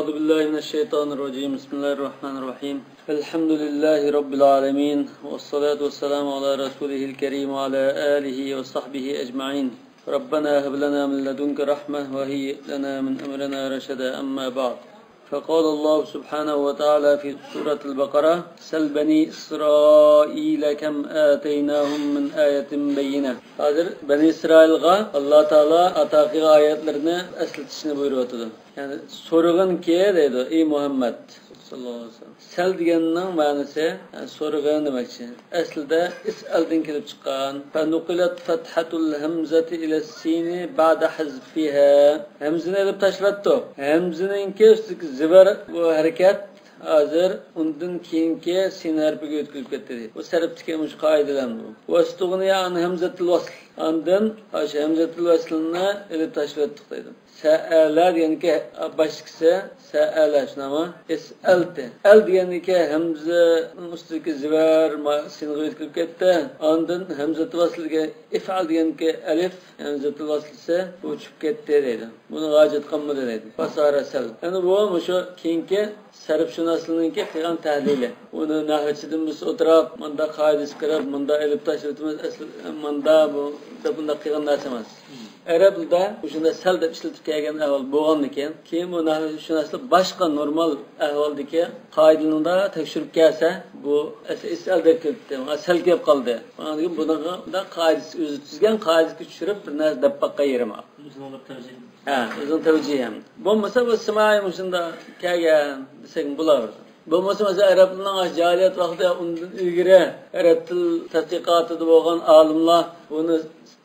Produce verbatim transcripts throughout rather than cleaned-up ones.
أعوذ بالله من الشيطان الرجيم. بسم الله الرحمن الرحيم. الحمد لله رب العالمين، والصلاة والسلام على رسوله الكريم وعلى آله وصحبه أجمعين. ربنا هب لنا من لدنك رحمة وهيئ لنا من أمرنا رشدا. أما بعد، فقال الله سبحانه وتعالى في سورة البقرة: سل بني إسرائيل كم آتيناهم من آية بينة. ھازىر بەنى ئىسرائىلغا ئاللا تائالا ئاتا قىلغان ئايەتلىرىنى ئەسلىتىشنى بۇيرۇۋاتىدۇ. يەنى سورىغىنكى دەيدۇ، ئى مۇھەممەد سەللەللاھۇ ئەلەيھى ۋەسەللەم. سەل دېگەننىڭ مەنىسى، يەنى سورىغىن دېمەكچى. ئەسلىدە ئىسئەلدىن كېلىپ چىققان. فنقلت فتحة الهمزة إلى السين بعد حذفها. ھەمزىنى ئېلىپ تاشلاتتۇق. ھەمزىنىڭكى ئۈستىدىكى زىبەر، بۇ ھەرىكەت ھازىر ئۇندىن كېيىنكى سىن ھەرپىگە ئۆتكۈزۈپ كەتتى دەيدۇ. بۇ سەرپتىكى مۇشۇ قائىدىلەر بۇ. واستغني عن همزة الوصل. ئاندىن ئاشۇ ھەمزەتۇل ۋەسلىنى ئېلىپ تاشلىۋەتتۇق دەيدۇ. سەئەلە دېگەنكى باشتىكىسى، سەئەلە شۇنداقمۇ؟ ئىسئەلتى. ئەل دېگەنكى ھەمزىنىڭ ئۈستىدىكى زىبەر ما-، سىنغا ئۆتكۈزۈپ كەتتى. ئاندىن ھەمزەتۇل ۋەسل دېگەن ئىفئەل دېگەنكى ئەلىف، ھەمزەتۇل ۋەسلىسى ئۇچۇپ كەتتى دەيدۇ. بۇنىڭغا ھاجەت قالمىدى دەيدۇ. فصار سل. يەنى بۇ مۇشۇ كېيىنكى سەرپشۇناسلىرنىڭكى قىلغان تەھلىلى. ئۇنى نەھۋچىدىن بىز ئولتۇراپ، مۇنداق قائىدىسى قىلىپ، مۇنداق ئېلىپ تاشلىۋېتىمىز، ئەسلى مۇنداق بۇ دەپ، بۇنداق قىلغان نەرسە ئەمەس. ئەرەبلەردە مۇشۇنداق سەل دەپ ئىشلىتىپ كەلگەن ئەھۋال بولغاندىكىن، كېيىن بۇ نەھۋشۇناسلار باشقا نورمال ئەھۋالدىكى قائىدىلىرىنى تەكشۈرۈپ كەلسە، بۇ ئەسلى ئىسئەل دەپ كېلىپتۇ، سەل كېلىپ قالدى. ئاندىن كېيىن بۇنىڭغا بۇنداق قائىدىسى، ئۆزى تۈزگەن قائىدىسىگە چۈشۈرۈپ، بىر نەرسە دەپ باققان يېرىم. ھە، ئۆزىنىڭ تەۋجىھى ھەم. بولمىسا بۇ سىمائىي مۇشۇنداق كەلگەن دېسەك بولىدۇ. بولمىسا مەسىلەن ئەرەبلەرنىڭ جاھىلىيەت ۋاقتىدا ئۇندىن ئىلگىرى ئەرەب تىل تەتقىقاتىدا بولغان ئالىملار بۇنى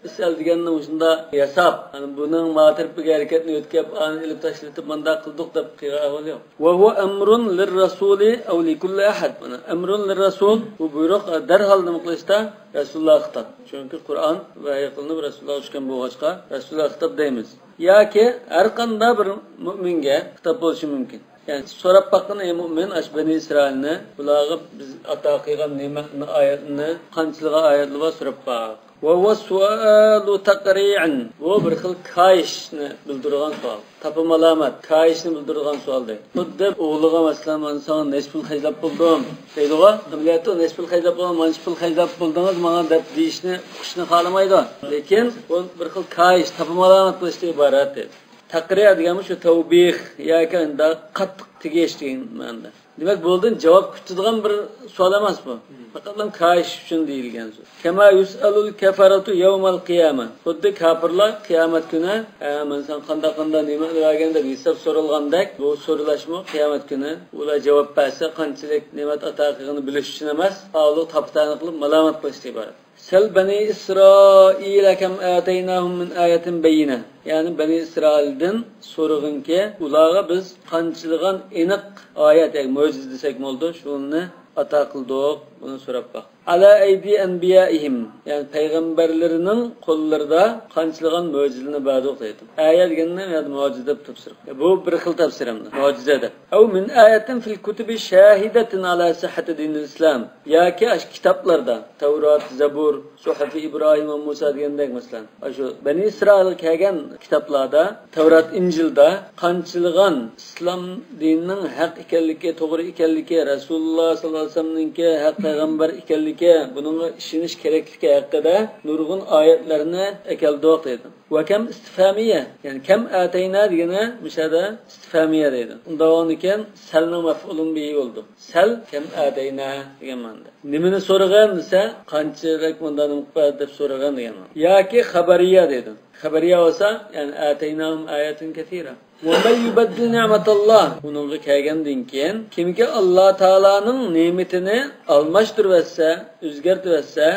ئىسئەل دېگەننى مۇشۇنداق ياساپ، يەنى بۇنىڭ ماتىرىپىگە ھەرىكەتنى ئۆتكەپ، ئانى ئېلىپ تاشلىتىپ مۇنداق قىلدۇق دەپ قىلغان ئەھۋال يوق. وهو أمر للرسول أو لكل أحد. مانا، أمر للرسول، بۇ بۇيرۇق دەرھال نېمە قىلىشتا؟ رەسۇلۇللاھقا خىتاب. چۈنكى قۇرئان ۋەھىي قىلىنىپ رەسۇلۇللاھقا چۈشكەن بولغاچقا، رەسۇلۇللاھقا خىتاب دەيمىز. ياكى ھەر قانداق بىر مۆمىنگە خىتاب بولۇشى مۇمكىن. يەنى سوراپ باققىن، ئەي مۆمىن، ئاشۇ بەنى ئىسرائىلنى، بۇلارغا بىز ئاتا قىلغان نېمەتنى، ئايەتنى، قانچىلىغان ئايەتلىرى بار، سوراپ باق. وهو سؤال تقريع. بۇ بىر خىل كايىشنى بىلدۈرىدىغان سوئال. تاپا مالامەت، كايىشنى بىلدۈرىدىغان سوئال دەيدۇ. خۇددى ئوغلىغا، مەسىلەن، مانا ساڭا نەچچە پۇل خەجلەپ بولدۇم دەيدىغۇ. ئەمەلىيەتتە ئۇ نەچچە پۇل خەجلەپ بولغان، مانچە پۇل خەجلەپ بولدىڭىز ماڭا دەپ دېيىشنى، ئۇقۇشنى خالىمايدۇ. لېكىن بۇ بىر خىل كايىش، تاپا مالامەت قىلىشتىن ئىبارەت دەيدۇ. تەقرىئ دېگەنمۇ شۇ تەۋبىھ ياكى ئۇنداق قاتتىق تېگىش دېگەن مەنىدە. دېمەك، بۇنىڭدىن جاۋاب كۈتىدىغان بىر سوئال ئەمەس بۇ. پەقەتلا كايىش ئۈچۈن دېيىلگەن سۆز. كما يسأل الكفرة يوم القيامة. خۇددى كاپىرلار قىيامەت كۈنى، ئە، مانا ساڭا قانداق قانداق نېمەتنى بەرگەن دەپ ھېساب سورالغاندەك، بۇ سورىلاشمۇ قىيامەت كۈنى. ئۇلار جاۋاب بەرسە، قانچىلىك نېمەت ئاتا قىلغىنىنى بىلىش ئۈچۈن ئەمەس، ئاۋۇ تاپا-تەنە قىلىپ مالامەت قىلىشتىن ئىبارەت. سل بني إسرائيل كم آتيناهم من آية بينة. يەنى بەنى ئىسرائىلدىن سورىغىنكى، ئۇلارغا بىز قانچىلىغان ئېنىق ئايەت، ياكى مۆجىزە دېسەك بولىدۇ، شۇنى ئاتا قىلدۇق، بۇنى سوراپ باق. على أيدي أنبيائهم، يەنى پەيغەمبەرلىرىنىڭ قوللىرىدا قانچىلىغان مۆجىزىلەرنى بەردۇق دەيدۇ. ئايە دېگەننى يەنە مۆجىزە دەپ تەپسىر قىلغان. بۇ بىر خىل تەپسىر ئەمدى، مۆجىزە دەپ. أو من آية في الكتب شاهدة على صحة دين الإسلام. ياكى ئاشۇ كىتابلاردا، تەۋرات، زەبۇر، سۇھۇفى ئىبراھىم ۋە مۇسا دېگەندەك، مەسىلەن، ئاشۇ بەنى ئىسرائىلغا كەلگەن كىتابلاردا، تەۋرات، ئىنجىلدا قانچىلىغان ئىسلام دىنىنىڭ ھەق ئىكەنلىكى، توغرا ئىكەنلىكى، رەسۇلۇللا ساللاللاھۇ ئەلەيھى ۋەسەللەمنىڭكى ھەق پەيغەمبەر ئىكەنلىكى، بۇنىڭغا ئىشىنىش كېرەكلىكى ھەققىدە نۇرغۇن ئايەتلەرنى ئەكەلدۇق دەيدۇ. ۋە كەم ئىستىفھامىيە، يەنى كەم ئاتەينا دېگىنى مۇشۇ يەردە ئىستىفھامىيە دەيدۇ. ئۇنداق بولغاندىكىن سەلنىڭ مەپئۇلۇن بىھى بولىدۇ. سەل كەم ئاتەينا دېگەن مەنىدە. نېمىنى سورىغىن دېسە، قانچىلىك مۇنداق نېمە قىلىپ بەردى دەپ سورىغىن دېگەن مەنىدە. ياكى خەبەرىيە دەيدۇ. خەبەرىيە بولسا، يەنى ئاتەيناھۇم ئاياتىن كەسىرە. ۋە مەن يۇبەددىل نىئمەتاللا. بۇنىڭغا كەلگەندىن كېيىن، كىمكى ئاللا تائالانىڭ نېمىتىنى ئالماشتۇرۇۋەتسە، ئۆزگەرتىۋەتسە،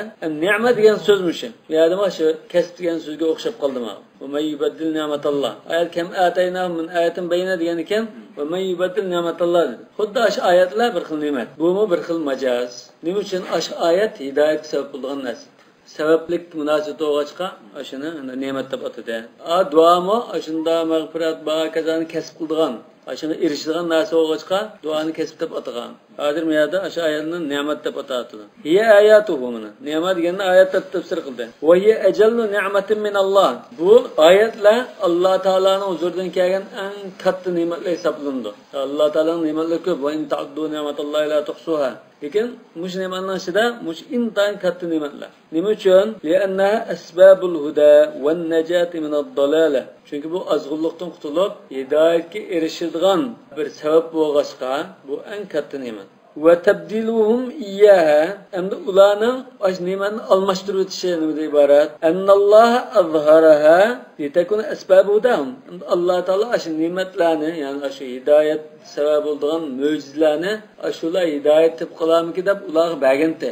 نىئمە دېگەن سۆز مۇشۇ. بۇ يەردىمۇ شۇ كەسىپ دېگەن سۆزگە ئوخشاپ قالدىمۇ؟ ۋە مەن يۇبەددىل نىئمەتاللا. ئايەت كەم ئاتەيناھۇم مىن ئايەتىن بەينە دېگەن ئىكەن، ۋە مەن يۇبەددىل نىئمەتاللا دېدى. خۇددى ئاشۇ ئايەتلەر بىر خىل نېمەت. بۇمۇ بىر خىل ماجاز. نېمە ئۈچۈن؟ ئاشۇ ئايەت ھىدايەتكە سەۋەب بولىدىغان نەرسە. سەۋەبلىك مۇناسىۋىتى بولغاچقا، ئاشۇنى نېمەت دەپ ئاتىدى. ئا، دۇئامۇ ئاشۇنداق مەغپىرەت، ۋە ھاكازانى كەسىپ قىلىدىغان. ئاشۇنى ئېرىشىدىغان نەرسە بولغاچقا، دۇئانى كەسىپ دەپ ئاتىغان. ھازىر بۇ يەردە ئاشۇ ئايەتنى نېمەت دەپ ئاتاۋاتىدۇ. هي آياته مانا. نېمە دېگەننى ئايەت دەپ تەپسىر قىلدى. وهي أجل نعمة من الله. بۇ ئايەتلەر ئاللا تائالانىڭ ھۇزۇرىدىن كەلگەن ئەڭ كاتتا نېمەتلەر ھېسابلىنىدۇ. ئاللا تائالانىڭ نېمەتلىرى كۆپ. وإن تعدوا نعمة الله لا تحصوها. لېكىن مۇشۇ نېمەتنىڭ ئىچىدە مۇشۇ ئىنتايىن كاتتا نېمەتلەر. نېمە ئۈچۈن؟ لأنها أسباب الهدى والنجاة من الضلالة. چۈنكى بۇ ئازغۇنلۇقتىن قۇتۇلۇپ، ھىدايەتكە ئېرىشىدىغان بىر سەۋەب بولغاچقا، بۇ ئەڭ كاتتا نېمەت. وتبديلهم إياها، ئەمدى ئۇلارنىڭ ئاشۇ نېمەتنى ئالماشتۇرۇۋېتىشى نېمىدىن ئىبارەت؟ أن الله أظهرها لتكون أسباب هداهم. ئەمدى ئاللا تائالا ئاشۇ نېمەتلەرنى، يەنى ئاشۇ ھىدايەت سەۋەب بولىدىغان مۆجىزىلەرنى ئاشۇلار ھىدايەت تېپىپ قالارمىكىن دەپ ئۇلارغا بەرگەنتى.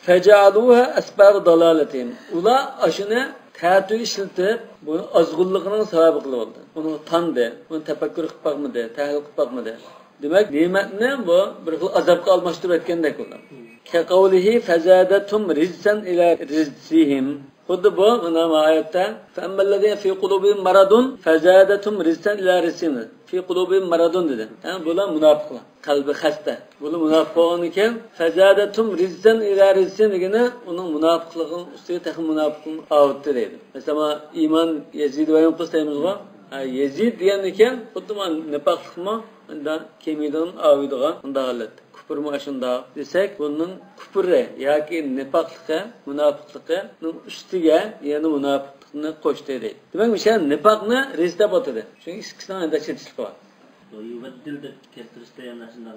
فجعلوها أسباب ضلالتهم. ئۇلار ئاشۇنى تەتۈر ئىشلىتىپ، بۇنى ئازغۇنلۇقىنىڭ سەۋەبى قىلىۋالدى. ئۇنى تاندى، ئۇنى تەپەككۇر قىلىپ باقمىدى، تەھلىل قىلىپ باقمىدى. دېمەك، نېمەتنى بۇ بىر خىل ئازابقا ئالماشتۇرۇپ ئەتكەندەك بولدى. كقوله فزادتهم رجسا إلى رجسهم. خۇددى بۇ، مانا، بۇ ئايەتتە، فأما الذين في قلوبهم مرض فزادتهم رجسا إلى رجسهم. في قلوبهم مرض دېدى. ھە، بۇلار مۇناپىقلار. قەلبى خەستە. بۇلار مۇناپىق بولغاندىن كېيىن، فزادتهم رجسا إلى رجسهم دېگىنى ئۇنىڭ مۇناپىقلىقىنىڭ ئۈستىگە تېخى مۇناپىقلىقنى ئاۋۇتتى دەيدۇ. مەسىلەن، مانا، إيمان يزيد وينقص دەيمىزغۇ؟ ھە، يزيد دېگەندىن كېيىن خۇددى مانا نىپاقلىقمۇ مۇنداق كېمىيىدىغان، ئاۋۇيدىغان مۇنداق ھالەت. كۇپرمۇ ئاشۇنداق دېسەك، بۇنىڭ كۇپرى ياكى نىپاقلىقى، مۇناپىقلىقىنىڭ ئۈستىگە يەنە مۇناپىقلىقنى قوشتى دەيدۇ. دېمەك، مۇشۇ يەردە نىپاقنى رىجس دەپ ئاتىدى. چۈنكى ئىككىسىنىڭ ئەندىشە چېتىشلىقى بار. يۇبەددىل دەپ كەلتۈرۈشتە يەنە شۇنداق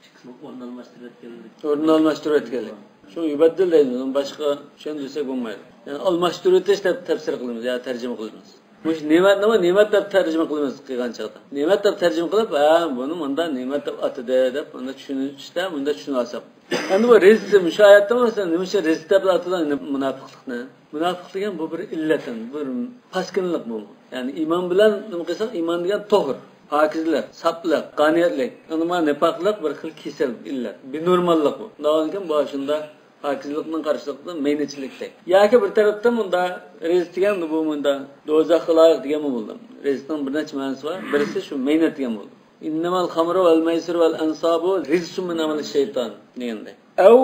ئىككىسىنىڭ ئورنىنى ئالماشتۇرۇۋەتكەنلىك. ئورنىنى ئالماشتۇرۇۋەتكەنلىك. شۇ يۇبەددىل دەيمىز، ئۇنى باشقا چۈشەندۈرسەك بولمايدۇ. يەنى ئالماشتۇرۇۋېتىش دەپ تەپسىر قىلىمىز يا تەرجىمە قىلىمىز. مۇشۇ نېمەتنىمۇ نېمەت دەپ تەرجىمە قىلىمىز قىلغان چاغدا. نېمەت دەپ تەرجىمە قىلىپ، ھە، بۇنى مۇندا نېمەت دەپ ئاتىدى دەپ مۇندا چۈشىنىشتە، مۇندا چۈشىنىۋالساق. ئەمدى بۇ رىجس، مۇشۇ ئايەتتە مەسىلەن، نېمە ئۈچۈن رىجس دەپ ئاتىدۇ ئەمدى مۇناپىقلىقنى؟ مۇناپىق دېگەن بۇ بىر ئىللەتتىن، بىر پاسكىنىلىق بۇ. يەنى ئىمان بىلەن نېمە قىلساق، ئىمان دېگەن تۇھۇر، پاكىزلىق، ساپلىق، قانىيەتلىك. ئەمما نىپاقلىق بىر خىل كېسەل، ئىللەت، بىنورماللىق بۇ. ئۇنداقكەن بۇ ئاشۇنداق پاكىزلىقنىڭ قارشىلىقىدا مەينەتچىلىكتەك. ياكى بىر تەرەپتىن مۇندا رىجس دېگەن بۇ مۇندا دوزاخقا لايىق دېگەنمۇ بولىدۇ. رىجسنىڭ بىر نەچچە مەنىسى بار. بىرسى شۇ مەينەت دېگەن بولىدۇ. إنما الخمر والميسر والأنصاب رجس من عمل الشيطان دېگەندەك. أو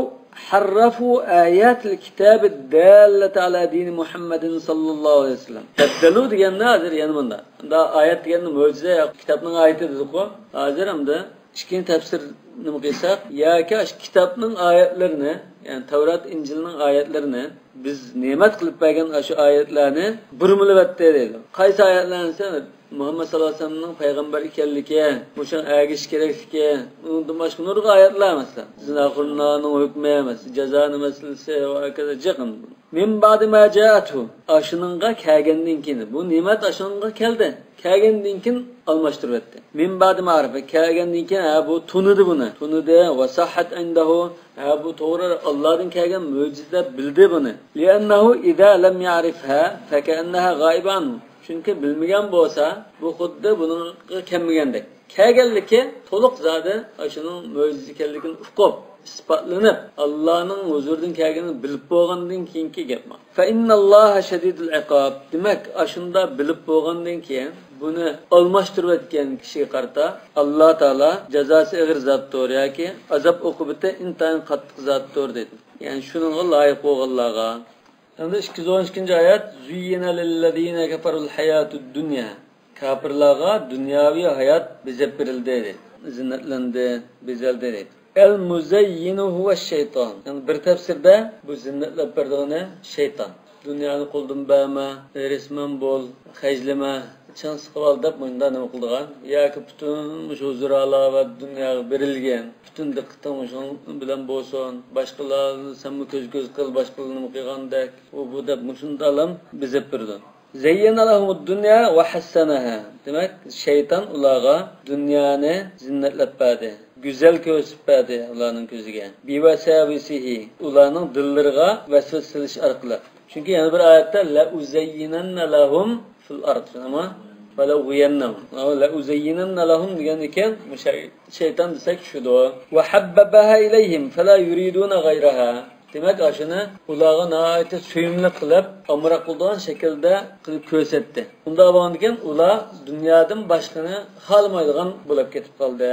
حرفوا آيات الكتاب الدالة على دين محمد صلى الله عليه وسلم. بەددەلۇ دېگەندە ھازىر يەنە مۇندا. مۇندا ئايەت دېگەندە مۆجىزە يا كىتابنىڭ ئايىتى دېدۇققۇ. ھازىر ئەمدى ئىككىنچى تەپسىر نېمە قىلساق، ياكى ئاشۇ كىتابنىڭ ئايەتلىرىنى، يەنى تەۋرات، ئىنجىلنىڭ ئايەتلىرىنى، بىز نېمەت قىلىپ بەرگەن ئاشۇ ئايەتلەرنى بۇرمىلىۋەتتى دەيدۇ. قايسى ئايەتلەرنى دېسە، مۇھەممەد ساللاللاھۇ ئەلەيھى ۋەسەللەمنىڭ پەيغەمبەر ئىكەنلىكى، مۇشۇنىڭ ئەگىشىش كېرەكلىكى، ئۇنىڭدىن باشقا نۇرغۇن ئايەتلەر، مەسىلەن، زىناخورنىڭ ھۆكمى، مەسىلەن، جازانىڭ مەسىلىسى ۋە ھاكازا جىق. من بعد ما جاءته، ئاشۇنىڭغا كەلگەندىن كېيىن، بۇ نېمەت ئاشۇنىڭغا كەلدى، كەلگەندىن كېيىن ئالماشتۇرۇۋەتتى. من بعد ما عرف، كەلگەندىن كېيىن، ھە، بۇ تونۇدى بۇنى، تونۇدى. وصحت عنده، ھە، بۇ توغرا، ئاللادىن كەلگەن مۆجىزە دەپ بىلدى بۇنى. لأنه إذا لم يعرفها فكأنها غائبة عنه. چۈنكى بىلمىگەن بولسا، بۇ خۇددى بۇنىڭغا كەلمىگەندەك. كەلگەنلىكى تولۇق زادى ئاشۇنىڭ مۆجىزە ئىكەنلىكىنى ئۇقۇپ، ئىسپاتلىنىپ، ئاللانىڭ ھۇزۇرىدىن كەلگىنىنى بىلىپ بولغاندىن كېيىنكى گەپ بۇ. فإن الله شديد العقاب. دېمەك، ئاشۇنداق بىلىپ بولغاندىن كېيىن بۇنى ئالماشتۇرۇۋەتكەن كىشىگە قارىتا ئاللا تائالا جازاسى ئېغىر زاتتۇر ياكى ئازاب ئوقۇبىتى ئىنتايىن قاتتىق زاتتۇر دېدى. يەنى شۇنىڭغا لايىق بولغانلارغا. ئەمدى ئىككى يۈز ئون ئىككىنچى ئايەت، زۇييىنە لىللەزىنە كەفەرۇل ھاياتۇد دۇنيا. كاپىرلارغا دۇنياۋى ھايات بېزەپ بېرىلدى، زىننەتلەندى، بېزەلدى دەيدۇ. ئەل مۇزەييىنۇ ھۇۋە شەيتان. يەنى بىر تەپسىردە بۇ زىننەتلەپ بېرىدىغىنى شەيتان. دۇنيانى قولدىن بەرمە، ھېرىسمەن بول، خەجلىمە، چىڭ سىقىۋال دەپ مۇنداق نېمە قىلىدىغان. ياكى پۈتۈن مۇشۇ ھۇزۇر ھالاۋەت دۇنياغا بېرىلگەن، پۈتۈن دىققىتىڭ مۇشۇنىڭ بىلەن بولسۇن، باشقىلارنى سەنمۇ كۆز-كۆز قىل، باشقىلار نېمە قىلغاندەك، ئۇ بۇ دەپ مۇشۇنداقلام بېزەپ بېرىدۇ. زەييەنە لەھۇمۇد دۇنيا ۋە ھەسسەنەھا. دېمەك، شەيتان ئۇلارغا دۇنيانى زىننەتلەپ بەردى، گۈزەل كۆرسىتىپ بەردى ئۇلارنىڭ كۆزىگە. بىۋەساۋىسىھى، ئۇلارنىڭ دىللىرىغا ۋەسۋەسە سېلىش ئارقىلىق. چۈنكى يەنە بىر ئايەتتە، لەئۇزەييىنەننە لەھۇم فىل ئەرد. ئەمما ۋەلەئۇغۋىيەننەھۇم. ئەمما لەئۇزەييىنەننە لەھۇم دېگەندىكىن، مۇشۇ شەيتان دېسەك چۈشىدۇ. ۋە ھەببەبەھا ئىلەيھىم فەلا يۇرىدۇنە غەيرەھا. دېمەك، ئاشۇنى ئۇلارغا ناھايىتى سۆيۈملۈك قىلىپ، ئامراق قىلىدىغان شەكىلدە قىلىپ كۆرسەتتى. ئۇنداق بولغاندىكىن، ئۇلار دۇنيادىن باشقىنى خالىمايدىغان بولۇپ كېتىپ قالدى.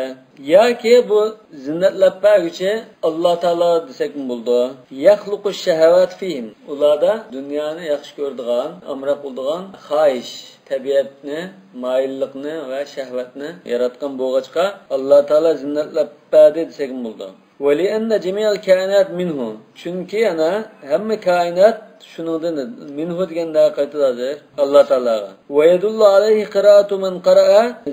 ياكى بۇ زىننەتلەپ بەرگۈچى ئاللا تائالا دېسەكمۇ بولىدۇ. يەخلۇقۇ شەھەۋات فىھىم. ئۇلاردا دۇنيانى ياخشى كۆرىدىغان، ئامراق بولىدىغان خاھىش، تەبىئەتنى، مايىللىقنى ۋە شەھۋەتنى ياراتقان بولغاچقا، ئاللا تائالا زىننەتلەپ بەردى دېسەكمۇ بولىدۇ. ولأن جميع الكائنات منه. چۈنكى ئەنە ھەممە كائىنات شۇنىڭدىن، مىنھۇ دېگەندە قايتىدۇ ھازىر، ئاللا تائالاغا. ويدل عليه قراءة من قرأ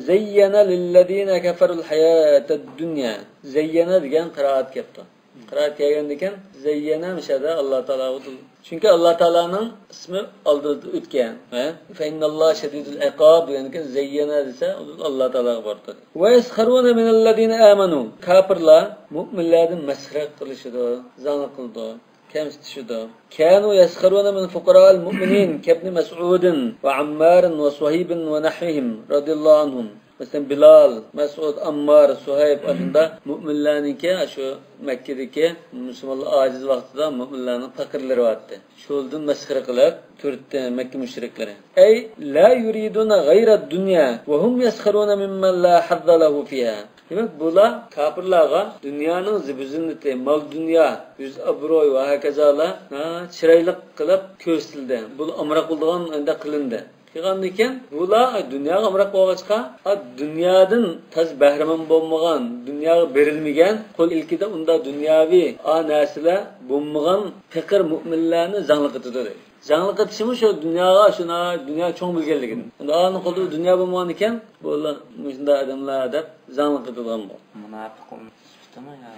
زين للذين كفروا الحياة الدنيا. زەييەنە دېگەن قىرائەت كەپتۇ. قىرائەت كەلگەندىكىن، زەييەنە مۇشەدە ئاللا تائالاغا. چۈنكى ئاللا تائالانىڭ ئىسمى ئالدىدا ئۆتكەن. ھە؟ فإن الله شديد العقاب دېگەندىكىن، زەييەنە دېسە، ئاللا تائالاغا بارىدۇ. ويسخرون من الذين آمنوا. كاپىرلار مۆمىنلەردىن مەسخىرە قىلىشىدۇ، زاڭ قىلىدۇ، كەمسىتىشىدۇ. كانوا يسخرون من فقراء المؤمنين كابن مسعود وعمار وصهيب ونحوهم رضي الله عنهم. مەسىلەن، بىلال، مەسئۇد، ئاممار، سۇھەيب، ئاشۇنداق مۆمىنلەرنىڭكى، ئاشۇ مەككىدىكى مۇسۇلمانلار ئاجىز ۋاقتىدا مۆمىنلەرنىڭ پەقىرلىرى بارتتى. شۇلدىن مەسخىرە قىلىپ تۇرتتى مەككە مۇشرىكلىرى. أي لا يريدون غير الدنيا وهم يسخرون ممن لا حظ له فيها. دېمەك، بۇلار كاپىرلارغا دۇنيانىڭ زىبۇ زىننىتى، مال دۇنيا، يۈز ئابرۇي ۋە ھاكازالار، ھە، چىرايلىق قىلىپ كۆرسىتىلدى. بۇلار ئامراق بولىدىغان ئەندە قىلىندى. قىلغاندىكىن، بۇلار دۇنياغا ئامراق بولغاچقا، ھە، دۇنيادىن تازا بەھرىمەن بولمىغان، دۇنياغا بېرىلمىگەن، قول ئىلكىدە ئۇنداق دۇنياۋى ئا نەرسىلەر بولمىغان پېقىر مۆمىنلەرنى زاڭلىق ئېتىدۇ دەيدۇ. زاڭلىق ئېتىشىمۇ شۇ دۇنياغا، شۇنا دۇنيا چوڭ بىلگەنلىكىدىن. ئەمدى ئانىڭ قولىدا دۇنيا بولمىغان ئىكەن، بۇلار مۇشۇنداق ئادەملەر دەپ زاڭلىق ئېتىدىغان بۇ. مۇناپىق سۈپىتىمۇ يا؟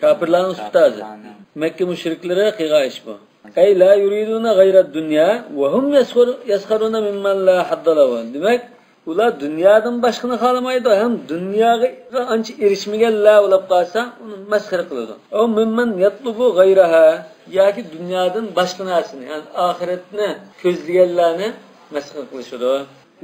كاپىرلارنىڭ سۈپىتى ھازىر. كاپىرلارنىڭ. مەككە مۇشرىكلىرى قىلغان ئىش بۇ. أي لا يريدون غير الدنيا وهم يسخر-، يسخرون ممن لا حظ له. دېمەك، ئۇلار دۇنيادىن باشقىنى خالىمايدۇ ھەم دۇنياغا ئانچە ئېرىشمىگەنلەر بولۇپ قالسا، ئۇنى مەسخىرە قىلىدۇ. أو ممن يطلب غيرها، ياكى دۇنيادىن باشقا نەرسىنى، يەنى ئاخىرەتنى كۆزلىگەنلەرنى مەسخىرە قىلىشىدۇ.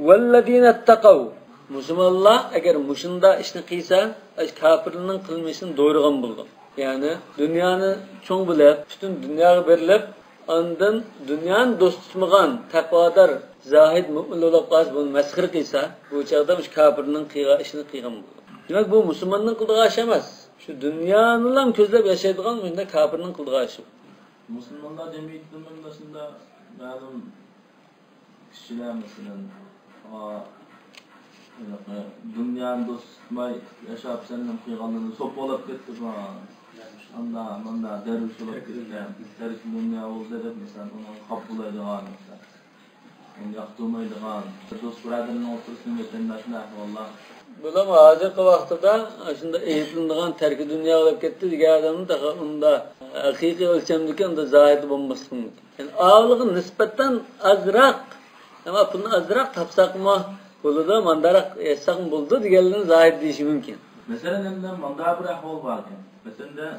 والذين اتقوا. مۇسۇلمانلار ئەگەر مۇشۇنداق ئىشنى قىلسا، ئاشۇ كاپىرلارنىڭ قىلمىشىنى دويرىغان بولىدۇ. يەنى دۇنيانى چوڭ بىلىپ، پۈتۈن دۇنياغا بېرىلىپ، ئاندىن دۇنيانى دوست تۇتمىغان تەقۋادار، زاھىد مۆمىن بولۇپ قالسا، بۇنى مەسخىرە قىلسا، بۇ چاغدا مۇشۇ كاپىرنىڭ قىلغان ئىشىنى قىلغان بولىدۇ. دېمەك، بۇ مۇسۇلماننىڭ قىلىدىغان ئىشى ئەمەس. شۇ دۇنيانىلا كۆزلەپ ياشايدىغان مۇشۇنداق كاپىرنىڭ قىلىدىغان ئىشى. مۇسۇلمانلار جەمئىيىتىدىمۇ مۇشۇنداق مەلۇم كىشىلەر، مەسىلەن، ئا، ھېلىقى دۇنيانى دوست تۇتماي ياشاپ، سەننىڭ قىلغانلىرىڭنى سوپا بولاپ كەتتى، ئاندا ماندا دەرۋىش بولاپ كەتتى، تەرك دۇنيا بولدى دەپ، مەسىلەن، ئۇنىڭغا خاپا بولايدىغان، مەسىلەن، ئۇنى ياقتۇرمايدىغان، دوست بۇرادەرنىڭ ئوتتۇرىسىدا ۋەتەنداشلار ئەھۋاللار. بۇلار ھازىرقى ۋاقتىدا شۇنداق ئەيىبلىنىدىغان، تەركى دۇنيا بولۇپ كەتتى دېگەن ئادەمنى تېخى ئۇنداق ھەقىقىي ئۆلچەمدىكى ئۇنداق زاھىد بولماسلىقى مۇمكىن. يەنى ئاۋۇلىغا نىسبەتەن ئازراق، ئەمما پۇلنى ئازراق تاپساقمۇ بولىدۇ، مانداراق ياشىساقمۇ بولىدۇ دېگەنلىرىنى زاھىد دېيىشى مۇمكىن. مەسىلەن، ئەمدى ماندا بىر ئەھۋال باركەن. مەسىلەن،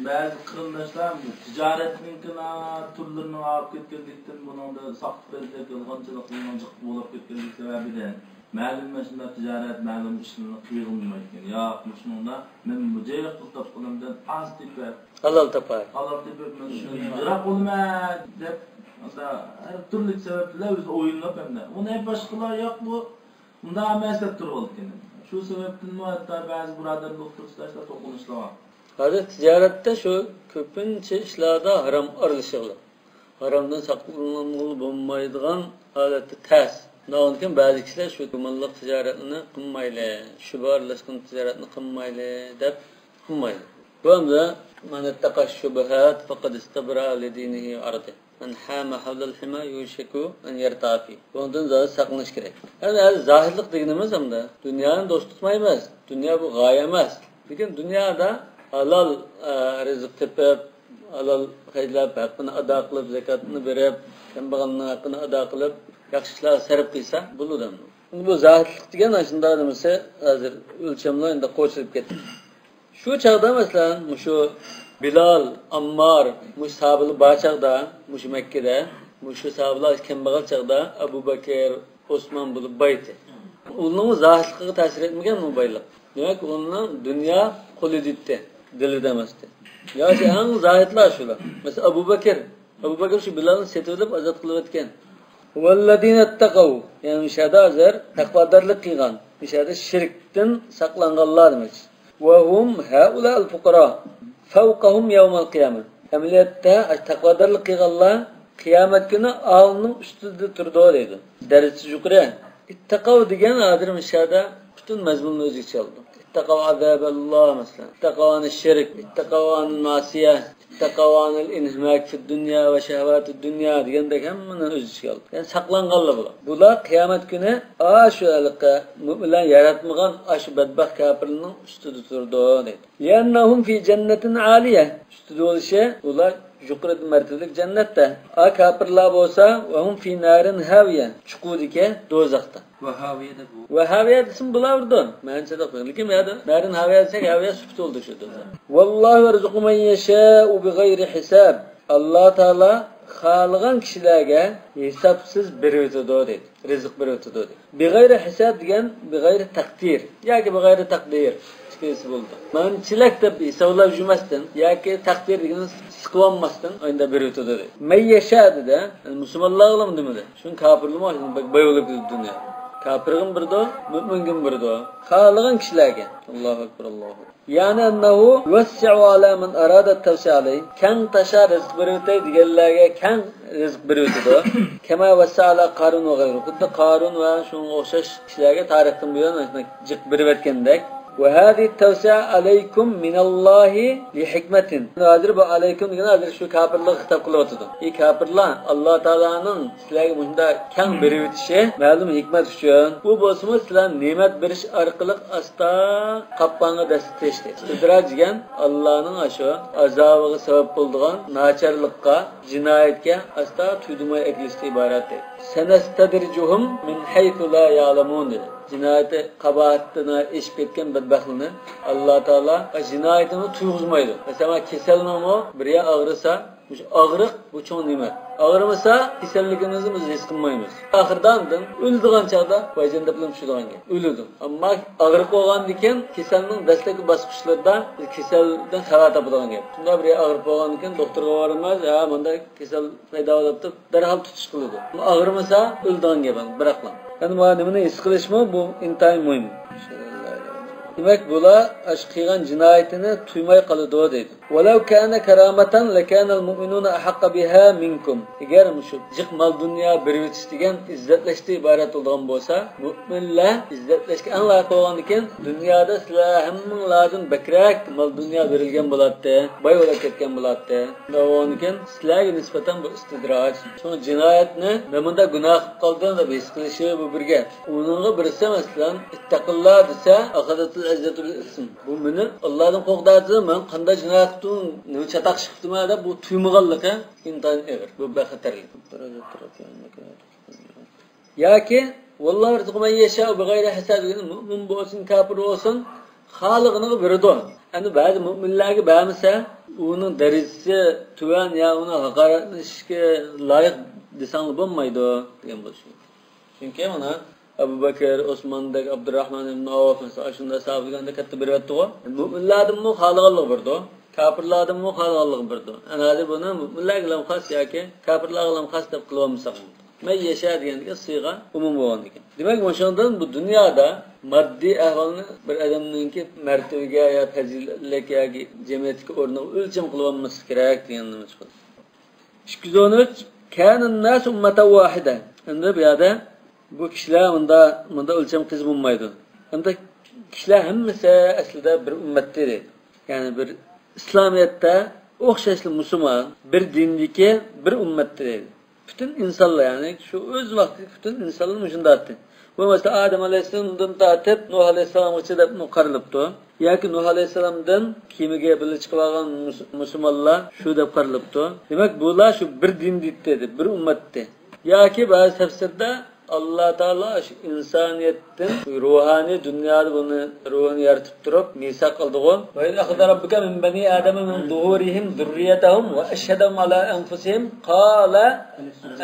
بەزى قېرىنداشلار تىجارەتنىڭكىلا تۈرلىرىنىڭ ئاغىپ كەتكەنلىكتىن، بۇنىڭدا ساختىپەزلىك، يالغانچىلىقنىڭ جىق بولۇپ كەتكەنلىكى سەۋەبىدىن، مەلۇم ماشىنا تىجارەت، مەلۇم ئىشنى قىلغۇمايدىكەن. ياق، مۇشۇنىڭدا مەن مۇجەيلىق قىلىپ تاپقىنىمدىن ئاز تېپىپ، ھالال تاپار. ھالال تېپىپ، مەن شۇنى يىراق بولىمەن دەپ، ئەمدى ھەر تۈرلۈك سەۋەب بىلەن ئۆزى ئويلىنىپ ئەمدى. ئۇنى باشقىلار ياق، بۇ مۇنداق ئەمەس دەپ تۇرۇۋالىدىكەن. شۇ سەۋەبتىنمۇ ھەتتا بەزى بۇرادەر دوختۇرلار توقۇنۇشلار بار. ھازىر تىجارەتتە شۇ كۆپىنچە ئىشلاردا ھارام ئارىلىشىغلىق. ھارامدىن ساقلانغىلى بولمايدىغان ھالەتتە تەس. شۇنداقتىن بەزى كىشىلەر شۇ گۇمانلىق تىجارەتنى قىلمايلى، شۈبھە ئارىلاشقان تىجارەتنى قىلمايلى دەپ قىلمايدۇ. بۇ ئەمدى من اتقى الشبهات فقد استبرأ لدينه وعرضه. من حام حول الحمى يوشك أن يرتع فيه. بۇنىڭدىن زادى ساقلىنىش كېرەك. يەنى ھەر زاھىدلىق دېگىنىمىز ئەمدى دۇنيانى دوست تۇتمايمىز. دۇنيا بۇ غايە ئەمەس. لېكىن دۇنيادا ھالال، ئە، رىزىق تېپىپ، ھالال خەجلەپ، ھەققىنى ئادا قىلىپ، زاكاتنى بېرىپ، كەمبەغەلنىڭ ھەققىنى ئادا قىلىپ، ياخشى ئىشلارغا سەرپ قىلسا بولىدۇ ئەمدى. بۇ زاھىدلىق دېگەن ئاشۇنداق نېمىسى ھازىر ئۆلچەملا ئەمدى قوچۇلۇپ كەتتى. شۇ چاغدا، مەسىلەن، مۇشۇ بىلال، ئاممار، مۇشۇ ساھابىلار بار چاغدا، مۇشۇ مەككىدە، مۇشۇ ساھابىلار كەمبەغەل چاغدا، ئەبۇ بەكىر، ئوسمان بولۇپ بايتى. ئۇنىڭ زاھىدلىقىغا تەسىر ئەتمىگەن بۇ بايلىق. دېمەك، ئۇنىڭ دۇنيا قولىدا ئىدى، دىلىدا ئەمەستى. ياكى ئەڭ زاھىدلار شۇلار. مەسىلەن، ئەبۇ بەكىر. ئەبۇ بەكىر شۇ بىلالنى سېتىۋېلىپ ئازاد قىلىۋەتكەن. والذين اتقوا، يەنى مۇشۇ يەردە ھازىر تەقۋادارلىق قىلغان، مۇشۇ يەردە شىركتىن ساقلانغانلار دېمەكچى. وهم هؤلاء الفقراء فوقهم يوم القيامة. ئەمەلىيەتتە تەقۋادارلىق قىلغانلار قىيامەت كۈنى ئالىنىڭ ئۈستىدە تۇرىدۇ دەيدۇ. دەرىجىسى يۇقىرى. اتقوا دېگەن ھازىر مۇشۇ يەردە پۈتۈن مەزمۇننى ئۆز ئىچىگە ئالىدۇ. اتقوا عذاب الله، مەسىلەن. اتقوا عن الشرك، اتقوا عن المعصية، اتقوا عن الانهماك في الدنيا وشهوات الدنيا دېگەندەك ھەممىنى ئۆز ئىچىگە ئالدى. يەنى ساقلانغانلار بۇلار. بۇلار قىيامەت كۈنى ئاشۇ ھېلىقى مۆمىنلەر ياراتمىغان ئاشۇ بەتبەخت كاپىرلارنىڭ ئۈستىدە تۇرىدۇ دەيدۇ. لأنهم في جنة عالية. ئۈستىدە بولۇشى ئۇلار يۇقىرى مەرتىبىلىك جەننەتتە. ئا كاپىرلار بولسا، وهم في نار هاوية. چوققىدىكى دوزاختا. ۋەھاۋىيە دەپ بۇ. ۋەھاۋىيە دېسىم بۇلاردۇ. مەنىسى يوق. لېكىن بۇ يەردە نارىن ھاۋىيە دېسەك، ھاۋىيە سۈپىتى بولدى شۇ. والله يرزق من يشاء بغير حساب. ئاللا تائالا خالىغان كىشىلەرگە ھېسابسىز بېرىۋېتىدۇ دەيدۇ. رىزىق بېرىۋېتىدۇ دەيدۇ. بغير حساب دېگەن بغير تەقدىر ياكى بغير تەقدىر ئىككىلىسى بولىدۇ. مانا چېلەك دەپ ھېسابلاپ يۈرمەستىن ياكى تەقدىر دېگىنى سىقىۋالماستىن ئايدا بېرىۋېتىدۇ دەيدۇ. من يشاء دېدى. يەنى مۇسۇلمانلارغىلا دېمىدى. شۇڭا كاپىرلىمۇ بەك باي بولۇپ كېتىدۇ دۇنيا. كاپىرغىمۇ بېرىدۇ، مۆمىنگىمۇ بېرىدۇ. خالىغان كىشىلەرگە. ئاللاھۇ ئەكبەر، ئاللاھۇ ئەكبەر. يەنى أنه يوسع على من أراد التوسعة عليه. كەڭ تاشا رىزىق بېرىۋېتەي دېگەنلەرگە كەڭ رىزىق بېرىۋېتىدۇ. كما وسع على قارون وغيره. خۇددى قارۇن ۋە شۇنىڭغا ئوخشاش كىشىلەرگە تارىختىن بۇيان جىق بېرىۋەتكەندەك. وهذه التوسعة عليكم من الله لحكمة. ھازىر بۇ ئەلەيكۇم دېگەن ھازىر شۇ كاپىرلارغا خىتاب قىلىۋاتىدۇ. ئى كاپىرلار، ئاللا تائالانىڭ سىلەرگە مۇشۇنداق كەڭ بېرىۋېتىشى مەلۇم ھېكمەت ئۈچۈن. ئۇ بولسىمۇ سىلەر نېمەت بېرىش ئارقىلىق ئاستا قاپقانغا دەستە تېشتى. ئىستىدراج دېگەن ئاللانىڭ ئاشۇ ئازابىغا سەۋەب بولىدىغان ناچارلىققا، جىنايەتكە ئاستا تۇيدۇرماي ئەكېلىشتىن ئىبارەت دەيدۇ. سنستدرجهم من حيث لا يعلمون دېدى. جىنايىتى، قاباھىتىدىن ئېشىپ كەتكەن بەتبەختلىرىنى ئاللا تائالا جىنايىتىنى تۇيغۇزمايدۇ. مەسىلەن، كېسەلنىڭمۇ بىر يەر ئاغرىسا، مۇشۇ ئاغرىق بۇ چوڭ نېمەت. ئاغرىمىسا، كېسەللىكىمىزنى بىز ھېس قىلمايمىز. ئاخىرىدا ئاندىن ئۆلىدىغان چاغدا ۋايجان دەپلا چۈشىدىغان گەپ. ئۆلىدۇ. ئەمما ئاغرىق بولغاندىن كېيىن كېسەلنىڭ دەسلەپكى باسقۇچلىرىدا بىز كېسەلدىن خەۋەر تاپىدىغان گەپ. شۇنداق بىر ئاغرىپ بولغاندىن كېيىن دوختۇرغا بارىمىز، ھە، مۇنداق كېسەل پەيدا بولۇپتۇ، دەرھال تۇتۇش قىلىدۇ. ئاغرىمىسا ئۆلىدىغان گەپ ئەمدى، بىراقلا. يەنى مانا نېمىنى ھېس قىلىشمۇ بۇ ئىنتايىن مۇھىم. دېمەك، بۇلار ئاشۇ قىلغان جىنايىتىنى تۇيماي قالىدۇ دەيدۇ. ولو كان كرامة لكان المؤمنون أحق بها منكم. ئەگەر مۇشۇ جىق مال دۇنيا بېرىۋېتىش دېگەن ئىززەتلەشتىن ئىبارەت بولىدىغان بولسا، مۆمىنلەر ئىززەتلەشكە ئەڭ لايىق بولغاندىكىن، دۇنيادا سىلەر ھەممىڭلاردىن بەكرەك مال دۇنيا بېرىلگەن بولاتتى، باي بولۇپ كەتكەن بولاتتى. شۇنداق بولغاندىكىن، سىلەرگە نىسبەتەن بۇ ئىستىدراج. شۇڭا جىنايەتنى مەن مۇنداق گۇناھ قىلىپ قالدىم دەپ ھېس قىلىشى بۇ بىر گەپ. ئۇنىڭغا بىرسى، مەسىلەن، اتقوا الله دېسە، أخذته العزة بالإثم. بۇ مېنى ئاللادىن قورق دېدى، مەن قانداق جىنايەت قىپتىمەن، نېمە چاتاق ئىش قىپتىمەن دەپ بۇ تۇيمىغانلىقى ئىنتايىن ئېغىر. بۇ بەك خەتەرلىك. ياكى، والله يرزق من يشاء بغير حساب دېگەن مۆمىن بولسۇن، كاپىر بولسۇن، خالىغىنىغا بېرىدۇ. ئەمدى بەزى مۆمىنلەرگە بەرمىسە، ئۇنىڭ دەرىجىسى تۆۋەن يا ئۇنى ھاقارەتلىشىشكە لايىق دېسەڭلار بولمايدۇ دېگەن بولۇشى مۇمكىن. چۈنكى مانا ئەبۇ بەكىر، ئوسماندەك، ئابدۇراخمان ئىبن ئاۋف، مەسىلەن، ئاشۇنداق ساھابىلەرگە ئانداق كاتتا بېرىۋەتتىغۇ. مۆمىنلاردىنمۇ خالىغانلىقى بېرىدۇ، كاپىرلاردىنمۇ خالىغانلىقى بېرىدۇ. ئەنە ھازىر بۇنى مۆمىنلەرگىلا خاس ياكى كاپىرلارغىلا خاس دەپ قىلىۋالمىساق. مەن يەشە دېگەندىكى سىيغە ئومۇم بولغاندىكىن. دېمەك، مۇشۇنىڭدىن بۇ دۇنيادا ماددىي ئەھۋالنى بىر ئادەمنىڭكى مەرتىۋىگە يا پەزىلەتلىك ياكى جەمئىيەتتىكى ئورنىغا ئۆلچەم قىلىۋالماسلىق كېرەك دېگەننى چىقىدۇ. ئىككى يۈز ئون ئۈچ، كان الناس أمة واحدة. ئەمدى بۇ يەردە بۇ كىشىلەر مۇندا، مۇندا ئۆلچەم قىلسا بولمايدۇ. ئەمدى كىشىلەر ھەممىسى ئەسلىدە بىر ئۈممەتتە دەيدۇ. يەنى بىر ئىسلامىيەتتە ئوخشاشلا مۇسۇلمان، بىر دىندىكى بىر ئۈممەتتە دەيدۇ. پۈتۈن ئىنسانلار، يەنى شۇ ئۆز ۋاقتىدىكى پۈتۈن ئىنسانلار مۇشۇنداق ئەتتى. بۇ مەسىلەن ئادەم ئەلەيھىسسالامدىن تارتىپ نۇھ ئەلەيھىسسالامغىچە دەپمۇ قارىلىپتۇ. ياكى نۇھ ئەلەيھىسسالامدىن كېمىگە بىللە چىقىۋالغان مۇس-، مۇسۇلمانلار شۇ دەپ قارىلىپتۇ. دېمەك، بۇلار شۇ بىر دىن دېيىتتى، بىر ئۈممەتتى. ياكى بەزى تەپسىردە ئاللا تائالا شۇ ئىنسانىيەتتىن روھانىي دۇنيادا بۇنى روھىنى يارىتىپ تۇرۇپ مىساق ئالدىغۇ. وإذ أخذ ربك من بني آدم من ظهورهم ذريتهم وأشهدهم على أنفسهم قال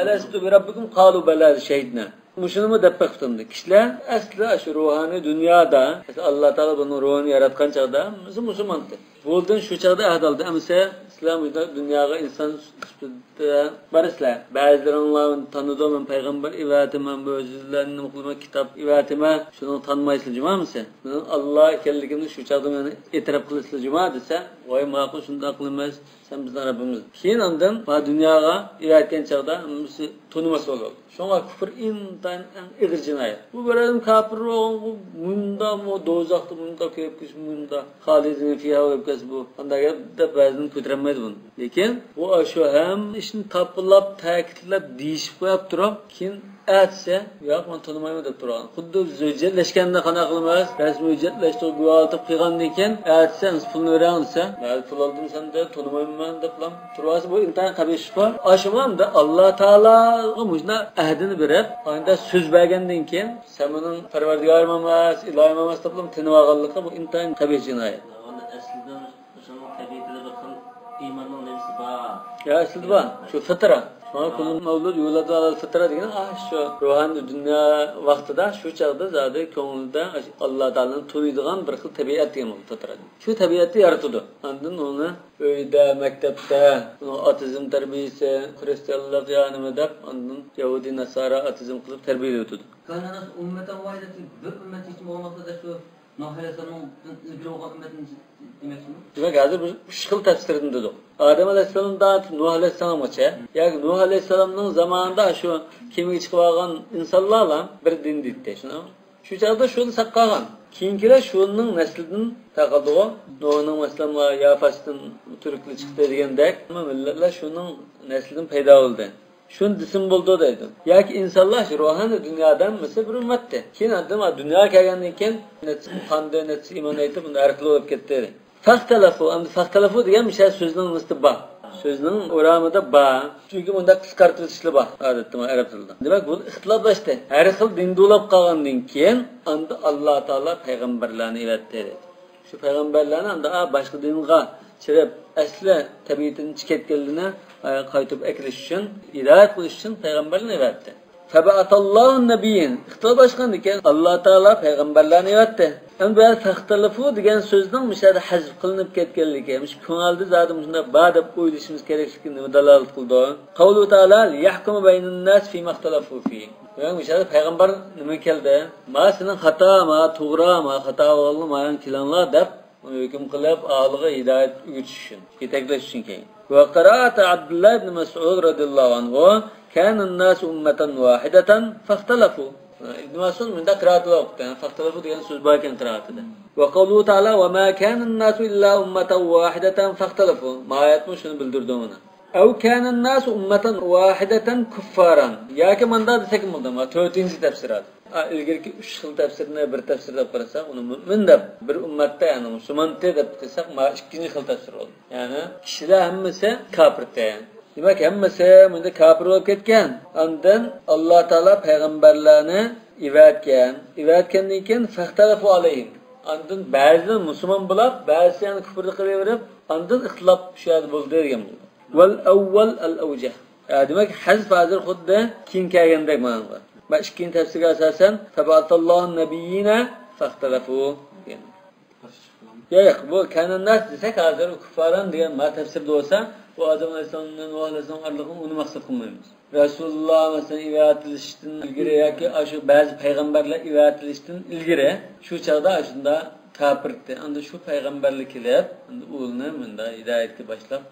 ألست بربكم قالوا بلى شهدنا. مۇشۇنىمۇ دەپ بېقىپتىمدۇ. كىشىلەر ئەسلى شۇ روھانىي دۇنيادا، ئەسلى ئاللا تائالا بۇنىڭ روھىنى ياراتقان چاغدا، مۇسۇ-، مۇسۇلمانتى. بۇدىن شۇ چاغدا ئەھدالدى. ئەمسە ئىسلام دۇنياغا ئىنسان سۈپىتىدە بارىسىلەر. بەزىلىرىڭلار تانىدۇ، مەن پەيغەمبەر ئىۋەتىمەن، مۆجىزىلەرنى نېمە قىلىمەن، كىتاب ئىۋەتىمەن. شۇنىڭ تانمايسىلەر جۇمۇ ئەمسە. مېنىڭ ئاللا ئىكەنلىكىمنى شۇ چاغدا مېنى ئېتىراپ قىلىسىلەر جۇمۇ دېسە، ۋاي ماقۇل، شۇنداق قىلىمىز. سەن بىزنىڭ رەببىمىز. كېيىن ئاندىن ما دۇنياغا ئېۋەتكەن چاغدا ھەممىسى تونۇماس بولىدۇ. شۇڭا كۇفر ئىنتايىن ئەڭ ئېغىر جىنايەت. بۇ بىر ئادەم كاپىر بولغان، بۇ مۇنداق، بۇ دوزاختا مۇنداق كۆيۈپ كەتسە، مۇنداق خالىدىن فىيھا بولۇپ كەتسە، بۇ قانداق گەپ دەپ بەزىدىن كۆتۈرەلمەيدۇ بۇنى. لېكىن بۇ ئاشۇ ھەممە ئىشنى تاپىلاپ، تەكىتلەپ، دېيىشىپ قويۇپ تۇرۇپ، كېيىن ئەتىسى، ياق، مەن تونۇمايمەن دەپ تۇرغان. خۇددى بىز ھۆججەتلەشكەندە قانداق قىلىمىز؟ رەسمىي ھۆججەتلەشتۇرۇپ، گۇۋاھلىتىپ قىلغاندىن كېيىن، ئەتىسى ئەمسە پۇلنى بېرىڭ دېسە، مەن پۇل ئالدىم سەندىن، تونۇمايمەن دەپلا تۇرۇۋالسا، بۇ ئىنتايىن قەبىھ ئىش بۇ. ئاشۇمۇ ئەمدى ئاللا تائالاغا مۇشۇنداق ئەھدىنى بېرىپ، ئاندىن سۆز بەرگەندىن كېيىن، سەن مېنىڭ پەرۋەردىگارىم ئەمەس، ئىلاھىم ئەمەس دەپلا تىنىۋالغانلىقى، بۇ ئىنتايىن قەبىھ جىنايەت. ئۇنىڭ تەبىئىتىدە بىر خىل ئىماننىڭ نېمىسى بار. يا، ئەسلىدە بار. شۇ فىترە. شۇڭا كۇللۇ مەۋلۇد يۇلادۇ ئەلەل فىترە دېگەن، ئا، شۇ روھانىي دۇنيا ۋاقتىدا، شۇ چاغدا زادى كۆڭلىدە ئاللا تائالانى تونۇيدىغان بىر خىل تەبىئەت دېگەن بولىدۇ فىترە. شۇ تەبىئەتنى يارىتىدۇ. ئاندىن ئۇنى ئۆيدە، مەكتەپتە، ئۇنىڭ ئاتېئىزم تەربىيىسى، خرىستىيانلىق يا نېمە دەپ، ئاندىن يەھۇدىي، ناسارا ئاتېئىزم قىلىپ تەربىيەلەۋېتىدۇ. كان الناس أمة واحدة، بىر ئۈممەت ھېچ بولماقتا شۇ نۇھ ئەلەيھىسسالامدىن ئىلگىرى بولغان ئۈممەتنى دېمەكچىمۇ؟ دېمەك، ھازىر بىز ئۈچ خىل تەپسىرنى دېدۇق. ئادەم ئەلەيھىسسالامدىن نۇھ ئەلەيھىسسالامغىچە، ياكى نۇھ ئەلەيھىسسالامنىڭ زامانىدا شۇ كېمىگە چىقىپ ئالغان ئىنسانلارلا بىر دىن دېيتتى، شۇنداقمۇ؟ شۇ چاغدا شۇنى ساقلىغان. كېيىنكىلەر شۇنىڭ نەسلىدىن تارقالدىغۇ. نۇھنىڭ، مەسىلەن، يافەستىن تۈركلەر چىقتى دېگەندەك، ھەممە مىللەتلەر شۇنىڭ نەسلىدىن پەيدا بولدى. شۇنى دېسىمۇ بولىدۇ دەيدۇ. ياكى ئىنسانلار شۇ روھانىي دۇنيادا ھەممىسى بىر ئۈممەتتى. كېيىن ئادەم دۇنياغا كەلگەندىن كېيىن نەچچە قاندى، نەچچە ئىمان ئېيتىپ، بۇندا ھەر خىل بولۇپ كەتتى. فەختەلەفۇ، ئەمدى فەختەلەفۇ دېگەن مۇشۇ سۆزنىڭ نىسبىتى بار. سۆزنىڭ ئورامىدا بار. چۈنكى بۇنداق قىسقارتىۋېتىشلار بار ئادەتتە ئەرەب تىلىدا. دېمەك، بۇ ئىختىلاپلاشتى. ھەر خىل دىندا بولاپ قالغاندىن كېيىن، ئاندا ئاللا تائالا پەيغەمبەرلەرنى ئەۋەتتى دەيدۇ. شۇ پەيغەمبەرلەرنى ئاندا باشقا دىنغا چىرىپ، ئەسلى تەبىئىتىدىن چىقىپ كەتكەنلىرىنى، ئە، قايتۇرۇپ ئەكېلىش ئۈچۈن، ھىدايەت قىلىش ئۈچۈن پەيغەمبەرلەرنى ئەۋەتتى. فبعث الله النبيين. ئىختىلاپلاشقاندىن كېيىن ئاللا تائالا پەيغەمبەرلەرنى ئەۋەتتى. ئەمدى بۇ يەردە فەختەلەفۇ دېگەن سۆزنىڭ مۇشۇ يەردە ھەزىپ قىلىنىپ كەتكەنلىكى، مۇشۇ كۆڭۈلدە زادى مۇشۇنداق بار دەپ ئويلىشىمىز كېرەكلىكى نېمە دالالەت قىلىدۇ؟ قوله تعالى ليحكم بين الناس فيما اختلفوا فيه. دېمەك، مۇشۇ يەردە پەيغەمبەر نېمە كەلدى؟ ما سېنىڭ خاتا، ما توغرا، ما خاتا بولغانلار، ما يەنە كېلىڭلار دەپ ئۇنى ھۆكۈم قىلىپ، ئاھلىغا ھىدايەت ئۆگىتىش ئۈچۈن، يېتەكلەش ئۈچۈن كەلگەن. وقراءة عبد الله بن مسعود رضي الله عنه، كان الناس أمة واحدة فاختلفوا. ئىبن مەسئۇد مۇنداق قىرائەت قىلىۋاتىدۇ، فاختەلەفۇ دېگەن سۆز بار ئىكەن قىرائىتىدە. وقوله تعالى وما كان الناس إلا أمة واحدة فاختلفوا. ما ئايەتمۇ شۇنى بىلدۈرىدۇ مانا. أو كان الناس أمة واحدة كفارا. ياكى مۇنداق دېسەك بولىدۇ، تۆتىنچى تەپسىرات. ئا، ئىلگىرىكى ئۈچ خىل تەپسىرنى بىر تەپسىر دەپ قارىساق، ئۇنى مۇئمىن دەپ، بىر ئۈممەتتە، يەنى مۇسۇلمانتى دەپ قىلساق، ما ئىككىنچى خىل تەپسىر بولدى. يەنى كىشىلەر ھەممىسى كاپىرتى. دېمەك، ھەممىسى بۇندا كاپىر بولۇپ كەتكەن. ئاندىن ئاللا تائالا پەيغەمبەرلەرنى ئېۋەتكەن. ئېۋەتكەندىن كېيىن، فەختەلەفۇ ئەلەيھىم. ئاندىن بەزىلىرى مۇسۇلمان بولۇپ، بەزىسى يەنە كۇفردا قېلىۋېرىپ، ئاندىن ئىختىلاپ شۇ يەردە بولدى دېگەن بولىدۇ. والأول الأوجه. ئە، دېمەك، ھەزف ھازىر خۇددى كېيىن كەلگەندەك مانا. مانا ئىككىنچى تەپسىرگە ئاساسەن، فبعث الله النبيين فاختلفوا دېگەن. ياق، ياق، بۇ كان الناس دېسەك، ھازىر كفارا دېگەن ما تەپسىردە بولسا، بۇ ئادەم ئەلەيھىسسالام بىلەن نۇھ ئەلەيھىسسالام ئارىلىقىنى ئۇنى مەقسەت قىلمايمىز. رەسۇلۇللا، مەسىلەن، ئېۋەتىلىشتىن ئىلگىرى ياكى ئاشۇ بەزى پەيغەمبەرلەر ئېۋەتىلىشتىن ئىلگىرى شۇ چاغدا ئاشۇنداق كاپىرتى. ئەمدى شۇ پەيغەمبەرلەر كېلىپ، ئەمدى ئۇلارنى مۇنداق ھىدايەتكە باشلاپ،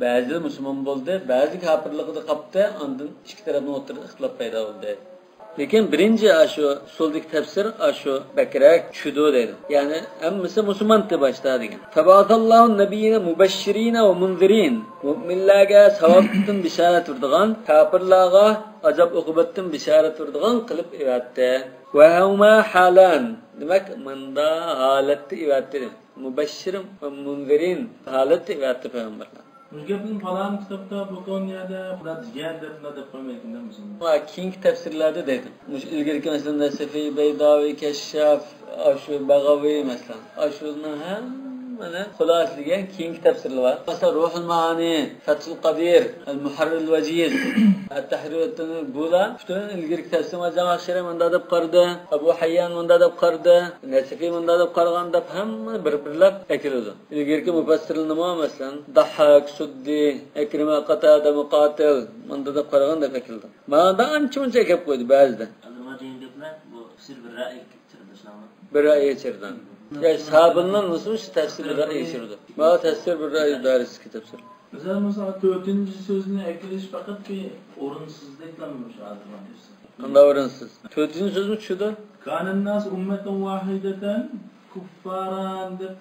بەزىلىرى مۇسۇلمان بولدى، بەزى كاپىرلىقىدا قاپتى، ئاندىن ئىككى تەرەپنىڭ ئوتتۇرىسىدا ئىختىلاپ پەيدا بولدى. لېكىن بىرىنچى ئاشۇ ئۇسۇلدىكى تەپسىر ئاشۇ بەكرەك چۈشىدۇ دەيدۇ. يەنى ھەممىسى مۇسۇلمانتى باشتا دېگەن. فبعث الله النبيين مبشرين ومنذرين. مۆمىنلەرگە ساۋابتىن بېشارەت بېرىدىغان، كاپىرلارغا ئازاب ئوقۇبەتتىن بېشارەت بېرىدىغان قىلىپ ئېۋەتتى. وهما حالان. دېمەك، مۇندا ھالەتتە ئېۋەتتى. مۇبەششىر ۋە مۇنزىرىن ھالەتتە ئېۋەتتى پەيغەمبەرلەر. مۇشۇ گەپنى پالان كىتابتا، بۇ كون يەردە بۇلار دېگەن دەپ، بۇلار دەپ قويمايدىكەن-دە مۇشۇنى. ھا، كېيىنكى تەپسىرلەردە دەيدۇ. مۇشۇ ئىلگىرىكى، مەسىلەن، نەسىفى، بەيداۋى، كەششاپ، ئاشۇ بەغەۋى، مەسىلەن. ئاشۇنىڭ ھەممىنى خۇلاسىلىگەن كېيىنكى تەپسىرلار بار. مەسىلەن، روھۇل مائانى، فەتھۇل قادىر، ئەل مۇھەررىر ۋەجىز، ئەت-تەھرىرىيەتتىن بۇلار پۈتۈن ئىلگىرىكى تەپسىرلەر، جامائەت شەرەي مۇنداق دەپ قارىدى، ئەبۇ ھەييان مۇنداق دەپ قارىدى، نەسىفى مۇنداق دەپ قارىغان دەپ ھەممە بىر-بىرلەپ ئەكېلىدۇ. ئىلگىرىكى مۇپەسسىرلىرىمۇ، مەسىلەن، داھھاك، سۇددى، ئىكرىمە، قاتادە، مۇقاتىل مۇنداق دەپ قارىغان دەپ ئەكېلىدۇ. مانا ئانچە-مۇنچە ئەكەپ قويدى بەزىدە. ھازىر ما دېگەن گەپلەر بۇ سىر بىر رەئي كىرىدۇ شۇنىڭغا. بىر رەئي كىرىدۇ. يا سابىننىڭ نۇسۇشى تەفسىر بىر رەئي كىرىدۇ. ما تەفسىر بىر رەئي دائىرىسىدىكى تەپسىر. مەسىلەن، مۇشۇ تۆتىنچى سۆزنى ئەكېلىش پەقەت بىر ئورۇنسىزدەكلا مۇشۇ ئادەم دەيسىز. قانداق ئورۇنسىز؟ تۆتىنچى سۆزمۇ چۈشىدۇ. كان الناس أمة واحدة كفارا دەپ.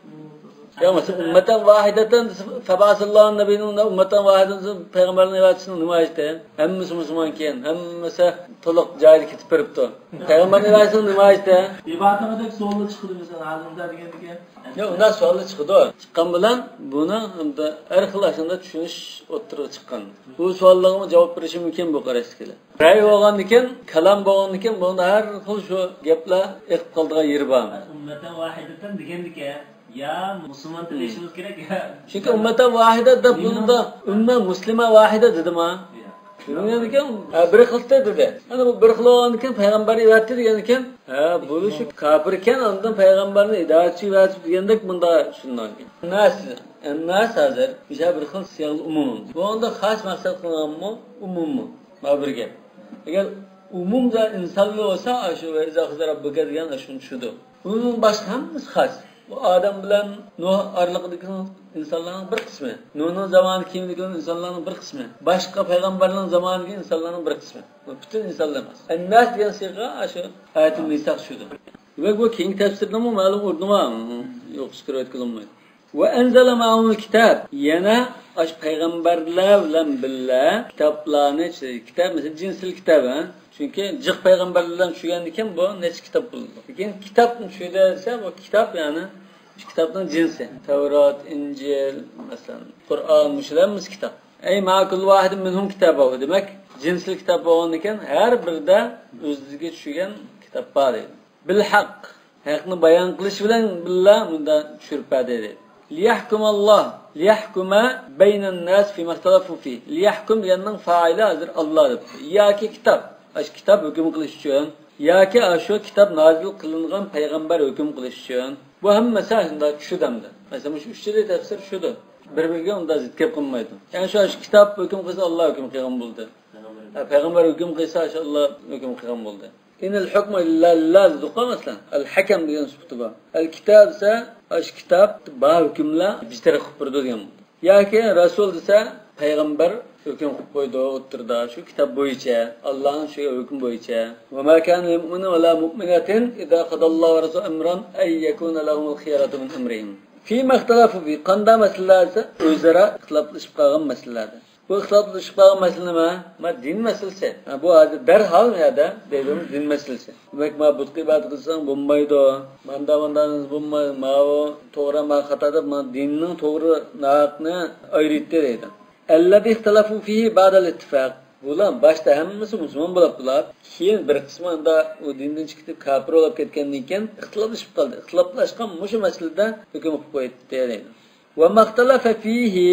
يا مەسىلەن، ئۇممەتەن ۋاھىدەتەن دېسە، فەبئەسەللاھۇ نەبىييىنە ئۇممەتەن ۋاھىدەتەن دېسە، پەيغەمبەرنىڭ ئىرادىسىنىڭ نېمە ھاجىتى؟ ھەممىسى مۇسۇلمانكەن، ھەممىسى تولۇق جايىدا كېتىپ بېرىپتۇ. پەيغەمبەرنىڭ ئىرادىسىنىڭ نېمە ھاجىتى؟ ئىبادەتتەك سوئاللار چىقىدۇ، مەسىلەن، ھازىردا دېگەندىكى. ياق، ئۇنداق سوئاللار چىقىدۇ. چىققان بىلەن بۇنىڭ ھەر خىل ئاشۇنداق چۈشىنىش ئوتتۇرىغا چىققان. بۇ سوئاللارغىمۇ جاۋاب بېرىشى مۇمكىن بۇ قاراشتىكىلەر. رەي بولغاندىكىن، كالام بولغاندىكىن، بۇنىڭدا ھەر خىل شۇ گەپلەر ئېقىپ قالىدىغان يېرى بار. ئۇممەتەن ۋاھىدەتەن دېگەندىكى، يا مۇسۇلمان تىللىشىمىز كېرەك، يا. چۈنكى ئۇممەتەن ۋاھىدە دەپ بۇندا ئۈممە مۇسلىمە ۋاھىدە دېدىما؟ يا. شۇنىڭ ئىكەن، ھە، بىر خىل دېدى. ئەنە بۇ بىر خىل بولغاندىكىن پەيغەمبەر ئېۋەتتى دېگەنىكەن، ھە، بۇ شۇ كاپىركەن، ئاندىن پەيغەمبەرنى ھىدايەتچى ئېۋەتىپ دېگەندەك بۇندا شۇنداق. ئەنناس، ئەنناس ھازىر مۇشۇ بىر خىل سىياغلىق ئومۇم. بۇنىڭدا خاس مەقسەت قىلغانمۇ، ئومۇممۇ؟ مانا بىر گەپ. ئەگەر ئومۇمدا ئىنسانلار بولسا، ئاشۇ ۋە ئىزا ئەخەزە رەببۇكە دېگەن ئاشۇنى چۈشىدۇ. ئۇنىڭ باشقا ھەممىسى خاس. بۇ ئادەم بىلەن نۇھ ئارىلىقىدىكى ئىنسانلارنىڭ بىر قىسمى. نۇھنىڭ زامانى كېيىنىدىكى ئىنسانلارنىڭ بىر قىسمى. باشقا پەيغەمبەرلەرنىڭ زامانىدىكى ئىنسانلارنىڭ بىر قىسمى. بۇ پۈتۈن ئىنسانلار ئەمەس. ئەنناس دېگەن سىيغا ئاشۇ ئايەتۇل مىساق چۈشىدۇ. دېمەك، بۇ كېيىنكى تەپسىرنىڭمۇ مەلۇم ئورنى بار. يوققا چىقىرىۋەتكىلى بولمايدۇ. ۋە ئەنزەلە مەئەھۇمۇل كىتاب. يەنە ئاشۇ پەيغەمبەرلەر بىلەن بىللە كىتابلارنى، كىتاب، مەسىلەن، جىنسىل كىتاب، ھە؟ چۈنكى جىق پەيغەمبەرلەر بىلەن چۈشۈرگەندىكىن بۇ نەچچە كىتاب بولىدۇ. لېكىن كىتابنى چۈشۈردى دېسە، بۇ كىتاب، يەنى شۇ كىتابنىڭ جىنسى. تەۋرات، ئىنجىل، مەسىلەن، قۇرئان، مۇشۇلار ھەممىسى كىتاب. ئەي مەئە كۇللى ۋاھىدىن مىنھۇم كىتابۇ. دېمەك، جىنسىل كىتاب بولغاندىكىن، ھەر بىرىدە ئۆزىگە چۈشۈرگەن كىتاب بار دەيدۇ. بىل ھەق، ھەقنى بايان قىلىش بىلەن بىللە مۇنداق چۈشۈرۈپ بەردى دەيدۇ. لىيەھكۇمەللاھ، لىيەھكۇمە بەينەنناس فىمەختەلەفۇ فىھ. لىيەھكۇم دېگەننىڭ فائىلى ھازىر ئاللا دەپتۇ. ياكى كىتاب، ئاشۇ كىتاب ھۆكۈم قىلىش ئۈچۈن، ياكى ئاشۇ كىتاب نازىل قىلىنغان پەيغەمبەر ھۆكۈم قىلىش ئۈچۈن. بۇ ھەممىسى شۇنداق چۈشىدۇ ئەمدى. مەسىلەن، مۇشۇ ئۈچىلى تەپسىر چۈشىدۇ. بىر-بىرىگە ئۇنداق زىت گەپ قىلمايدۇ. يەنى شۇ، شۇ كىتاب ھۆكۈم قىلسا، ئاللا ھۆكۈم قىلغان بولدى. ھە، پەيغەمبەر ھۆكۈم قىلسا، شۇ ئاللا ھۆكۈم قىلغان بولدى. ئىنىل ھۇكمۇ ئىللا لىللا دېدۇققۇ، مەسىلەن. ئەل ھەكەم دېگەن سۈپىتى بار. ئەل كىتاب دېسە، ئاشۇ كىتاب بار ھۆكۈملەر بىر تەرەپ قىلىپ بېرىدۇ دېگەن. ياكى رەسۇل دېسە، پەيغەمبەر ھۆكۈم قىلىپ قويىدۇ ئوتتۇرىدا، شۇ كىتاب بويىچە، ئاللانىڭ چۈشۈرگەن ھۆكمى بويىچە. ۋەما كانە لىمۇئمىنىن ۋەلا مۇئمىنەتىن ئىزا قازاللاھۇ ۋەرەسۇلۇھۇ ئەمرەن ئەن يەكۇنە لەھۇمۇل خىيەرەتۇ مىن ئەمرىھىم. فىمەختەلەفۇ فىھ، قانداق مەسىلىلەر دېسە، ئۆزئارا ئىختىلاپلىشىپ قالغان مەسىلىلەردە. بۇ ئىختىلاپلىشىپ قالغان مەسىلە نېمە؟ ما دىن مەسىلىسى. ھە، بۇ ھازىر دەرھال بۇ يەردە دەيدۇ، دىن مەسىلىسى. دېمەك، ما بۇتقا ئىبادەت قىلساڭ بولمايدۇ، ماندا ماندا بولمايدۇ، ماۋۇ توغرا، ما خاتا دەپ، ما دىننىڭ توغرا ناھەقنى ئايرىيتتى دەيدۇ. ئەللەزى ئىختەلەفۇ فىھى بەئدەل ئىتتىفاق. بۇلار باشتا ھەممىسى مۇسۇلمان بولۇپ قالاپ، كېيىن بىر قىسمى ئاندا ئۇ دىندىن چىقىپ كاپىر بولۇپ كەتكەندىن كېيىن ئىختىلاپلىشىپ قالدى. ئىختىلاپلاشقان مۇشۇ مەسىلىدە ھۆكۈم قىلىپ قويدى دەيدۇ. ۋەمەختەلەفە فىھى،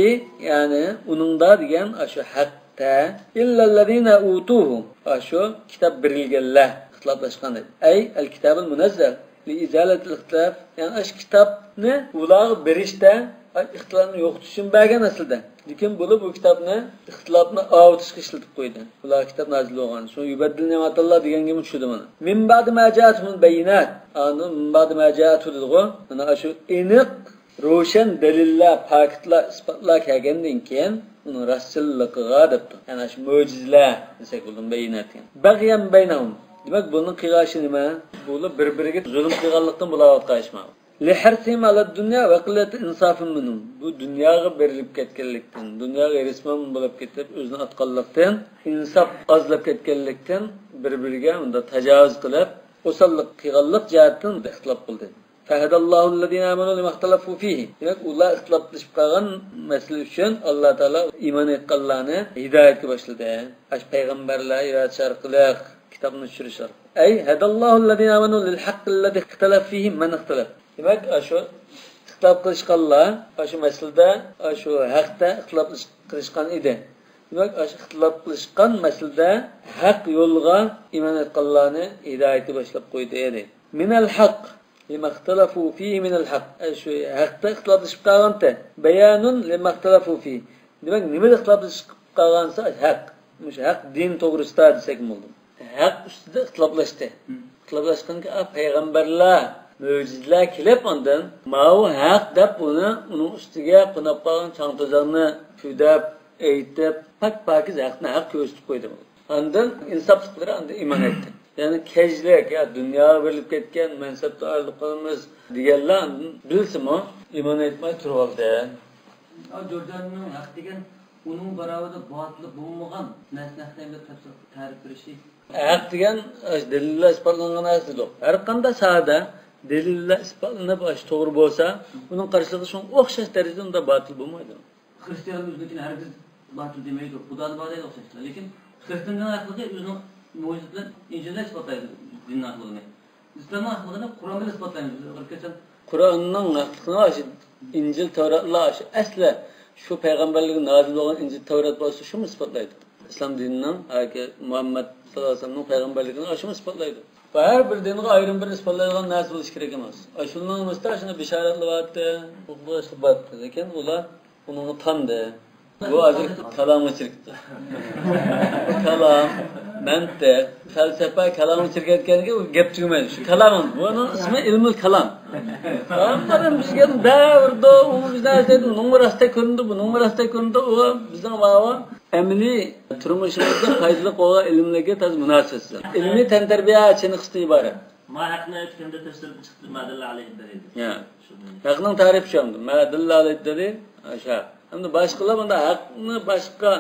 يەنى ئۇنىڭدا دېگەن ئاشۇ ھەقتە، ئىللەللەزىنە ئۇتۇھۇ، ئاشۇ كىتاب بېرىلگەنلەر ئىختىلاپلاشقان دەيدۇ. ئەي ئەل كىتابىل مۇنەززەل لىئىزالەتىل ئىختىلاف، يەنى ئاشۇ كىتابنى ئۇلارغا بېرىشتە ئىختىلاپنى يوقىتىش ئۈچۈن بەرگەن ئەسلىدە. لېكىن بۇلار بۇ كىتابنى ئىختىلاپنى ئاۋۇتۇشقا ئىشلىتىپ قويدى. ئۇلارغا كىتاب نازىل بولغان. شۇ يۇبەددىلۇ نىئمەتاللا دېگەن گېپى شۇدى مانا. مىن بەئدى ما جائەتھۇمۇل بەييىنات. ئاندىن مىن بەئدى ما جائەتھۇ دېدىغۇ. مانا ئاشۇ ئېنىق روشەن دەلىللەر، پاكىتلار، ئىسپاتلار كەلگەندىن كېيىن ئۇنىڭ راستچىللىقىغا دەپتۇ. يەنى ئاشۇ مۆجىزىلەر دېسەك بولىدۇ، بەييىنات دېگەن. بەغيەن بەينەھۇم. دېمەك، بۇنىڭ قىلغان ئىشى نېمە؟ بۇلار بىر-بىرىگە زۇلۇم قىلغانلىقتىن بولۇۋاتقان ئىش ماۋۇ. لىھىرسىھىم ئەلەد دۇنيا ۋە قىللەتى ئىنسافىم مىنھۇم. بۇ دۇنياغا بېرىلىپ كەتكەنلىكتىن، دۇنياغا ھېرىسمەن بولۇپ كېتىپ، ئۆزىنى ئاتقانلىقتىن، ئىنساپ ئازلاپ كەتكەنلىكتىن، بىر-بىرىگە ئۇنداق تاجاۋۇز قىلىپ، ئوساللىق قىلغانلىق جەھەتتىن ئىختىلاپ قىلدى. فەھەدەللاھۇللەزىنە ئامەنۇ لىمەختەلەفۇ فىھى. دېمەك، ئۇلار ئىختىلاپلىشىپ قالغان مەسىلە ئۈچۈن ئاللا تائالا ئىمان ئېيتقانلارنى ھىدايەتكە باشلىدى. ئاشۇ پەيغەمبەرلەر ھىدايەت ئارقىلىق، كىتابنى چۈشۈرۈش ئارقىلىق. ئەي ھەدەللاھۇللەزىنە ئامەنۇ لىل ھەققىللەزى ئىختەلەفە فىھى مەن ئىختەلەف. دېمەك، ئاشۇ ئىختىلاپ قىلىشقانلار ئاشۇ مەسىلىدە، ئاشۇ ھەقتە ئىختىلاپ قىلىشقان ئىدى. دېمەك، ئاشۇ ئىختىلاپلىشقان مەسىلىدە ھەق يولغا ئىمان ئېيتقانلارنى ھىدايىتى باشلاپ قويدى، دەيدۇ. مىنەل ھەق، لىمەختەلەفۇ فىھى مىنەل ھەق. ئە، شۇ ھەقتە ئىختىلاپلىشىپ قالغانتى. بەيانۇن لىمەختەلەفۇ فىھى. دېمەك، نېمىدە ئىختىلاپلىشىپ قالغانسا، ھەق. مۇشۇ ھەق دىن توغرىسىدا دېسەك بولىدۇ. ھەق ئۈستىدە ئىختىلاپلاشتى. مم. ئىختىلاپلاشقانكى، ئا، پەيغەمبەرلەر، مۆجىزىلەر كېلىپ، ئاندىن ماۋۇ ھەق دەپ ئۇنى، ئۇنىڭ ئۈستىگە قونۇپ قالغان چاڭ-توزاننى پۈدەپ، ئېيتىپ، پاك-پاكىز ھەقنى ھەق كۆرسىتىپ قويدى. ئاندىن ئىنساپلىقلىرى ئاندىن ئىمان ئەيتتى. يەنى كەجلىك، يا دۇنياغا بېرىلىپ كەتكەن، مەنسەپتىن ئايرىلىپ قالىمىز دېگەنلەر ئاندىن بىلسىمۇ ئىمان ئېيتماي تۇرۇۋالدى. ئا، جورجاننىڭ ھەق دېگەن ئۇنىڭ باراۋىرىدا باتىلى بولمىغان نەرسىنى ھەق دەپ تەپسىر، تەرىپ بېرىشى. ھەق دېگەن، ئاشۇ دەلىللەر ئىسپاتلانغان نەرسە دېدۇق. ھەر قانداق ساھەدە دەلىللەر ئىسپاتلىنىپ، ئاشۇ توغرا بولسا، ئۇنىڭ قارشىلىقى شۇڭا ئوخشاش دەرىجىدە ئۇنداق باتىل بولمايدۇ. خىرىستىيانلار ئۆزىنىڭكىنى ھەرگىز باتىل دېمەيدۇ. خۇدانى بار دەيدۇ ئوخشاشلا. لېكىن خىرىستىياننىڭ ھەقلىقى ئۆزىنىڭ مۆجىزىتى بىلەن ئىنجىلدە ئىسپاتلايدۇ دىننىڭ ھەقلىقىنى. ئىسلامنىڭ ھەقلىقىنى قۇرئاندا ئىسپاتلايمىز. بىز ئۆتكەن قۇرئاننىڭ ھەقلىقىنى ئاشۇ ئىنجىل، تەۋراتلار ئاشۇ ئەسلى شۇ پەيغەمبەرلىكى نازىل بولغان ئىنجىل، تەۋرات بولسا شۇمۇ ئىسپاتلايدۇ. ئىسلام دىنىنىڭ ياكى مۇھەممەد ساللاللاھۇ ئەلەيھى ۋەسەللەمنىڭ پەيغەمبەرلىكىنى ئاشۇمۇ ئىسپاتلايدۇ. ھەر بىر دىنغا ئايرىم بىر ئىسپاتلايدىغان نەرسە بولۇشى كېرەك ئەمەس. ئاشۇنىڭ ئۈستىدە شۇنى بىشارەتلەۋاتتى، ئۇقۇشلىۋاتتى. لېكىن ئۇلار ئۇنىڭغا تاندى. بۇ ھازىر كالامغا چىرىكتى. كالام، مەنتىق، فەلسەپە كالامغا چىرىكەتكەنكى ئۇ گەپ تۈگىمەيدۇ. شۇ كالام، بۇنىڭ ئىسمى ئىلمۇل كالام. كالام قارىم بىزگە دەۋردۇ، ئۇ بىزدە ئەسلىدە نومۇر ئاستە كۆرۈندى، بۇ نومۇر ئاستە كۆرۈندى، ئۇ بىزنىڭ ماۋۇ ئەمەلىي تۇرمۇشىمىزدا پايدىلىق بولغان ئىلىملەرگە تازا مۇناسىۋەتسىز. ئىلمىي تەنتەربىيە چېنىقىشتىن ئىبارەت. ما ھەقنى ئېيتقىندا تەپسىرىدىن چىقتى، ما دەللە ئەلەيھى دەلىل. يا. شۇ. ھەقنىڭ تەرىپى شۇ ئەمدى. ما دەللە ئەلەيھى دەلىل، ئاشۇ ھەق. ئەمدى باشقىلار بۇندا ھەقنى باشقا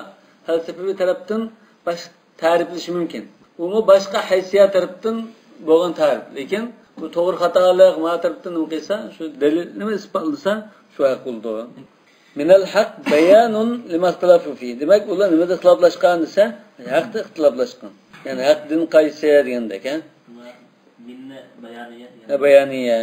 پەلسەپىۋى تەرەپتىن باش-، تەرىپلىشى مۇمكىن. ئۇمۇ باشقا ھەيسىيەت تەرەپتىن بولغان تەرىپ. لېكىن بۇ توغرا خاتالىق ما تەرەپتىن نېمە قىلسا، شۇ دەلىل نېمە ئىسپاتلىسا، شۇ ھەق بولىدۇ. مىنەل ھەق بەيانۇن لىمەختەلەفۇ فىھ. دېمەك، ئۇلار نېمىدە ئىختىلاپلاشقان دېسە، ھەقتە ئىختىلاپلاشقان. يەنى ھەق دىن قايسى دېگەندەك، ھە؟ مىننى بەيانىيە دېگەن. ھە، بەيانىيە.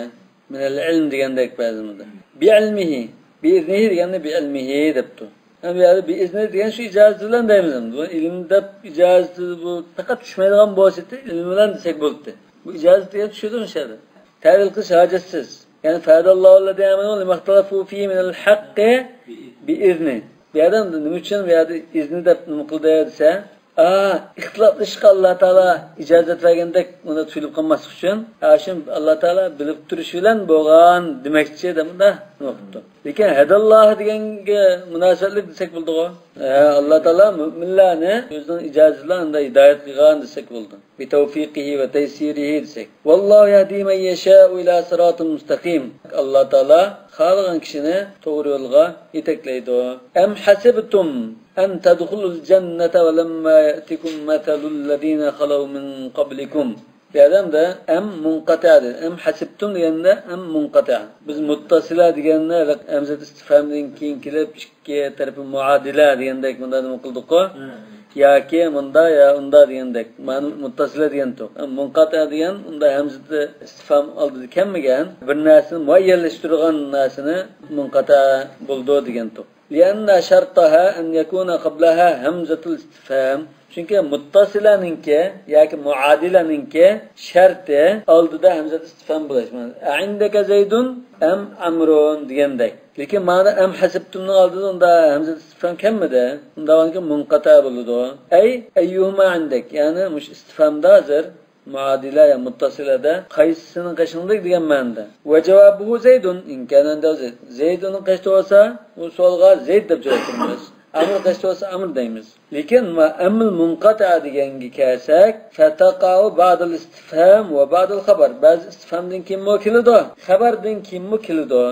مىنەل ئىلم دېگەندەك بەزىمىزدە. بىئىلمىھى. بىئىزنىھى دېگەننى بىئىلمىھى دەپتۇ. ھەم بۇ يەردە بىئىزنى دېگەن شۇ ئىجازىتى بىلەن دەيمىز ئەمدى. بۇ ئىلىم دەپ ئىجازىتى بۇ پەقەت چۈشمەيدىغان بولسا ئىلىم بىلەن دېسەك بولاتتى. بۇ ئىجازىت دېگەن شۇدۇر ئىنشائاللا. تەۋىل قىلىش ھاجەتسىز. يەنى فەھەدەللاھۇللەزىنە ئامەنۇ لىمەختەلەفۇ فىھى مىنەل ھەققى بىئىزنى. بۇ يەردە نېمە ئۈچۈن بۇ يەردە ئىزنى دەپ نېمە قىلدى دېسە، ئا، ئىختىلاپلىشىشقا ئاللا تائالا ئىجازەت بەرگەندەك ئۇنى تۇيۇلۇپ قالماسلىق ئۈچۈن، ھاشىم ئاللا تائالا بىلىپ تۇرۇش بىلەن بولغان دېمەكچى دەپ مۇنداق نېمە قىپتۇ. لېكىن ھەدەللاھۇ دېگەنگە مۇناسىۋەتلىك دېسەك بولىدىغۇ. ھە، ئاللا تائالا مۆمىنلەرنى ئۆزىنىڭ ئىجازىتى بىلەن ئۇنداق ھىدايەت قىلغان دېسەك بولىدۇ. بىتەۋفىقىھى ۋە تەيسىرىھى دېسەك. ۋاللاھۇ يەھدى مەن يەشائۇ ئىلا سىراتىن مۇستەقىم. ئاللا تائالا خالىغان كىشىنى توغرا يولغا يېتەكلەيدۇ. ئەم ھەسىبتۇم ئەن تەدخۇلۇل جەننەتە ۋە لەمما يەئتىكۇم مەسەلۇللەزىنە خەلەۋ مىن قەبلىكۇم. بۇ يەردە ئەم مۇنقەتە دېدى. ئەم ھەسىبتۇم دېگەندە ئەم مۇنقەتە. بىز مۇتتەسىلە دېگەننى ھەمزە ئىستىفھامدىن كېيىن كېلىپ، ئىككى تەرىپى مۇئادىلە دېگەندەك مۇنداق نېمە قىلدۇققۇ؟ ھە. ياكى مۇندا يا ئۇندا دېگەندەك. مانا مۇتتەسىلە دېگەنتۇق. ئەم مۇنقەتە دېگەن ئۇندا ھەمزە ئىستىفھام ئالدىدا كەلمىگەن، بىر نەرسىنى مۇئەييەنلەشتۈرىدىغان نەرسىنى مۇنقەتە بولىدۇ دېگەنتۇق. لأن شرطها أن يكون قبلها همزة الاستفهام. چۈنكى مۇتتەسىلەنىڭكى ياكى مۇئادىلەنىڭكى شەرتى ئالدىدا ھەمزە ئىستىفھام بولۇش. مانا، أعندك زيد أم عمرو دېگەندەك. لېكىن مانا ئەم ھەسىبتۇمنىڭ ئالدىدا ئۇندا ھەمزە ئىستىفھام كەلمىدى. ئۇندا ئۇنىڭكى مۇنقەتە بولىدۇ. أي أيهما عندك، يەنى مۇشۇ ئىستىفھامدا ھازىر مۇئادىلە يا مۇتتەسىلەدە قايسىسىنىڭ قېشىڭدىكى دېگەن مەنىدە. وجوابه زيد إن كان عنده زيد. زەيد ئۇنىڭ قېشىدا بولسا، بۇ سوئالغا زەيد دەپ جاۋاب بېرىمىز. ئەمىر قېشىدا بولسا، ئەمىر دەيمىز. لېكىن ما-، ئەممىل مۇنقەتىئە دېگەنگە كەلسەك، فتقع بعد الاستفهام وبعد الخبر. بەزى ئىستىفھامدىن كېيىنمۇ كېلىدۇ، خەبەردىن كېيىنمۇ كېلىدۇ.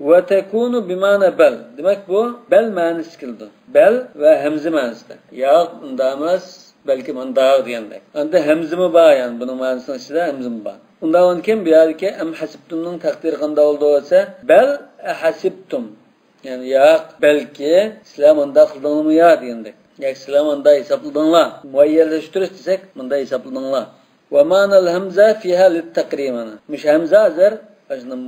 وتكون بمعنى بل. دېمەك، بۇ بەل مەنىسى كېلىدۇ. بەل ۋە ھەمزە مەنىسىدە. ياق، ئۇنداق ئەمەس. بەلكىم ئانداق دېگەندەك. ئەمدى ھەمزىمۇ بار، يەنى بۇنىڭ مەنىسىنىڭ ئىچىدە ھەمزىمۇ بار. ئۇنداق بولغاندىكىن بۇ يەردىكى ئەم ھەسىبتۇمنىڭ تەقدىرى قانداق بولىدۇ دېسە، بەل ئەھەسىبتۇم. يەنى ياق، بەلكى سىلەر مۇنداق قىلدىڭلارمۇ يا دېگەندەك. ياكى سىلەر مۇنداق ھېسابلىدىڭلار. مۇئەييەنلەشتۈرۈش دېسەك، مۇنداق ھېسابلىدىڭلار. ومعنى الهمزة فيها للتقرير مانا. مۇشۇ ھەمزە ھازىر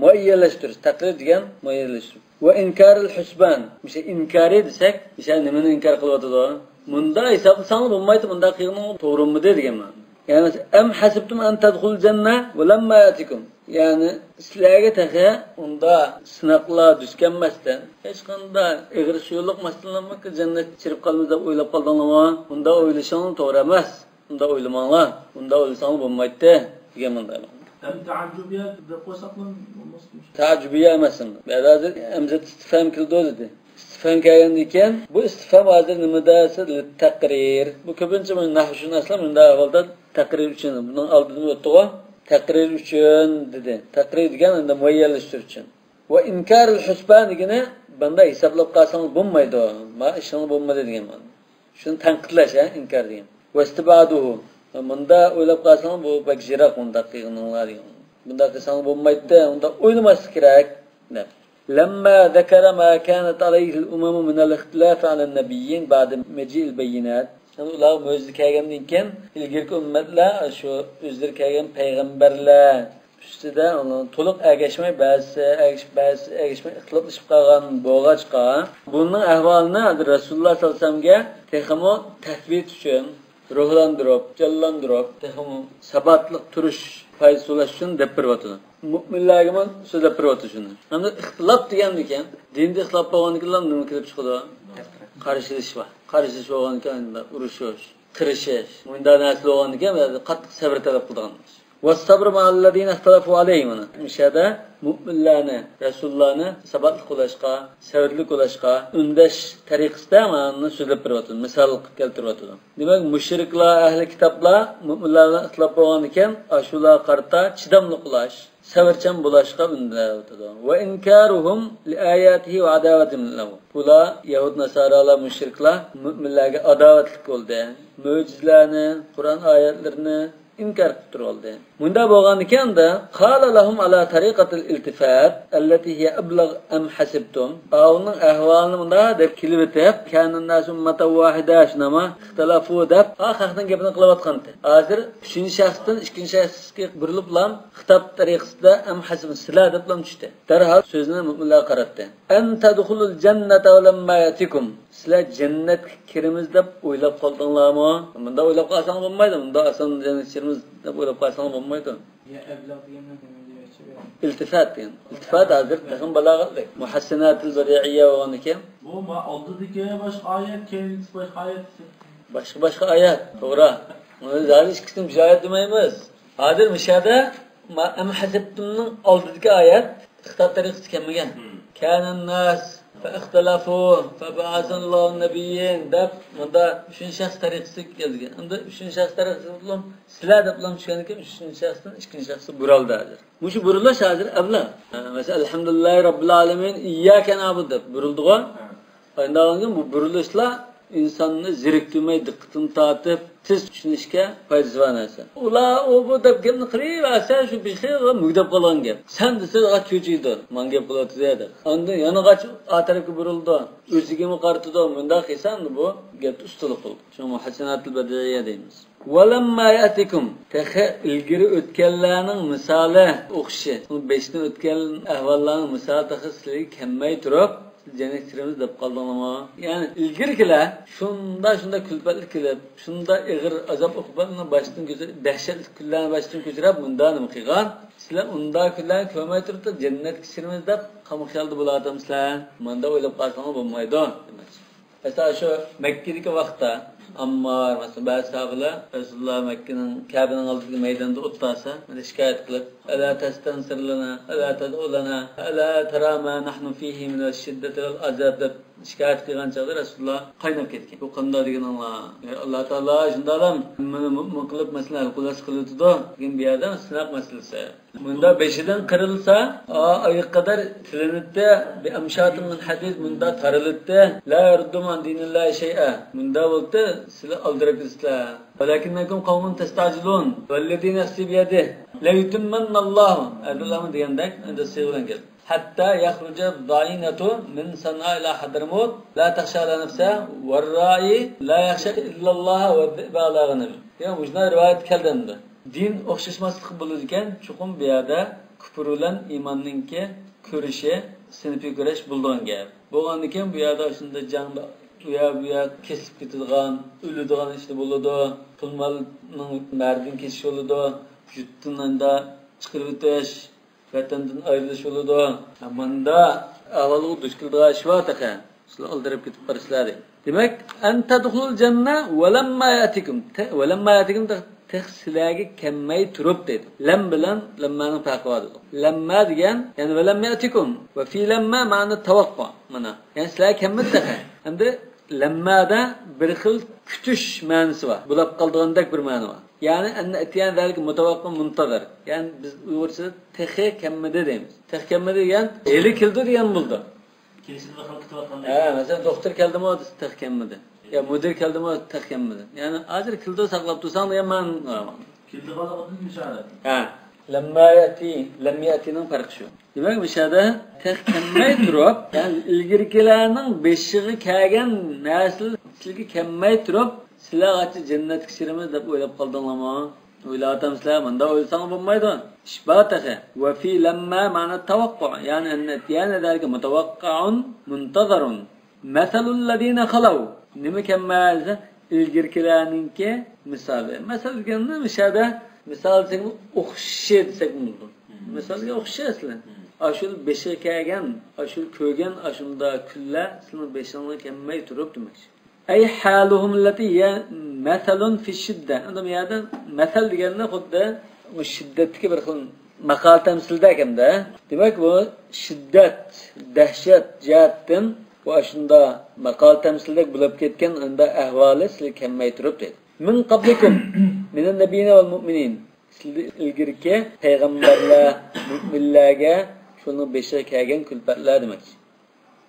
مۇئەييەنلەشتۈرۈش، تەقرىر دېگەن مۇئەييەنلەشتۈرۈش. ۋە ئىنكارىل ھۇسبان. مۇشۇ ئىنكارى دېسەك، مۇشۇ نېمىنى ئىنكار قىلىۋاتىدۇ؟ مۇنداق ھېسابلىساڭلار بولمايدۇ، مۇنداق قىلغىنىڭ توغرىمىدى دېگەن مەنە. يەنى، ئەم ھەسىبتۇم ئەن تەدخۇلۇل جەننە ۋە لەمما يەتىكۇم. يەنى، سىلەرگە تېخى ئۇنداق سىناقلار دۇچ كەلمەستىن، ھېچقانداق ئېغىر سۇيۇقلۇق مەسىلىنىڭ جەننەتكە كىرىپ قالىمىز دەپ ئويلاپ قالدىڭلارمۇ؟ ئۇنداق ئويلىشىڭلار توغرا ئەمەس. ئۇنداق ئويلىماڭلار. ئۇنداق ئويلىساڭلار بولمايتتى دېگەن مۇنداق. ئەم تەئەججۇبىيە دەپ قويساقمۇ بولماسمۇ؟ تەئەججۇبىيە ئەمەس ئەمدى. بەزى ھازىر ھەمزە ئىستىفھام كېلىدۇ دېدى. ئىستىفھام كەلگەندىن كېيىن، بۇ ئىستىفھام ھازىر نېمە دېسە، لىتەقرىر. بۇ كۆپىنچە بۇ نەھۋشۇناسلار مۇنداق ئەھۋالدا تەقرىر ئۈچۈن، بۇنىڭ ئالدىدا ئۆتتىغۇ، تەقرىر ئۈچۈن دېدى. تەقرىر دېگەن ئەمدى مۇئەييەنلەشتۈرۈش ئۈچۈن. ۋە ئىنكارىل ھۇسبان دېگىنى، بۇنداق ھېسابلاپ قالساڭلار بولمايدۇ. ما ئىشىڭلار بولمىدى دېگەن مانا. شۇنى تەنقىدلەش، ھە، ئىنكار دېگەن. ۋەستىبئادۇھۇ. مۇنداق ئويلاپ قالساڭ، بۇ بەك يىراق، مۇنداق قىلغىنىڭلار دېگەن. بۇنداق قىلساڭ بولمايتتى، ئۇنداق ئويلىماسلىق كېرەك، دەپ. لەمما زەكەرە ما كانەت ئەلەيھىل ئۇمەمۇ مىنەل ئىختىلاف ئەلەن نەبىييىن بەئدە مەجىئىل بەييىنات. يەنى ئۇلارغا مۆجىزە كەلگەندىن كېيىن، ئىلگىرىكى ئۈممەتلەر شۇ ئۆزلىرى كەلگەن پەيغەمبەرلەر ئۈستىدە ئۇنىڭ تولۇق ئەگەشمەي، بەزىسى ئەگىشىپ، بەزىسى ئەگەشمەي، ئىختىلاپلىشىپ قالغان بولغاچقا، بۇنىڭ ئەھۋالىنى ھازىر رەسۇلۇللا سەللەللاھۇ ئەلەيھى ۋەسەللەمگە تېخىمۇ تەسبىت ئۈچۈن، روھلاندۇرۇپ، جانلاندۇرۇپ، تېخىمۇ ساباتلىق تۇرۇش پايدىسى بولۇش ئۈچۈن دەپ بېرىۋاتىدۇ. مۆمىنلەرگىمۇ سۆزلەپ بېرىۋاتىدۇ شۇنى. ئەمدى ئىختىلاپ دېگەندىكىن، دىندا ئىختىلاپ بولغاندىكىن نېمە كېلىپ چىقىدۇ؟ قارشىلىشىش بار. قارشىلىشىش بولغاندىكىن ئۇرۇشۇش، قىرىشىش. مۇنداق نەرسە بولغاندىكىن، بۇ يەردە قاتتىق سەۋر تەلەپ قىلىدىغان ئىش. ۋەسسەبرۇ مەئەللەزىنە ئىختەلەفۇ ئەلەيھى. مانا مۇشۇ يەردە مۆمىنلەرنى، رەسۇلۇللانى ساباتلىق بولۇشقا، سەۋرلىك بولۇشقا ئۈندەش تەرىقىسىدە مانا سۆزلەپ بېرىۋاتىدۇ، مىسال قىلىپ كەلتۈرۈۋاتىدۇ. دېمەك، مۇشرىكلار، ئەھلى كىتابلار مۆمىنلەر بىلەن ئىختىلاپ بولغاندىكىن، ئاشۇلارغا قارىتا چىداملىق بولاش، سەۋرچان بولۇشقا ئۈندەۋاتىدۇ. ۋە ئىنكارۇھۇم لىئاياتىھى ۋە ئاداۋەتىھىم لەھۇ. بۇلار، يەھۇد ناسارالار، مۇشرىكلار مۆمىنلەرگە ئاداۋەتلىك بولدى. مۆجىزىلەرنى، قۇرئان ئايەتلىرىنى ئىنكار قىلىپ تۇرۇۋالدى. مۇنداق بولغاندىكىن، قال لهم على طريقة الالتفات التي هي أبلغ أم حسبتم. ئاۋۇنىڭ ئەھۋالىنى مۇنداق دەپ كېلىۋېتىپ، كان الناس أمة واحدة، شۇنداقمۇ؟ اختلفوا دەپ، ئا، خەقنىڭ گېپىنى قىلىۋاتقانتى. ھازىر ئۈچىنچى شەخستىن ئىككىنچى شەخسكە بۇرۇلۇپلا، خىتاب تەرىقىسىدە ئەم ھەسىب سىلەر دەپلا چۈشتى. دەرھال سۆزىنى مۆمىنلەرگە قاراتتى. أن تدخلوا الجنة ولما يأتكم. سىلەر جەننەتكە كىرىمىز دەپ ئويلاپ قالدىڭلارمۇ؟ مۇنداق ئويلاپ قالساڭ بولمايدۇ. مۇنداق ئاسان جەننەتكە كىرىمىز دەپ ئويلاپ قالساڭ بولمايدۇ. يا ئەبلەغ دېگەننى نېمە دېمەكچى؟ ئىلتىپات دېگەن. ئىلتىپات ھازىر تېخىمۇ بالاغەتلىك. مۇھەسسىناتىل بەدىئىيە بولغاندىكىن. بۇ ما-، ئالدىدىكى باشقا ئايەت، كەينىدىكى باشقا ئايەت. باشقا، باشقا ئايەت. توغرا. ئۇنى ھازىر ئىككىسىنى بىر ئايەت دېمەيمىز. ھازىر مۇشۇ يەردە ما-، ئەم ھەسىبتۇمنىڭ ئالدىدىكى ئايەت خىتاب تەرىقىسى كەلمىگەن. كان الناس فاختلفوا فبعث الله النبيين دەپ، مۇندا ئۈچىنچى شەخس تەرىقىسى كەلگەن. ئەمدى ئۈچىنچى شەخس تەرىقىسى بولۇپ، سىلەر دەپلا چۈشكەندىكىن، ئۈچىنچى شەخستىن ئىككىنچى شەخسكە بۇرالدى ھازىر. مۇشۇ بۇرۇلۇش ھازىر ئەبلەغ. مەسىلەن، ئەلھەمدۇلىللاھى راببىل ئالەمىن، ئىيياكە نەئبۇدۇ دەپ بۇرۇلدىغۇ. ئاندىن بۇ بۇرۇلۇشلار ئىنساننى زېرىكتۈرمەي، دىققىتىنى تارتىپ، تېز چۈشىنىشكە پايدىسى بار نەرسە. ئۇلار ئۇ بۇ دەپ گەپنى قىلىۋەرسە، شۇ بېشىغا مۈگدەپ قالغان گەپ. سەن دېسە، چۆچۈيدۇ، ماڭا گەپ قىلىۋاتىدۇ دەپ. ئاندىن يەنە قاچ ئا تەرەپكە بۇرۇلىدۇ، ئۆزىگىمۇ قارىتىدۇ. مۇنداق قىلسا، بۇ گەپتە ئۇستىلىق قىلىدۇ. شۇڭا مۇھەسسىناتىل بەدىئىيە دەيمىز. ۋەلەمما يەئتىكۇم، تېخى ئىلگىرى ئۆتكەنلەرنىڭ مىسالى ئوخشىشى، بۇ بېشىدىن ئۆتكەن ئەھۋاللارنىڭ مىسالى تېخى سىلەرگە كەلمەي تۇرۇپ، جەننەتكە كىرىمىز دەپ قالدىڭلارمۇ؟ يەنى ئىلگىرىكىلەر شۇنداق، شۇنداق كۈلپەتلىك كېلىپ، شۇنداق ئېغىر ئازاب ئوقۇبەتنى باشتىن كۆچۈرۈپ، دەھشەتلىك كۈنلەرنى باشتىن كۆچۈرۈپ، مۇنداق نېمە قىلغان؟ سىلەر ئۇنداق كۈنلەرنى كۆرمەي تۇرۇپلا جەننەتكە كىرىمىز دەپ خام خىيالدا بولۇۋاتامسىلەر؟ مانداق ئويلاپ قالساڭلار بولمايدۇ، دېمەكچى. مەسىلەن، شۇ مەككىدىكى ۋاقىتتا ئاممار، مەسىلەن، بەزى ساھابىلەر رەسۇلۇللا مەككىنىڭ، كەبىنىڭ ئالدىدىكى مەيداندا ئوت تارسا، مانا شىكايەت قىلىپ، «ئەلا تەستەنسىر لەنا، ئەلا تەدئۇ لەنا، ئەلا تەرا ما نەھنۇ فىھى مىنەش شىددەتى ۋەل ئازاب» دەپ شىكايەت قىلغان چاغدا رەسۇلۇللا قايناپ كەتكەن. «بۇ قانداق دېگىنىڭلار؟ ئەي ئاللا تائالا، شۇنداقلا ھەممىنى مۇئمىن قىلىپ، مەسىلەن، ھەل قىلىۋەتسە قىلىۋېتىدۇ. لېكىن بۇ يەردە سىناق مەسىلىسى.» مۇندا بېشىدىن قىرىلسا، ئا، ئايىغى قەدەر تىلىنىتتى، بىئەمشاتىن مىن ھەدىد، مۇندا تارىلىتتى، لا يەردۇم ئەن دىنىللاھى شەيئا، مۇندا بولتى، سىلەر ئالدىراپ كېتىسىلەر. ۋەلەكىننەكۇم قەۋمۇن تەستەجىلۇن، ۋەللەزى نەفسى بىيەدىھ، لەيۇتىممەننەللاھۇ، ئەدىللامۇ دېگەندەك، ئەمدى سىيغە بىلەن كەل. ھەتتا يەخرۇجە زايىنەتۇ مىن سەنئا ئىلا ھەدرەمۇت، لا تەخشا ئىلا نەفسىھا، ۋەررائى لا يەخشا ئىللەللاھا ۋەززىئبا ئالا غەنەمىھ. دېگەن مۇشۇنداق رىۋايەت كەلدى ئەمدى. دىن ئوخشاشماسلىق بولىدىكەن، چوقۇم بۇ يەردە كۇپۇر بىلەن ئىماننىڭكى كۆرۈشى سىنىپىي كۈرەش بولىدىغان گەپ. بولغاندىكىن بۇ يەردە شۇنداق جەڭدە ئۇ يەر بۇ يەر كېسىپ كېتىدىغان، ئۆلىدىغان ئىشلار بولىدۇ. پۇل مالنىڭ مەردىن كېسىش بولىدۇ. يۇرتتىن ئاندا چىقىرىۋېتىش، ۋەتەندىن ئايرىلىش بولىدۇ. ماندا ئەھۋالغا دۇچ كېلىدىغان ئىش بار تېخى. سىلەر ئالدىراپ كېتىپ قالىسىلەر دەيدۇ. دېمەك، أن تدخلوا الجنة ولما يأتكم. تە-، ولما يأتكم تېخ-، تېخى سىلەرگە كەلمەي تۇرۇپ دەيدۇ. لەم بىلەن لەممانىڭ پەرقى بار دېدۇق. لەمما دېگەن، يەنى ولم يأتكم. وفي لما معنى التوقع. مانا. يەنى سىلەرگە كەلمىدى تېخى. ئەمدى لەممادا بىر خىل كۈتۈش مەنىسى بار. بولاپ قالىدىغاندەك بىر مەنە بار. يەنى أن يأتي ذلك متوقع منتظر. يەنى بىز ئۇيغۇرچىدا تېخى كەلمىدى دەيمىز. تېخى كەلمىدى دېگەن ھېلى كېلىدۇ دېگەن بولىدۇ. كېلىشىدىغان كۈتۈۋاتقاندەك. ھە، مەسىلەن، دوختۇر كەلدىمۇ دېسە، تېخى كەلمىدى. يا مۇدىر كەلدىمۇ، تېخى كەلمىدى. يەنى ھازىر كېلىدۇ، ساقلاپ تۇرساڭ دېگەن مەنە. كېلىدىغانلىقىدىن ئىشارەت. ھە. لەمما يەتى، لەم يەتىنىڭ پەرقى شۇ. دېمەك، مۇشۇ يەردە تېخى كەلمەي تۇرۇپ، يەنى ئىلگىرىكىلەرنىڭ بېشىغا كەلگەن نەرسىلەر سىلىگە كەلمەي تۇرۇپ، سىلەرغىچە جەننەتكە كىرىمىز دەپ ئويلاپ قالدىڭلارمۇ؟ ئويلاۋاتامسىلەر؟ مۇنداق ئويلىساڭلار بولمايدۇ. ئىش بار تېخى. وفي لما معنى التوقع، يەنى أن يأتي ذلك متوقع منتظر. مثل الذين خلوا. نېمە كەلمەي دېسە، ئىلگىرىكىلەرنىڭكى مىسالى. مەسەل دېگەندە، مۇشۇ يەردە مىسال دېسەك، ئوخشىشى دېسەك بولىدۇ. مىسالغا ئوخشاش ئەسلى. ئاشۇ بېشىغا كەلگەن، ئاشۇ كۆرگەن، ئاشۇنداق كۈنلەر سىلىنىڭ بېشىڭلارغا كەلمەي تۇرۇپ دېمەكچى. أي حالهم التي هي مثل في الشدة. ئەمدى بۇ يەردە مەسەل دېگەندە خۇددى بۇ شىددەتتىكى بىر خىل ماقال تەمسىلدەك ھەمدە. دېمەك، بۇ شىددەت، دەھشەت جەھەتتىن بۇ ئاشۇنداق ماقال تەمسىلدەك بولۇپ كەتكەن ئەمدى ئەھۋالى سىلىگە كەلمەي تۇرۇپ دەيدۇ. من قبلكم من النبيين والمؤمنين. سىلدىن ئىلگىرىكى پەيغەمبەرلەر، مۆمىنلەرگە شۇنىڭ بېشىغا كەلگەن كۈلپەتلەر دېمەكچى.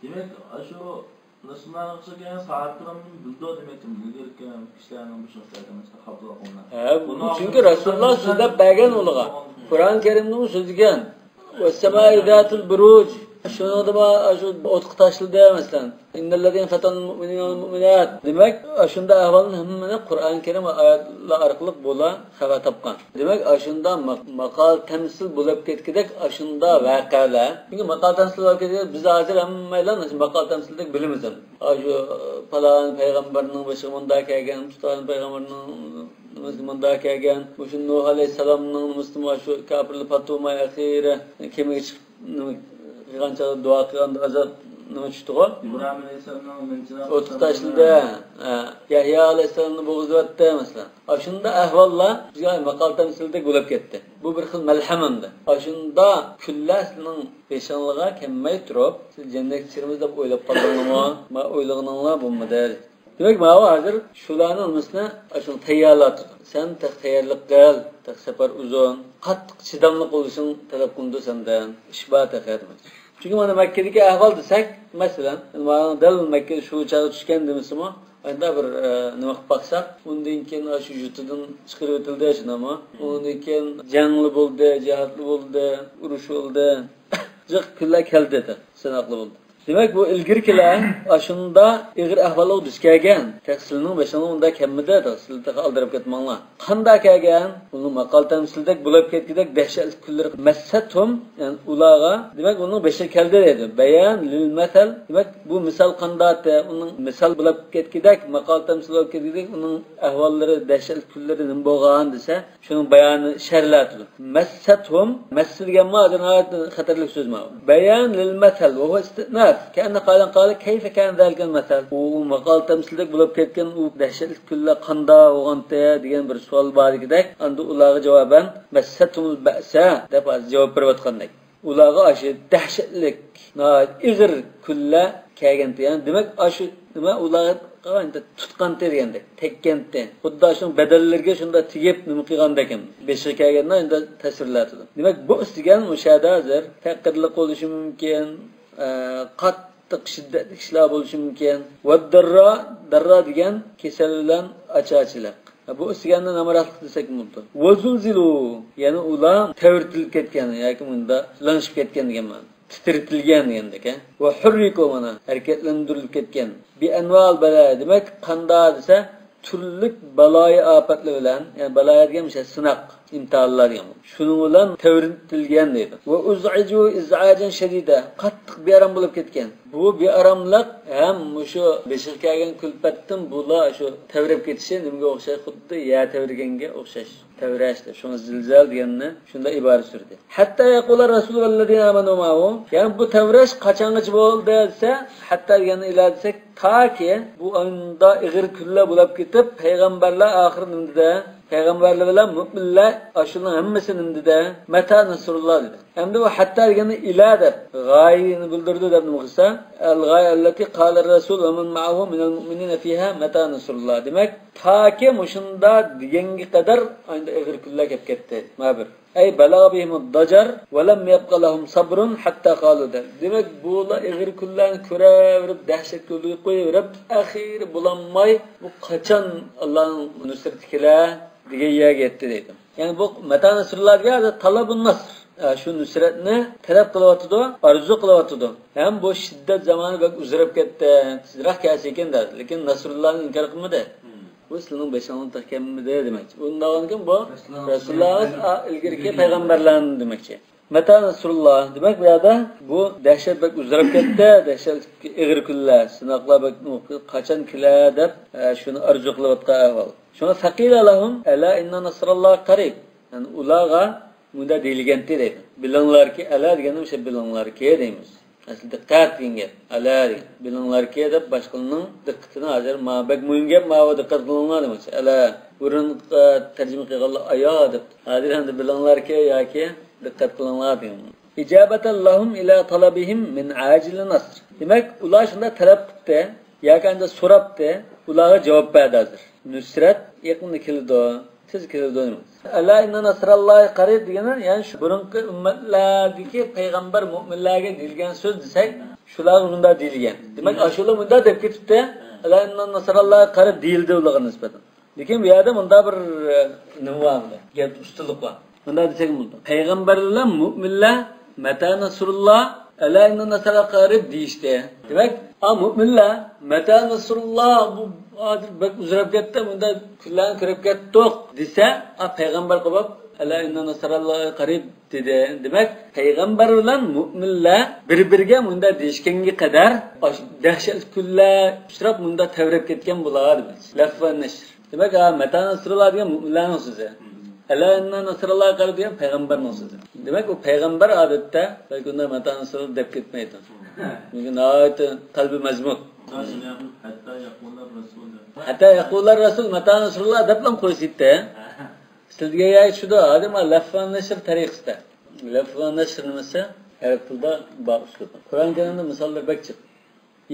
دېمەك، ئاشۇ رەسۇلۇللاھنىڭ كېلىشىگە ساھابە كىرامدىن بىلدى دېمەكچى، ئىلگىرىكى كىشىلەرنىڭ بېشىغا كەلگەن مۇشۇنداق خاپىلىق. ھە، چۈنكى رەسۇلۇللاھ سۆزلەپ بەرگەن ئۇلىغا. قۇرئان كەرىمدىمۇ سۆزلىگەن. والسماء ذات البروج. شۇنىڭدىمۇ ئاشۇ ئوتقا تاشلىدى، مەسىلەن. إن الذين فتنوا المؤمنين والمؤمنات. دېمەك، ئاشۇنداق ئەھۋالنىڭ ھەممىنى قۇرئان كەرىم ۋە ئايەتلەر ئارقىلىق بۇلار خەۋەر تاپقان. دېمەك، ئاشۇنداق ما-، ماقال تەمسىل بولۇپ كەتكۈدەك ئاشۇنداق ۋەقەلەر. چۈنكى ماقال تەمسىل بولۇپ كەتكەندە، بىز ھازىر ھەممەيلەن ماقال تەمسىلدەك بىلىمىز. ئاشۇ پالان پەيغەمبەرنىڭ بېشىغا مۇنداق كەلگەن، پالان پەيغەمبەرنىڭ نېمىسىگە مۇنداق كەلگەن، مۇشۇ نۇھ ئەلەيھىسسالامنىڭ نېمىسىدىمۇ شۇ كاپىرلار پاتۇماي ئەخىرى كېمىگە چىقىپ نېمە قىلغان چاغدا دۇئا قىلغاندا ئازاب نېمە چۈشتىغۇ؟ ئىبراھىم ئەلەيھىسسالامنىڭ مەنچىلا ئوتقا تاشلىدى. ھە. يەھيا ئەلەيھىسسالامنى بوغۇزلىۋەتتى، مەسىلەن. ئاشۇنداق ئەھۋاللار بىزگە ماقال تەمسىلدەك بولۇپ كەتتى. بۇ بىر خىل مەلھەم ئەمدى. ئاشۇنداق كۈنلەر سىلىنىڭ بېشىڭلارغا كەلمەي تۇرۇپ، سىز جەننەتكە كىرىمىز دەپ ئويلاپ قالدىڭلارمۇ؟ ما ئويلىغىنىڭلار بولمىدى. دېمەك، ماۋۇ ھازىر شۇلارنىڭ نېمىسىنى ئاشۇنى تەييارلاپ تۇرىدۇ. سەن تېخى تەييارلىق قىل، تېخى سەپەر ئۇزۇن، قاتتىق چىداملىق بولۇشۇڭ تەلەپ قىلىنىدۇ سەندىن. ئىش بار تېخى دېمەك. چۈنكى مانا مەككىدىكى ئەھۋال دېسەك، مەسىلەن، مانا دەل مەككە شۇ چاغدا چۈشكەن دېمىسىمۇ، ئەندى بىر، ئە، نېمە قىلىپ باقساق، ئۇندىن كېيىن ئاشۇ يۇرتىدىن چىقىرىۋېتىلدى، شۇنداقمۇ؟ ئۇندىن كېيىن جەڭلى بولدى، جىھادلى بولدى، ئۇرۇش بولدى. جىق كۈنلەر كەلدى، سىناقلى بولدى. دېمەك، بۇ ئىلگىرىكىلەر ئاشۇنداق ئېغىر ئەھۋالغا دۇچ كەلگەن. تېخى سىلىنىڭ بېشىڭلار ئۇنداق كەلمىدى، تېخى سىلەر تېخى ئالدىراپ كەتمەڭلار. قانداق كەلگەن؟ ئۇنى ماقال تەمسىلدەك بولۇپ كەتكۈدەك دەھشەتلىك كۈنلىرى مەسسەتھۇم، يەنى ئۇلارغا، دېمەك، ئۇنىڭ بېشىغا كەلدى دەيدۇ. بەيان لىل مەسەل، دېمەك، بۇ مىسال قانداقتى؟ ئۇنىڭ مىسال بولۇپ كەتكۈدەك، ماقال تەمسىل بولۇپ كەتكۈدەك ئۇنىڭ ئەھۋاللىرى، دەھشەتلىك كۈنلىرى نېمە بولغان دېسە، شۇنىڭ بايانى شەرھلەتىدۇ. مەسسەتھۇم، مەسسە دېگەن مۇ، ھازىر ناھايىتى خەتەرلىك سۆز ماۋۇ. بەيان لىل مەسەل، ۋە ھۇۋە ئىستىئناف. كەئەننە قائىلەن قالە، كەيفە كانە زالىكەل مەسەل. ئۇ، ئۇ ماقال تەمسىلدەك بولۇپ كەتكەن ئۇ دەھشەتلىك كۈنلەر قانداق بولغانتى دېگەن بىر سوئال بار ئىدىدەك. ئەمدى ئۇلارغا جاۋابەن، مەسسەتھۇمۇل بەئسا دەپ ھازىر جاۋاب بېرىۋاتقاندەك. ئۇلارغا ئاشۇ دەھشەتلىك، ناھايىتى ئېغىر كۈنلەر كەلگەنتى. يەنى دېمەك، ئاشۇ نېمە ئۇلارغا تۇتقانتى دېگەندەك، تەگكەنتى. خۇددى ئاشۇنىڭ بەدەنلىرىگە شۇنداق تېگىپ نېمە قىلغاندەك، بېشىغا كەلگەندە ئەمدى تەسۋىرلەتىدۇ. دېمەك، بۇئس دېگەن مۇشۇ يەردە ھازىر پەقىرلىق بولۇشى مۇمكىن، ئە، قاتتىق شىددەتلىك ئىشلار بولۇشى مۇمكىن. ۋەددەررا، دەررا دېگەن كېسەل بىلەن ئاچارچىلىق. بۇ ئىستىگەندىن ئامراقلىق دېسەك بولىدۇ. ۋەزۇلزىلۇ، يەنى ئۇلار تەۋرىتىلىپ كەتكەن ياكى مۇنداق لىڭشىپ كەتكەن دېگەن مەنە. تىترىتىلگەن دېگەندەك، ھە. ۋە ھۇررىكۇ، مانا، ھەرىكەتلەندۈرۈلۈپ كەتكەن. بىئەنۋائىل بەلا، دېمەك، قاندا دېسە، تۈرلۈك بالايىئاپەتلەر بىلەن، يەنى بالايا دېگەن مۇشۇ سىناق. ئىمتىھانلار دېگەن. شۇنىڭ بىلەن تەۋرىتىلگەن دەيدۇ. ۋە ئۇزئىجۇ ئىزئاجەن شەدىدە، قاتتىق بىئارام بولۇپ كەتكەن. بۇ بىئاراملىق ھەم مۇشۇ بېشىغا كەلگەن كۈلپەتتىن بۇلار شۇ تەۋرەپ كېتىشى نېمىگە ئوخشاش؟ خۇددى يەر تەۋرىگەنگە ئوخشاش. تەۋرەش دەپ. شۇڭا زىلزال دېگەننى شۇنداق ئىبارە سۈردى. ھەتتا يەقۇلەر رەسۇل ۋەللەزىنە ئامەنۇ مەئەھۇ. يەنى بۇ تەۋرەش قاچانغىچە بولدى دېسە، ھەتتا دېگەننى ئىلا دېسەك، تاكى بۇ ئاندا ئېغىر كۈنلەر بولاپ كېتىپ، پەيغەمبەرلەر ئاخىرى نېمە دېدى؟ پەيغەمبەرلەر بىلەن مۆمىنلەر ئاشۇنىڭ ھەممىسى نېمە دېدى؟ مەتا نەسرۇللا دېدى. ئەمدى بۇ ھەتتا دېگەننى ئىلا دەپ، غايىنى بىلدۈرىدۇ دەپ نېمە قىلسا، ئەل غايە ئەللەتى قالە رەسۇل ۋە مەن مەئەھۇ مىنەل مۇئمىنىنە فىھا مەتا نەسرۇللا. دېمەك، تاكى مۇشۇندا دېگەنگە قەدەر ئاندا ئېغىر كۈنلەر كەپ كەتتى. ما بىر. ئەي بەلەغە بىھىمۇد داجار ۋە لەم يەبقە لەھۇم سەبرۇن ھەتتا قالۇ دەپ. دېمەك، بۇلار ئېغىر كۈنلەرنى كۆرەۋېرىپ، دەھشەتكە يولۇقۇۋېرىپ، ئەخىرى بولالماي، بۇ قاچان ئاللانىڭ نۇسرىتى كېلەر دېگەن يەرگە يەتتى دەيدۇ. يەنى بۇ مەتا نەسرۇللا دېگەن ھازىر تالەبۇن نەسر. ئە، شۇ نۇسرەتنى تەلەپ قىلىۋاتىدۇ، ئارزۇ قىلىۋاتىدۇ. ھەم بۇ شىددەت زامانى بەك ئۇزىراپ كەتتى، تېزراق كەلسىكىن دەپ. لېكىن نەسرۇللانى ئىنكار قىلمىدى. بۇ سىلىنىڭ بېشىڭىزدا كەلمىدى دېمەكچى. ئۇنداق بولغاندىكىن بۇ رەسۇلۇللاھ ئىلگىرىكى پەيغەمبەرلەرنى دېمەكچى. مەتا نەسرۇللاھ دېمەك، بۇ يەردە بۇ دەھشەت بەك ئۇزىراپ كەتتى، دەھشەت ئېغىر كۈنلەر، سىناقلار بەك قاچان كېلەر دەپ، ئە، شۇنى ئارزۇ قىلىۋاتقان ئەھۋال. شۇڭا فەقىلە لەھۇم ئەلا ئىننا نەسراللاھى قەرىب. يەنى ئۇلارغا مۇنداق دېيىلگەنتى دەيدۇ. بىلىڭلاركى، ئەلا دېگەننى مۇشۇ بىلىڭلاركى دەيمىز. ئەسلى دىققەت دېگەن گەپ. ئەلا دېگەن. بىلىڭلاركى دەپ باشقىلارنىڭ دىققىتىنى ھازىر ما بەك مۇھىم گەپ، ماۋۇ دىققەت قىلىڭلار دېمەكچى. ئەلا، بۇرۇن، ئە، تەرجىمە قىلغانلار ئايا دەپتۇ. ھازىر ئەمدى بىلىڭلاركى ياكى دىققەت قىلىڭلار دېگەن. ئىجابەتەن لەھۇم ئىلا تەلەبىھىم مىن ئاجىلى نەسر. دېمەك، ئۇلار شۇنداق تەلەپ قىپتۇ ياكى ئەمدى سوراپتۇ، ئۇلارغا جاۋاب بەردى ھازىر. نۇسرەت يېقىندا كېلىدۇ، تېز كېلىدۇ. ئەلا ئىننا نەسراللاھى قەرىب دېگىنى، يەنى شۇ بۇرۇنقى ئۈممەتلەردىكى پەيغەمبەر مۆمىنلەرگە دېيىلگەن سۆز دېسەك، شۇلارغا مۇنداق دېيىلگەن. دېمەك، ئاشۇلار مۇنداق دەپ كېتىپتۇ. ئەلا ئىننا نەسراللاھى قەرىب دېيىلدى ئۇلارغا نىسبەتەن. لېكىن بۇ يەردە مۇنداق بىر، ئە، نېمە بار بۇندا؟ گەپ ئۇستىلىق بار. مۇنداق دېسەك بولىدۇ. پەيغەمبەر بىلەن مۆمىنلەر مەتا نەسرۇللا، ئەلا ئىننا نەسراللاھى قەرىب دېيىشتى. دېمەك، ئا، مۆمىنلەر مەتا نەسرۇللا، بۇ ھازىر بەك ئۇزىراپ كەتتى، مۇنداق كۈنلەرنى كۆرۈپ كەتتۇق دېسە، ئا، پەيغەمبەر قوپۇپ، ئەلا ئىننا نەسراللاھى قەرىب دېدى. دېمەك، پەيغەمبەر بىلەن مۆمىنلەر بىر-بىرىگە مۇنداق دېيىشكەنگە قەدەر، ئاش-، دەھشەتلىك كۈنلەر ئۇچراپ، مۇنداق تەۋرەپ كەتكەن بۇلار دېمەكچى. لەفۋە نەشر. دېمەك، ھا، مەتا نەسرۇللا دېگەن مۆمىنلەرنىڭ سۆزى. ئەلا ئىننا نەسراللاھى قەرىب دېگەن پەيغەمبەرنىڭ سۆزى. دېمەك، ئۇ پەيغەمبەر ئادەتتە بەلكى ئۇنداق مەتا نەسرۇللا دەپ كەتمەيدۇ. چۈنكى ناھايىتى قەلبى مەزمۇن. ھەتتا يەقۇلەر رەسۇل. ھەتتا يەقۇلەر رەسۇل مەتا نەسرۇللا دەپلا قويسىدى. سىز دېگەن يەرگە چۈشىدۇ. ھازىر مانا لەفۋە نەشر تەرىقىسىدە. لەفۋە نەشر نېمىسى؟ ئەرەب تىلىدا بار ئۇسلۇب. قۇرئان كەرىمدە مىساللار بەك جىق.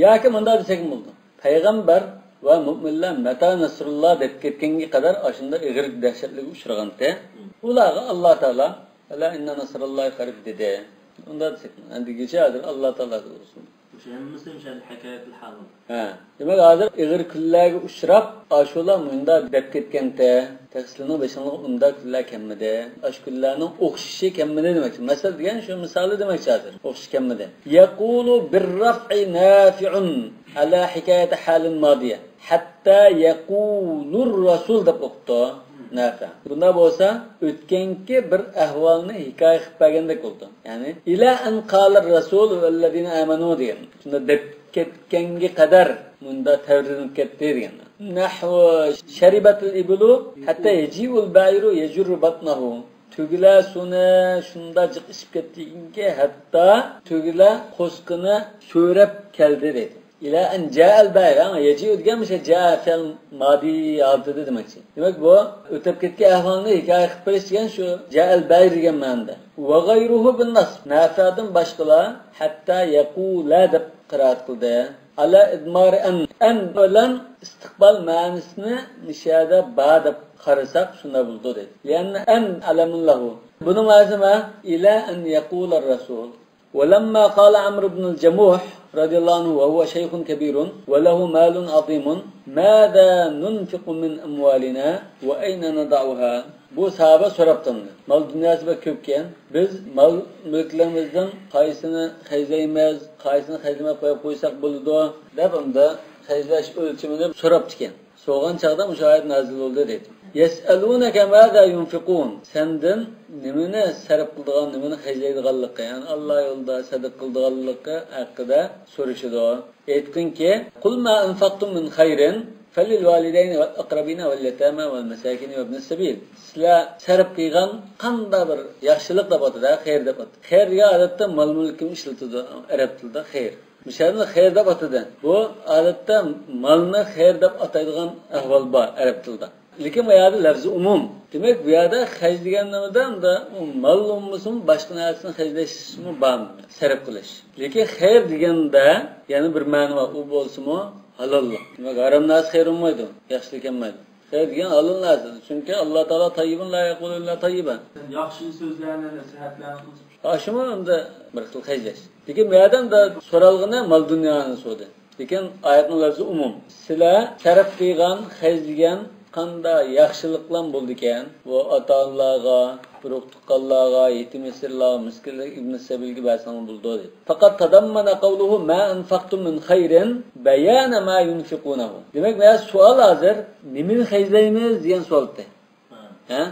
ياكى مۇنداق دېسەكمۇ بولىدۇ. پەيغەمبەر ۋە مۆمىنلەر مەتا نەسرۇللا دەپ كەتكەنگە قەدەر ئاشۇنداق ئېغىر دەھشەتلىككە ئۇچرىغانتى. ئۇلارغا ئاللا تائالا، ئەلا ئىننا نەسراللاھى قەرىب دېدى. ئۇنداق دېسەك، ئەندىگىچە ھازىر ئاللا تائالا بولسۇن. مۇشۇ ھەممىسى مۇشۇ ھېكايەتۇل ھال. ھە. دېمەك، ھازىر ئېغىر كۈنلەرگە ئۇچراپ، ئاشۇلار مۇنداق دەپ كەتكەنتى. تېخى سىلىنىڭ بېشىڭلارغا ئۇنداق كۈنلەر كەلمىدى. ئاشۇ كۈنلەرنىڭ ئوخشىشى كەلمىدى دېمەكچى. مەسىلەن دېگەن شۇ مىسالى دېمەكچى ھازىر. ئوخشىشى كەلمىدى. يقول بالرفع نافع على حكاية حال ماضية حتى يقول الرسول دەپ ئوقۇپتۇ نافىئ. بۇنداق بولسا، ئۆتكەنكى بىر ئەھۋالنى ھېكايە قىلىپ بەرگەندەك بولىدۇ. يەنى، إلى أن قال الرسول والذين آمنوا دېگەن. شۇنداق دەپ كەتكەنگە قەدەر مۇنداق تەۋرىنىپ كەتتى دېگەن. نحو شربت الإبل حتى يجيء البعير يجر بطنه. تۆگىلەر سۇنى شۇنداق جىق ئىچىپ كەتتىكىنكى، ھەتتا تۆگىلەر قوسىقىنى سۆرەپ كەلدى دەيدۇ. إلى أن جاء البعير، ھە، يجيء دېگەن مۇشۇ جاء فېئىل مادى ھالىتىدە دېمەكچى. دېمەك، بۇ ئۆتۈپ كەتكەن ئەھۋالنى ھېكايە قىلىپ بېرىش دېگەن شۇ جاء البعير دېگەن مەنىدە. وغيره بالنصب، نافىئدىن باشقىلار، حتى يقول دەپ قىرائەت قىلدى. على إضمار أن، أن بىلەن ئىستىقبال مەنىسىنى مۇشۇ يەردە بار دەپ قارىساق شۇنداق بولىدۇ دەيدۇ. لأن أن علم له. بۇنىڭ مەنىسى نېمە؟ إلى أن يقول الرسول. ولما قال عمرو بن الجموح رضي الله عنه وهو شيخ كبير وله مال عظيم: ماذا ننفق من أموالنا وأين نضعها؟ بۇ ساھابە سوراپتۇ. مال دۇنياسى بەك كۆپكەن، بىز مال مۈلۈكلىرىمىزدىن قايسىنى خەجلەيمىز، قايسىنى خەجلىمەي قويۇپ قويساق بولىدۇ دەپ، ئۇندا خەجلەش ئۆلچىمىنى سوراپتىكەن. سورىغان چاغدا مۇشۇ ئايەت نازىل بولدى دەيدۇ. يسألونك ماذا ينفقون. سەندىن نېمىنى سەرپ قىلىدىغان، نېمىنى خەجلەيدىغانلىقى، يەنى ئاللا يولىدا سەدىقە قىلىدىغانلىقى ھەققىدە سورىشىدۇ. ئېيتقىنكى، قل ما أنفقتم من خير فللوالدين والأقربين واليتامى والمساكين وابن السبيل. سىلەر سەرپ قىلغان قانداق بىر ياخشىلىق دەپ ئاتىدۇ، خەير دەپ ئاتىدۇ. خەير دېگەن ئادەتتە مال-مۈلۈكنى ئىشلىتىدۇ ئەرەب تىلىدا خەير. مۇشۇ يەردە خەير دەپ ئاتىدۇ. بۇ ئادەتتە مالنى خەير دەپ ئاتايدىغان ئەھۋال بار ئەرەب تىلىدا. لېكىن بۇ يەردە لەفزى ئومۇم. دېمەك، بۇ يەردە خەجلىگەن نېمىدە ئەمدى ئۇ مال بولمىسىمۇ، باشقا نەرسىنى خەجلەشمۇ بار، سەرپ قىلىش. لېكىن خەير دېگەندە يەنە بىر مەنە بار، ئۇ بولسىمۇ ھالاللىق. دېمەك، ھارام نەرسە خەير بولمايدۇ، ياخشىلىق كەلمەيدۇ. خەير دېگەن ھالال نەرسە. چۈنكى ئاللا تائالا تاييىبۇن لا يەقبەلۇ ئىللا تاييىبەن. ياخشى سۆزلەرنى، نەسىھەتلەرنى قىلسا. ئاشۇمۇ ئەمدى بىر خىل خەجلەش. لېكىن بۇ يەردە ئەمدى سورالغىنى مال دۇنيانى سورىدى. لېكىن ئايەتنىڭ لەفزى ئومۇم. سىلەر سەرپ قىلغان، خەجلىگەن قانداق ياخشىلىقلام بولىدىكەن، بۇ ئاتا-ئانىلارغا، ئۇرۇق-تۇغقانلارغا، يېتىم-يېسىرلارغا، مىسكىنلەرگە، ئىبن سەبىلگە بەرسەڭلار بولىدۇ، دېدى. فقد تضمن قوله ما أنفقتم من خير بيان ما ينفقونه. دېمەك، مانا سوئال ھازىر، نېمىنى خەجلەيمىز دېگەن سوئال ئىدى. ھە؟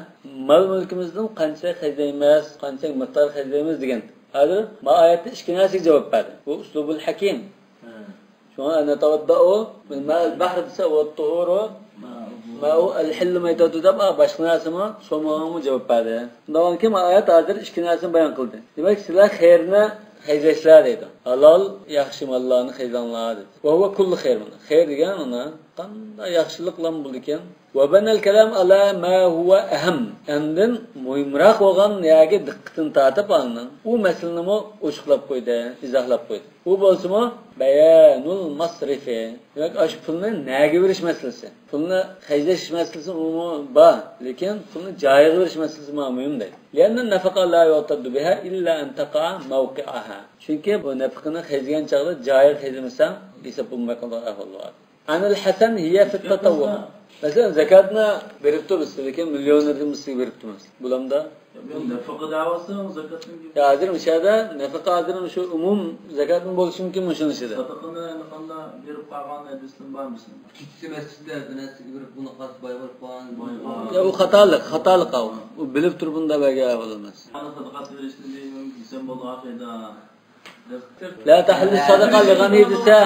مال-مۈلكىمىزدىن قانچە خەجلەيمىز، قانچە مىقدار خەجلەيمىز دېگەن. ھازىر ما ئايەتتە ئىككى نەرسىگە جاۋاب بەردى. بۇ ئۇسلۇبۇل ھەكىم. شۇڭا نەتەۋەددەئۇ مىن مائىل بەھر دېسە، ۋەتتۇھۇرۇ مائۇ ئەلھىللۇ مەيتەتۇ دەپ، باشقا نەرسىمۇ سومىغىمۇ جاۋاب بەردى. شۇنداق بولغاندىكىن، ما ئايەت ھازىر ئىككى نەرسىنى بايان قىلدى. دېمەك، سىلەر خەيرنى خەجلەشلەر دەيدۇ. ھالال، ياخشى ماللارنى خەجلەڭلار دېدى. ۋەھۇۋە كۇللۇ خەير. خەير دېگەن مانا قانداق ياخشىلىقلام بولىدىكەن. وبنى الكلام على ما هو أهم. ئاندىن مۇھىمراق بولغان يەرگە دىققىتىنى تارتىپ ئالنىڭ، ئۇ مەسىلىنىمۇ ئوچۇقلاپ قويدى، ئىزاھلاپ قويدى. ئۇ بولسىمۇ بيان المصرف. دېمەك، ئاشۇ پۇلنى نەگە بېرىش مەسىلىسى، پۇلنى خەجلەش مەسىلىسى ئۇمۇ بار، لېكىن پۇلنى جايىغا بېرىش مەسىلىسى ماڭا مۇھىم دەيدۇ. لأن النفقة لا يعتد بها إلا أن تقع موقعها. چۈنكى بۇ نەپىقىنى خەجلىگەن چاغدا جايىغا خەجلىمىسەڭ، ھېساب بولماي قالىدىغان ئەھۋال بار. عن الحسن هي في التطوع. مەسىلەن، زاكاتنى بېرىپتۇ بىز، لېكىن مىليونېردىن بىز سىزگە بېرىپتۇمىز. بۇلامدا. يا، بۇ نەپىقە دەۋاسى، زاكاتنىڭ گېپى. يا، ھازىر مۇشۇ يەردە نەپىقە ھازىر مۇشۇ ئومۇم زاكاتنىڭ بولۇشى مۇمكىن مۇشۇنىڭ ئىچىدە. سادىقىنى قانداق بېرىپ قالغان ھەدىسىم بار مۇشۇ. كېچىسى مەسچىتتە بىر نەرسىگە بېرىپ، بۇنى قاس باي بولۇپ قالغان. يا، ئۇ خاتالىق، خاتالىق ئۇ. ئۇ بىلىپ تۇرۇپ بۇنداق بەرگەن ئەھۋال ئەمەس. ئانا سادىقات بېرىشنى دېسەم بولىدۇ ئاخىرىدا. لا تحل الصدقة لغني دېسە،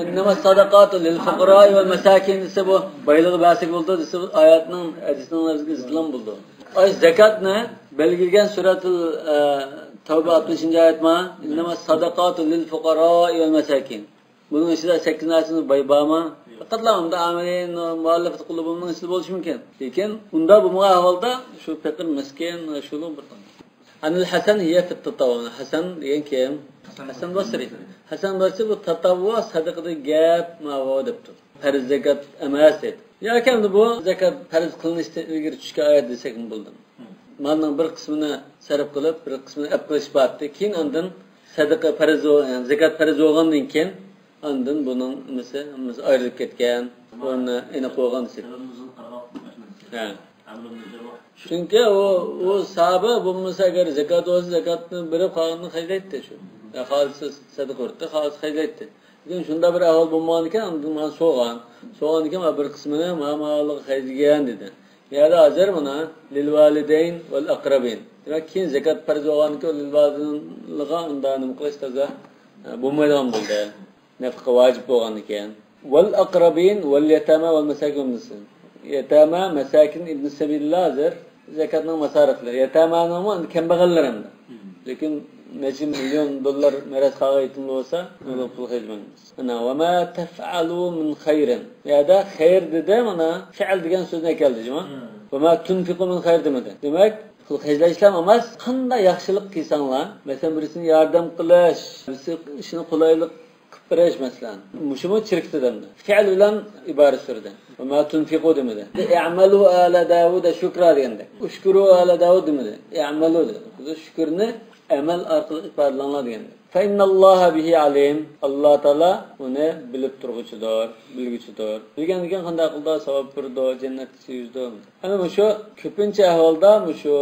إنما الصدقات للفقراء والمساكين دېسە، بۇ بايلىققا بەرسەك بولىدۇ دېسە، بۇ ئايەتنىڭ، ھەدىسنىڭ لەپزىگە زىتلام بولىدۇ. ئاي زاكاتنى بەلگىلىگەن سۈرەتۇل، ئە، تەۋبە ئاتمىشىنچى ئايەت ما؟ إنما الصدقات للفقراء والمساكين. بۇنىڭ ئىچىدە سەككىز نەرسىنىڭ باي بارمۇ؟ پەقەتلا ئۇندا ئامىلىن، مۇئەللەفەت قۇلۇبۇنىڭ ئىچىدە بولۇشى مۇمكىن. لېكىن ئۇندا بولمىغان ئەھۋالدا شۇ پېقىر، مىسكىن، شۇلۇق بىر تال. عن الحسن هي في التطوع. ھەسەن دېگەن كىم؟ ھەسەن بەسرى. ھەسەن بەسرى بۇ تەتەۋۋۇ سەدىقىدە گەپ ماۋۇ دەپتۇ. پەرز زاكات ئەمەس دەيدۇ. ياكى ئەمدى بۇ زاكات پەرز قىلىنىشتىن ئىلگىرى چۈشكەن ئايەت دېسەكمۇ بولىدۇ. مالنىڭ بىر قىسمىنى سەرپ قىلىپ، بىر قىسمىنى ئەپ قىلىش بار ئىدى. كېيىن ئاندىن سەدىقە پەرز بول-، يەنى زاكات پەرز بولغاندىن كېيىن ئاندىن بۇنىڭ نېمىسى، ھەممىسى ئايرىلىپ كەتكەن، ئورنى ئېنىق بولغان دېسەك. ھە. چۈنكى ئۇ، ئۇ ساھابە بولمىسا، ئەگەر زاكات بولسا، زاكاتنى بېرىپ، قالغىنىنى خەجلەيتتى شۇ. يا خالىسى سەدىقە بېرەتتى، خالىسى خەجلەيتتى. لېكىن شۇنداق بىر ئەھۋال بولمىغانىكەن، ئاندىن ماڭا سورىغان. سورىغاندىكىن، مانا بىر قىسمىنى مانا، مانا خەجلىگەن دېدى. بۇ يەردە ھازىر مانا لىلۋالىدەين ۋەل ئەقرەبىين. دېمەك، كېيىن زاكات پەرز بولغاندىكىن، لىلۋالىدەينغا ئۇنداق نېمە قىلىش تازا، ئە، بولمايدىغان بولدى. نەپقە ۋاجىپ بولغاندىكىن. ۋەل ئەقرەبىين ۋەل يەتامە ۋەل مەساكىن ئىبن سەبىل. يەتامە، مەساكىن، ئىبن سەبىللەر ھازىر زاكاتنىڭ ماسارىپلىرى. يەتامەنىڭمۇ ئەمدى كەمبەغەللەر ئەمدى. لېكىن نەچچە مىليون دوللار مىراس قالغان يېتىم بولسا، ئۇنى پۇل خەجلىمەيمىز. ئەنە، ۋەما تەفئەلۇ مىن خەيرىن. بۇ يەردە خەير دېدى، مانا، فىئىل دېگەن سۆزنى ئەكەلدى، جۇمۇ. ۋەما تۇنفىقۇ مىن خەير دېمىدى. دېمەك، پۇل خەجلەشلەر ئەمەس، قانداق ياخشىلىق قىلساڭلار، مەسىلەن، بىرسىنى ياردەم قىلىش، بىرسى ئىشىنى قولايلىق قىلىپ بېرىش، مەسىلەن. مۇشۇمۇ چىرىكتە دەمدى. فىئىل بىلەن ئىبارە سۈردى. ۋەما تۇنفىقۇ دېمىدى. ئەمەلۇ ئالە داۋۇدە شۇكرا دېگەندەك. ئۇشكۇرۇ ئالە داۋۇد دېمىدى. ئەمەلۇ دېدى. خۇددى شۈكۈرنى ئەمەل ئارقىلىق ئىپادىلەڭلار دېگەندەك. فەئىننەللاھە بىھى ئالىم. ئاللا تائالا ئۇنى بىلىپ تۇرغۇچىدۇر، بىلگۈچىدۇر. بىلگەندىكىن قانداق قىلىدۇ؟ ساۋاب بېرىدۇ، جەننەتكە سۆيۈزدۇ. ئەنە مۇشۇ كۆپىنچە ئەھۋالدا مۇشۇ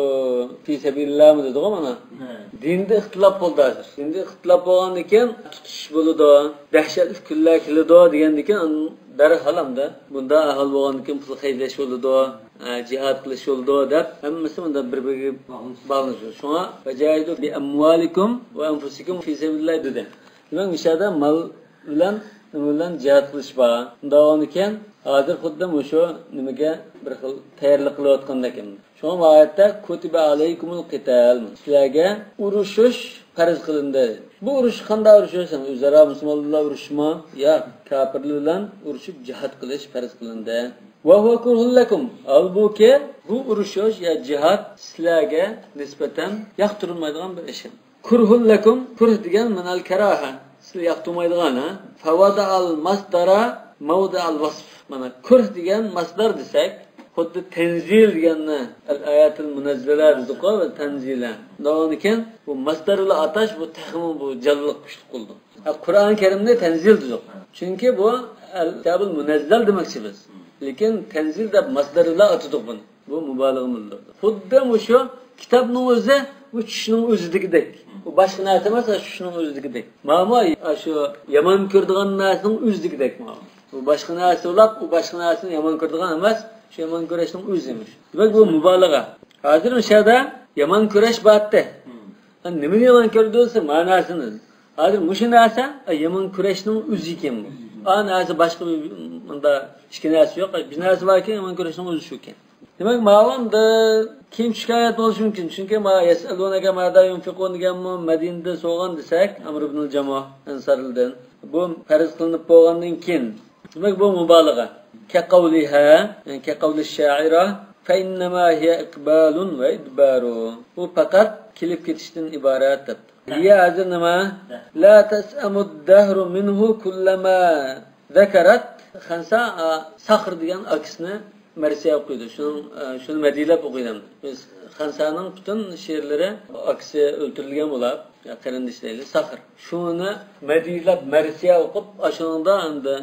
پى سەبىلىللامۇ دېدىغۇ مانا. ھە. دىندا ئىختىلاپ بولدى ھازىر. دىندا ئىختىلاپ بولغاندىن كېيىن تۇتۇش بولىدۇ. دەھشەتلىك كۈنلەر كېلىدۇ دېگەندىكىن، دەرھال ئەمدى بۇنداق ئەھۋال بولغاندىكىن پۇل خەجلەش بولىدۇ، ئە، جىھاد قىلىش بولىدۇ دەپ ھەممىسى مۇنداق بىر-بىرىگە باغلىنىش. شۇڭا «فجاهدوا بأموالكم وأنفسكم في سبيل الله» دېدى. دېمەك، مۇشۇ يەردە مال بىلەن، نېمە بىلەن جىھاد قىلىش بار. ئۇنداق بولغاندىكىن، ھازىر خۇددى مۇشۇ نېمىگە بىر خىل تەييارلىق قىلىۋاتقاندەك. شۇڭا بۇ ئايەتتە «كتب عليكم القتال»، سىلەرگە ئۇرۇشۇش پەرز قىلىندى. بۇ ئۇرۇش قانداق ئۇرۇشۇش؟ ئۆزئارا مۇسۇلمانلار بىلەن ئۇرۇشۇشمۇ؟ ياق، كاپىرلار بىلەن ئۇرۇشۇپ جىھاد قىلىش پەرز قىلىندى. «وهو كره لكم»، ھالبۇكى، بۇ ئۇرۇشۇش يا جىھاد سىلەرگە نىسبەتەن ياقتۇرۇلمايدىغان بىر ئىش. «كره لكم»، كره دېگەن مانا كاراھە، سىلەر ياقتۇرمايدىغان، ھە؟ «فوضع المصدر موضع الوصف». مانا كره دېگەن ماسدار دېسەك، خۇددى تەنزىل دېگەننى، «ئەل ئاياتىل مۇنەززەلە» دېدۇققۇ، تەنزىلە. ئۇنداقكەن بۇ ماسدار بىلەن ئاتاش بۇ تېخىمۇ بۇ جانلىق كۈچلۈك بولىدۇ. ھە، قۇرئان كەرىمنى تەنزىل دېدۇق. چۈنكى بۇ ئەل كىتابىل مۇنەززەل دېمەكچى بىز. لېكىن تەنزىل دەپ ماسدار بىلەن ئاتىدۇق بۇنى. بۇ مۇبالىغە بىلدۈرىدۇ. خۇددى مۇشۇ كىتابنىڭ ئۆزى، بۇ چۈشنىڭ ئۆزىدىكىدەك. بۇ باشقا نەرسە ئەمەس، چۈشنىڭ ئۆزىدىكىدەك. مانا شۇ يامان كۆرىدىغان نەرسىنىڭ ئۆزىدىكىدەك مانا. بۇ باشقا نەرسە بولاپ، ئۇ باشقا نەرسىنى يامان كۆرىدىغان ئەمەس، شۇ يامان كۆرۈشنىڭ ئۆزى ئىمىش. دېمەك، بۇ مۇبالىغە. ھازىر مۇشۇ يەردە يامان كۈرەش بارتتى. ھە، نېمىنى يامان كۆرىدۇ دېسە، مەنىسىنى. ھازىر مۇشۇ نەرسە، ئە، يامان كۈرەشنىڭ ئۆزى ئىكەن بۇ. ئا نەرسە باشقا بىر، مۇندا ئىككى نەرسە يوق، بىر نەرسە باركەن، يامان كۈرەشنىڭ ئۆزى شۇكەن. دېمەك، ماۋۇ ئەمدى كېيىن چۈشكەن ئايەت بولۇشى مۇمكىن. چۈنكى ما «يسألونك ماذا ينفقون» دېگەنمۇ مەدىنىدە سورىغان دېسەك، ئەمر ئىبنۇل جامۇھ ئەنسارىدىن. بۇ پەرز قىلىنىپ بولغاندىن كېيىن. دېمەك، بۇ مۇبالىغە. كقولها، يەنى كقول الشاعر، فإنما هي إقبال وإدبار. بۇ پەقەت كېلىپ كېتىشتىن ئىبارەت دەپ. ھىيە ھازىر نېمە؟ لا تسأم الدهر منه كلما ذكرت. خەنسا، ئا، ساخر دېگەن ئاكىسىنى مەرسىيە ئوقۇيدۇ. شۇنىڭ، ئا، شۇنى مەدھىيلەپ ئوقۇيدۇ. بىز خەنسانىڭ پۈتۈن شېئىرلىرى ئاكىسى ئۆلتۈرۈلگەن بولاپ، يا قېرىندىشى دەيلى، ساخر. شۇنى مەدھىيلەپ مەرسىيە ئوقۇپ، ئاشۇنىڭدا ئەمدى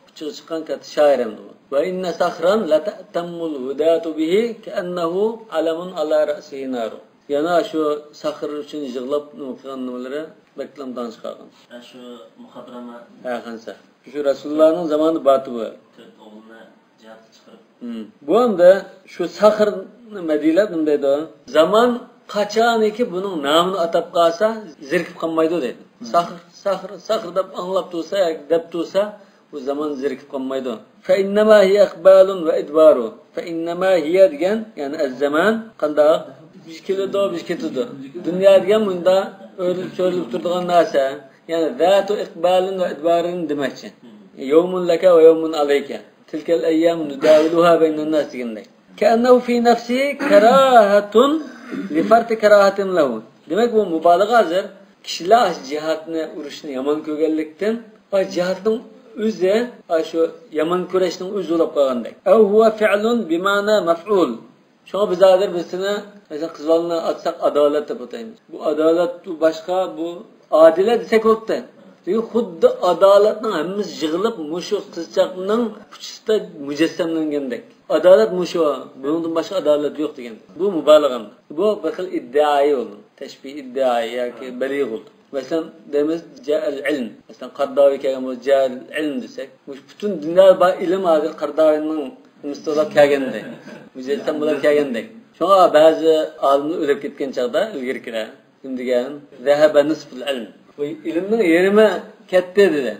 ئۇچىغا چىققان كاتتا شائىر ئەمدى بۇ. وإن صخرا لتأتم الهداة به كأنه علم على رأسه نار. يەنە شۇ ساخر ئۈچۈن يىغلاپ نېمە قىلغان نېمىلىرى بەكلا داڭ چىقارغان. ھە، شۇ مۇخادىرامە. ھە، خەنسە. شۇ رەسۇلۇللانىڭ زامانىدا بارتى بۇ. تۆت ئوغلىنى جىھادقا چىقىرىپ. ھىم. بۇ ئەمدى شۇ ساخرنى مەدھىيلەپ نېمە دەيدۇ؟ زامان قاچانكى بۇنىڭ نامىنى ئاتاپ قالسا، زېرىكىپ قالمايدۇ دەيدۇ. ھىم. ساخر، ساخر، ساخر دەپ ئاڭلاپ تۇرسا ياكى دەپ تۇرسا، بۇ زامان زېرىكىپ قالمايدۇ. فإنما هي إقبال وإدبار. فإنما هي دېگەن، يەنى ئەززامان قانداق؟ بىر كېلىدۇ، بىر كېتىدۇ. دۇنيا دېگەن مۇنداق ئۆرۈلۈپ-چۆرۈلۈپ تۇرىدىغان نەرسە. يەنى ذات إقبال وإدبار دېمەكچى. يوم لك ويوم عليك. تلك الأيام نداولها بين الناس دېگەندەك. كأنه في نفسه كراهة لفرط كراهة له. دېمەك، بۇ مۇبالىغە ھازىر. كىشىلەر ئاشۇ جىھادنى، ئۇرۇشنى يامان كۆرگەنلىكتىن، ئاشۇ جىھادنىڭ ئۆزى، ئاشۇ يامان كۈرەشنىڭ ئۆزى بولۇپ قالغاندەك. أو هو فعل بمعنى مفعول. شۇڭا بىز ھازىر بىرسىنى، مەسىلەن، قىز بالىنى ئاتساق ئادالەت دەپ ئاتايمىز. بۇ ئادالەت، بۇ باشقا، بۇ ئادىلە دېسەك بولدى. چۈنكى خۇددى ئادالەتنىڭ ھەممىسى يىغىلىپ مۇشۇ قىزچاقنىڭ ئۇچىسىدا مۇجەسسەملەنگەندەك. ئادالەت مۇشۇ، بۇنىڭدىن باشقا ئادالەت يوق دېگەن. بۇ مۇبالىغە. بۇ بىر خىل ئىددىئايى بولدى. تەشبىھ ئىددىئايى ياكى بەلىغ بولدى. مەسىلەن، دەيمىز، جائەل ئىلم. مەسىلەن، قارداۋى كەلگەن بولسا، جائەل ئىلم دېسەك، مۇشۇ پۈتۈن دۇنيادا بار ئىلىم ھازىر قارداۋىنىڭ نېمىسى بولاپ كەلگەندەك. مۇجەسسەم بولاپ كەلگەندەك. شۇڭا بەزى ئالىملار ئۆلۈپ كەتكەن چاغدا، ئىلگىرىكىلەر، نېمە دېگەن؟ ذهب نصف العلم. بۇ ئىلىمنىڭ يېرىمى كەتتى دېدى.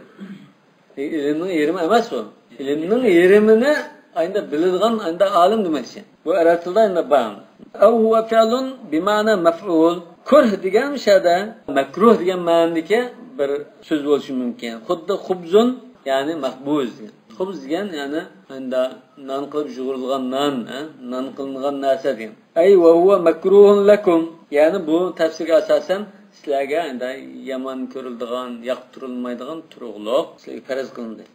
ئىلىمنىڭ يېرىمى ئەمەس بۇ. ئىلىمنىڭ يېرىمىنى ئايندا بىلىدىغان ئايندا ئالىم دېمەكچى. بۇ ئەرەب تىلىدا ئايندا بار. أو هو فعل بمعنى مفعول. كره دېگەن مۇشۇ يەردە مەكروھ دېگەن مەنىدىكى بىر سۆز بولۇشى مۇمكىن. خۇددى خۇبزۇن، يەنى مەخبۇز دېگەن. خۇبز دېگەن، يەنى ئايندا نان قىلىپ يۇغۇرۇلغان نان، ھە؟ نان قىلىنغان نەرسە دېگەن. أي وهو مكروه لكم. يەنى بۇ تەپسىرگە ئاساسەن سىلەرگە ئەمدى يامان كۆرۈلىدىغان، ياقتۇرۇلمايدىغان تۇرۇقلۇق سىلەرگە پەرز قىلىندى.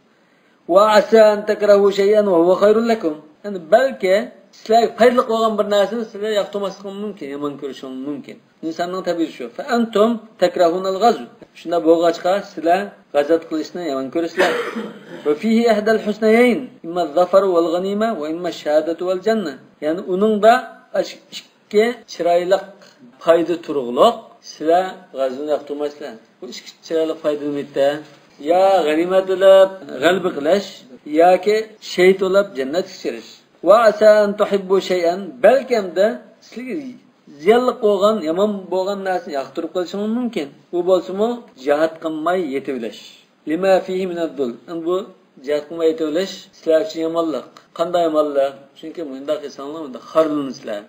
وعسى أن تكرهوا شيئا وهو خير لكم. يەنى بەلكى سىلەرگە پايدىلىق بولغان بىر نەرسىنى سىلەر ياقتۇرماسلىقىڭ مۇمكىن، يامان كۆرۈشۈڭ مۇمكىن. ئىنساننىڭ تەبىئىتى شۇ. فأنتم تكرهون الغزو. شۇنداق بولغاچقا سىلەر غەزۋەت قىلىشنى يامان كۆرىسىلەر. وفيه إحدى الحسنيين، إما الظفر والغنيمة وإما الشهادة والجنة. يەنى ئۇنىڭدا ئىككى چىرايلىق پايدا تۇرۇقلۇق، سىلەر غەزۋىنى ياقتۇرمايسىلەر. بۇ ئىككى چىرايلىق پايدا نېمىدە؟ يا غەنىيمەت ئېلىپ غەلىبە قىلىش، ياكى شېھىت بولۇپ جەننەتكە كىرىش. وعسى أن تحبوا شيئا، بەلكەمدە سىلەرگە زىيانلىق بولغان، يامان بولغان نەرسىنى ياقتۇرۇپ قېلىشىڭىز مۇمكىن. ئۇ بولسىمۇ جىھاد قىلماي يېتىۋېلىش. لما فيه من الضر. ئەمدى بۇ جىھاد قىلماي يېتىۋېلىش سىلەر ئۈچۈن يامانلىق. قانداق يامانلىق؟ چۈنكى مۇنداق قىلساڭلار، مۇنداق خارلىنىسىلەر.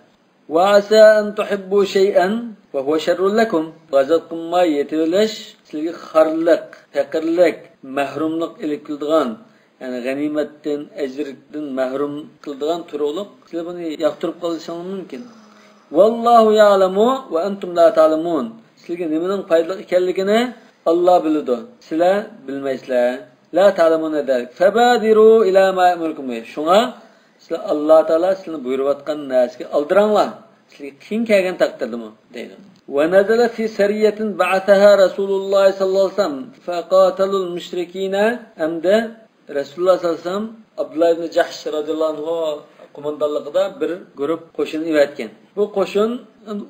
وعسى أن تحبوا شيئا وهو شر لكم. غەزەپ قىلماي يېتىۋېلىش سىلەرگە خارلىق، پەقىرلىك، مەھرۇملۇق ئېلىپ كېلىدىغان، يەنى غەنىيمەتتىن، ئەجىردىن مەھرۇم قىلىدىغان تۇرۇقلۇق. سىلەر بۇنى ياقتۇرۇپ قېلىشىڭلار مۇمكىن. والله يعلم وأنتم لا تعلمون. سىلەرگە نېمىنىڭ پايدىلىق ئىكەنلىكىنى ئاللا بىلىدۇ، سىلەر بىلمەيسىلەر. لا تعلمون ذلك فبادروا إلى ما يأمركم به. شۇڭا سىلەر، ئاللا تائالا سىلەرنى بۇيرۇۋاتقان نەرسىگە ئالدىراڭلار. سىلەرگە قىيىن كەلگەن تەقدىردىمۇ دەيدۇ. ونزل في سرية بعثها رسول الله صلى الله عليه وسلم فقاتلوا المشركين. ئەمدى رەسۇلۇللا سەللەللاھۇ ئەلەيھى ۋەسەللەم ئابدۇللا ئىبنى جەھش رەزىياللاھۇ ئەنھۇ قوماندانلىقىدا بىر گۇرۇپ قوشۇن ئېۋەتكەن. بۇ قوشۇن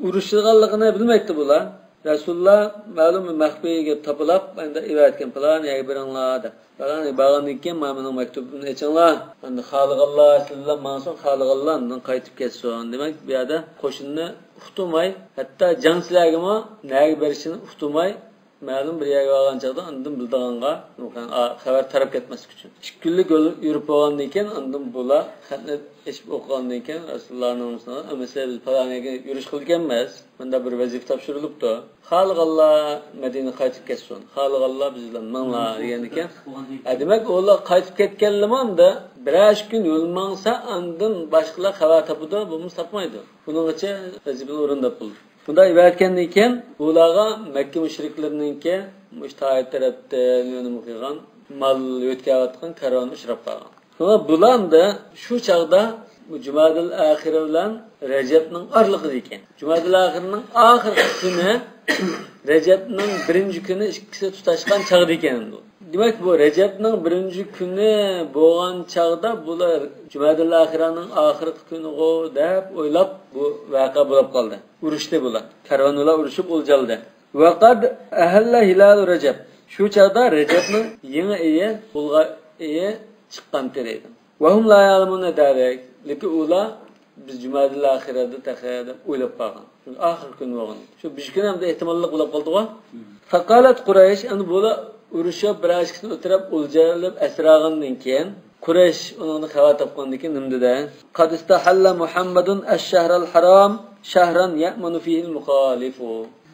ئۇرۇشىدىغانلىقىنى بىلمەيتتى بۇلار. رەسۇلۇللا مەلۇم بىر مەخپىيگە تاپىلاپ، ئەمدى ئېۋەتكەن، پالان يەرگە بېرىڭلار دەپ. پالان يەرگە بارغاندىن كېيىن، مانا مېنىڭ مەكتۇبۇمنى ئېچىڭلار. ئەمدى خالىغانلار سىلەر بىلەن ماڭسۇن، خالىغانلار ئاندىن قايتىپ كەتسۇن. دېمەك، بۇ يەردە قوشۇننى ئۇقتۇرماي، ھەتتا جەڭچىلەرگىمۇ نەگە بېرىشىنى ئۇقتۇرماي، مەلۇم بىر يەرگە بارغان چاغدا ئاندىن بىلىدىغانغا خەۋەر تاراپ كەتمەسلىك ئۈچۈن. ئىككى كۈنلۈك يول يۈرۈپ بولغاندىن كېيىن، ئاندىن بۇلار خەتنى ئېچىپ ئوقۇغاندىن كېيىن، رەسۇلۇللانىڭ ئەمىسى، بىز پالان يەرگە يۈرۈش قىلىدىكەنمىز، مۇنداق بىر ۋەزىپە تاپشۇرۇلۇپتۇ. خالىغانلار مەدىنىگە قايتىپ كەتسۇن، خالىغانلار بىز بىلەن ماڭلا دېگەندىكىن، ھە، دېمەك، ئۇلار قايتىپ كەتكەنلىمۇ ئەمدى بىرەر كۈن يول ماڭسا، ئاندىن باشقىلار خەۋەر تاپىدۇ، بولمىسا تاپمايدۇ. بۇنىڭغىچە ۋەزىپىنى ئورۇنداپ بولدى. بۇنداق ئېۋەتكەندىن كېيىن، ئۇلارغا مەككە مۇشرىكلىرىنىڭكى مۇشۇ تائىپ تەرەپتىن يۆنۈم قىلغان مال يۆتكەۋاتقان كارۋان ئۇچراپ قالغان. شۇڭا بۇلار ئەمدى شۇ چاغدا بۇ جۇمادىل ئاخىرى بىلەن رەجەبنىڭ ئارىلىقىدا ئىكەن. جۇمادىل ئاخىرىنىڭ ئاخىرقى كۈنى، رەجەبنىڭ بىرىنچى كۈنى ئىككىسى تۇتاشقان چاغدا ئىكەن بۇ. دېمەك، بۇ رەجەبنىڭ بىرىنچى كۈنى بولغان چاغدا بۇلار جۇمادىل ئاخىرانىڭ ئاخىرقى كۈنىغۇ دەپ ئويلاپ، بۇ ۋەقە بولۇپ قالدى. ئۇرۇشتى بۇلار. كارۋان بىلەن ئۇرۇشۇپ ئولجالدى. ۋەقەد ئەھەللە ھىلالۇ رەجەب. شۇ چاغدا رەجەبنىڭ يېڭى ئېيى، بولغان ئېيى چىققانتى دەيدۇ. ۋەھۇم لا يەلەمۇنە دەلىك. لېكىن ئۇلار بىز جۇمادىل ئاخىرەدە تېخى دەپ ئويلاپ قالغان. چۈنكى ئاخىرقى كۈن بولغان. شۇ بىر كۈن ئەمدى ئېھتىماللىق بولۇپ قالدىغۇ. فقالت قۇرەيش، ئەمدى بۇلار ئۇرۇشۇپ، بىر ئىككىسىنى ئۆلتۈرۈپ، ئولجىلىپ، ئەسىر ئالغاندىن كېيىن، قۇرەيش ئۇنىڭدىن خەۋەر تاپقاندىن كېيىن نېمە دېدى؟ قد استحل محمد الشهر الحرام شهرا يأمن فيه المخالف.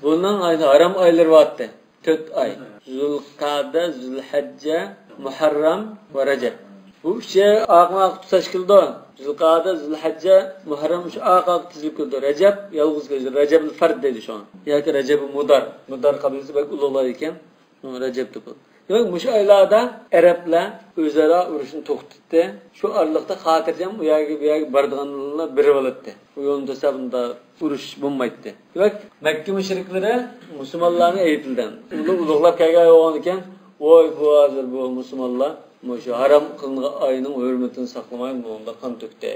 بۇنىڭ ئايدا ھارام ئايلىرى بارتى. تۆت ئاي. زۇلقەدە، زۇلھەججە، مۇھەررەم ۋە رەجەب. بۇ ئۈچى ئارقىمۇ ئارقا تۇتاش كېلىدۇ. زۇلقەدە، زۇلھەججە، مۇھەررەم ئۈچى ئارقا ئارقا تىزىلىپ كېلىدۇ. رەجەب يالغۇز كېلىدۇ. رەجەبنى فەرد دەيدۇ شۇڭا. ياكى رەجەبى مۇدار. مۇدار قەبىلىسى بەك ئۇلۇغلار ئىكەن. رەجەب دەپ. دېمەك، مۇشۇ ئايلاردا ئەرەبلەر ئۆزئارا ئۇرۇشنى توختىتتى. شۇ ئارىلىقتا خاتىرجەم ئۇ يەرگە، بۇ يەرگە بارىدىغانلار بېرىۋالاتتى. ئۇ يولنى توسسا، بۇندا ئۇرۇش بولمايتتى. دېمەك، مەككە مۇشرىكلىرى مۇسۇلمانلارنى ئەيىبلىدى. ئۇلار ئۇلۇغلاپ كەلگەن بولغاندىكىن، ۋوي، بۇ ھازىر بۇ مۇسۇلمانلار مۇشۇ ھارام قىلىنغان ئاينىڭ ھۆرمىتىنى ساقلىماي، بۇنىڭدا قان تۆكتى.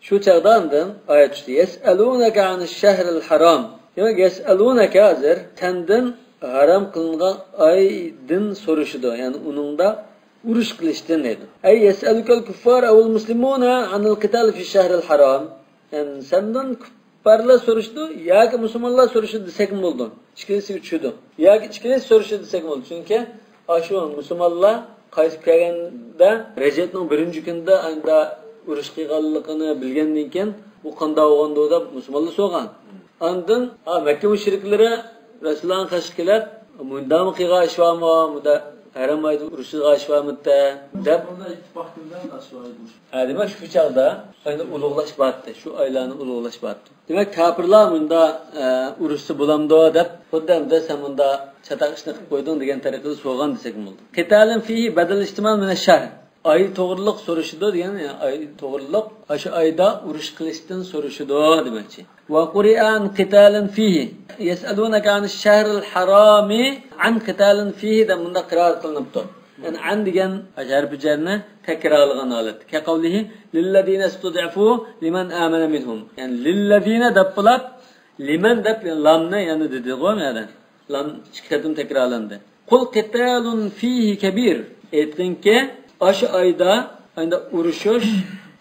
شۇ چاغدا ئاندىن ئايەت چۈشتى. يەسئەلۇنەكە ئانىش شەھرىل ھارام. دېمەك، يەسئەلۇنەكە ھازىر سەندىن ھارام قىلىنغان ئايدىن سورىشىدۇ. يەنى ئۇنىڭدا ئۇرۇش قىلىشتىن دەيدۇ. ئەي يەسئەلۇكەل كۇففار ئەۋل مۇسلىمۇنا ئانىل قىتال فى شەھرىل ھارام. يەنى سەندىن كۇپپارلار سورىشىدۇ ياكى مۇسۇلمانلار سورىشىدۇ دېسەكمۇ بولىدۇ. ئىككىلىسىگە چۈشىدۇ. ياكى ئىككىلىسى سورىشىدۇ دېسەكمۇ بولىدۇ. چۈنكى ئاشۇ مۇسۇلمانلار قايتىپ كەلگەندە، رەجەبنىڭ بىرىنچى كۈنىدە ئاندا ئۇرۇش قىلغانلىقىنى بىلگەندىن كېيىن، بۇ قانداق بولغاندۇ دەپ مۇسۇلمانلار سورىغان. ئاندىن، ھا، مەككە مۇشرىكلىرى رەسۇلۇللانىڭ قېشىغا كېلىپ، مۇنداقمۇ قىلغان ئىش بارمۇ؟ مۇنداق ھەرەم ئايدا ئۇرۇشىدىغان ئىش بارمىدى؟ دەپ. ھە، دېمەك، شۇ چاغدا ئاينى ئۇلۇغلاش بارتتى، شۇ ئايلارنى ئۇلۇغلاش بارتتى. دېمەك، كاپىرلار مۇندا، ئە، ئۇرۇشسا بولامدۇ دەپ، خۇددى ئەمدى سەن مۇندا چاتاق ئىشنى قىلىپ قويدۇڭ دېگەن تەرىقىدە سورىغان دېسەكمۇ بولىدۇ. قىتالىن فىھى بەدەل ئىھتىمال مىنەش شەھر. ئاي توغرىلىق سورىشىدۇ دېگەن، يەنى ئاي توغرىلىق، ئاشۇ ئايدا ئۇرۇش قىلىشتىن سورىشىدۇ دېمەكچى. ۋە قۇرىئە ئەن قىتالىن فىھى. يەسئەلۇنەكە ئانىش شەھرىل ھارامى ئەن قىتالىن فىھى دەپ مۇنداق قىرائەت قىلىنىپتۇ. يەنى ئەن دېگەن ھەرپى جەرنى تەكرارلىغان ھالەت. كەقەۋلىھى لىللەزىنە ئىستۇدئىفۇ لىمەن ئامەنە مىنھۇم. يەنى لىللەزىنە دەپ بولۇپ، لىمەن دەپ لامنى يەنە دېدىغۇ مۇ يەردە؟ لام ئىككى قېتىم تەكرارلاندى. قل قتال فيه كبير. ئېيتقىنكى، ئاشۇ ئايدا ئايدا ئۇرۇشۇش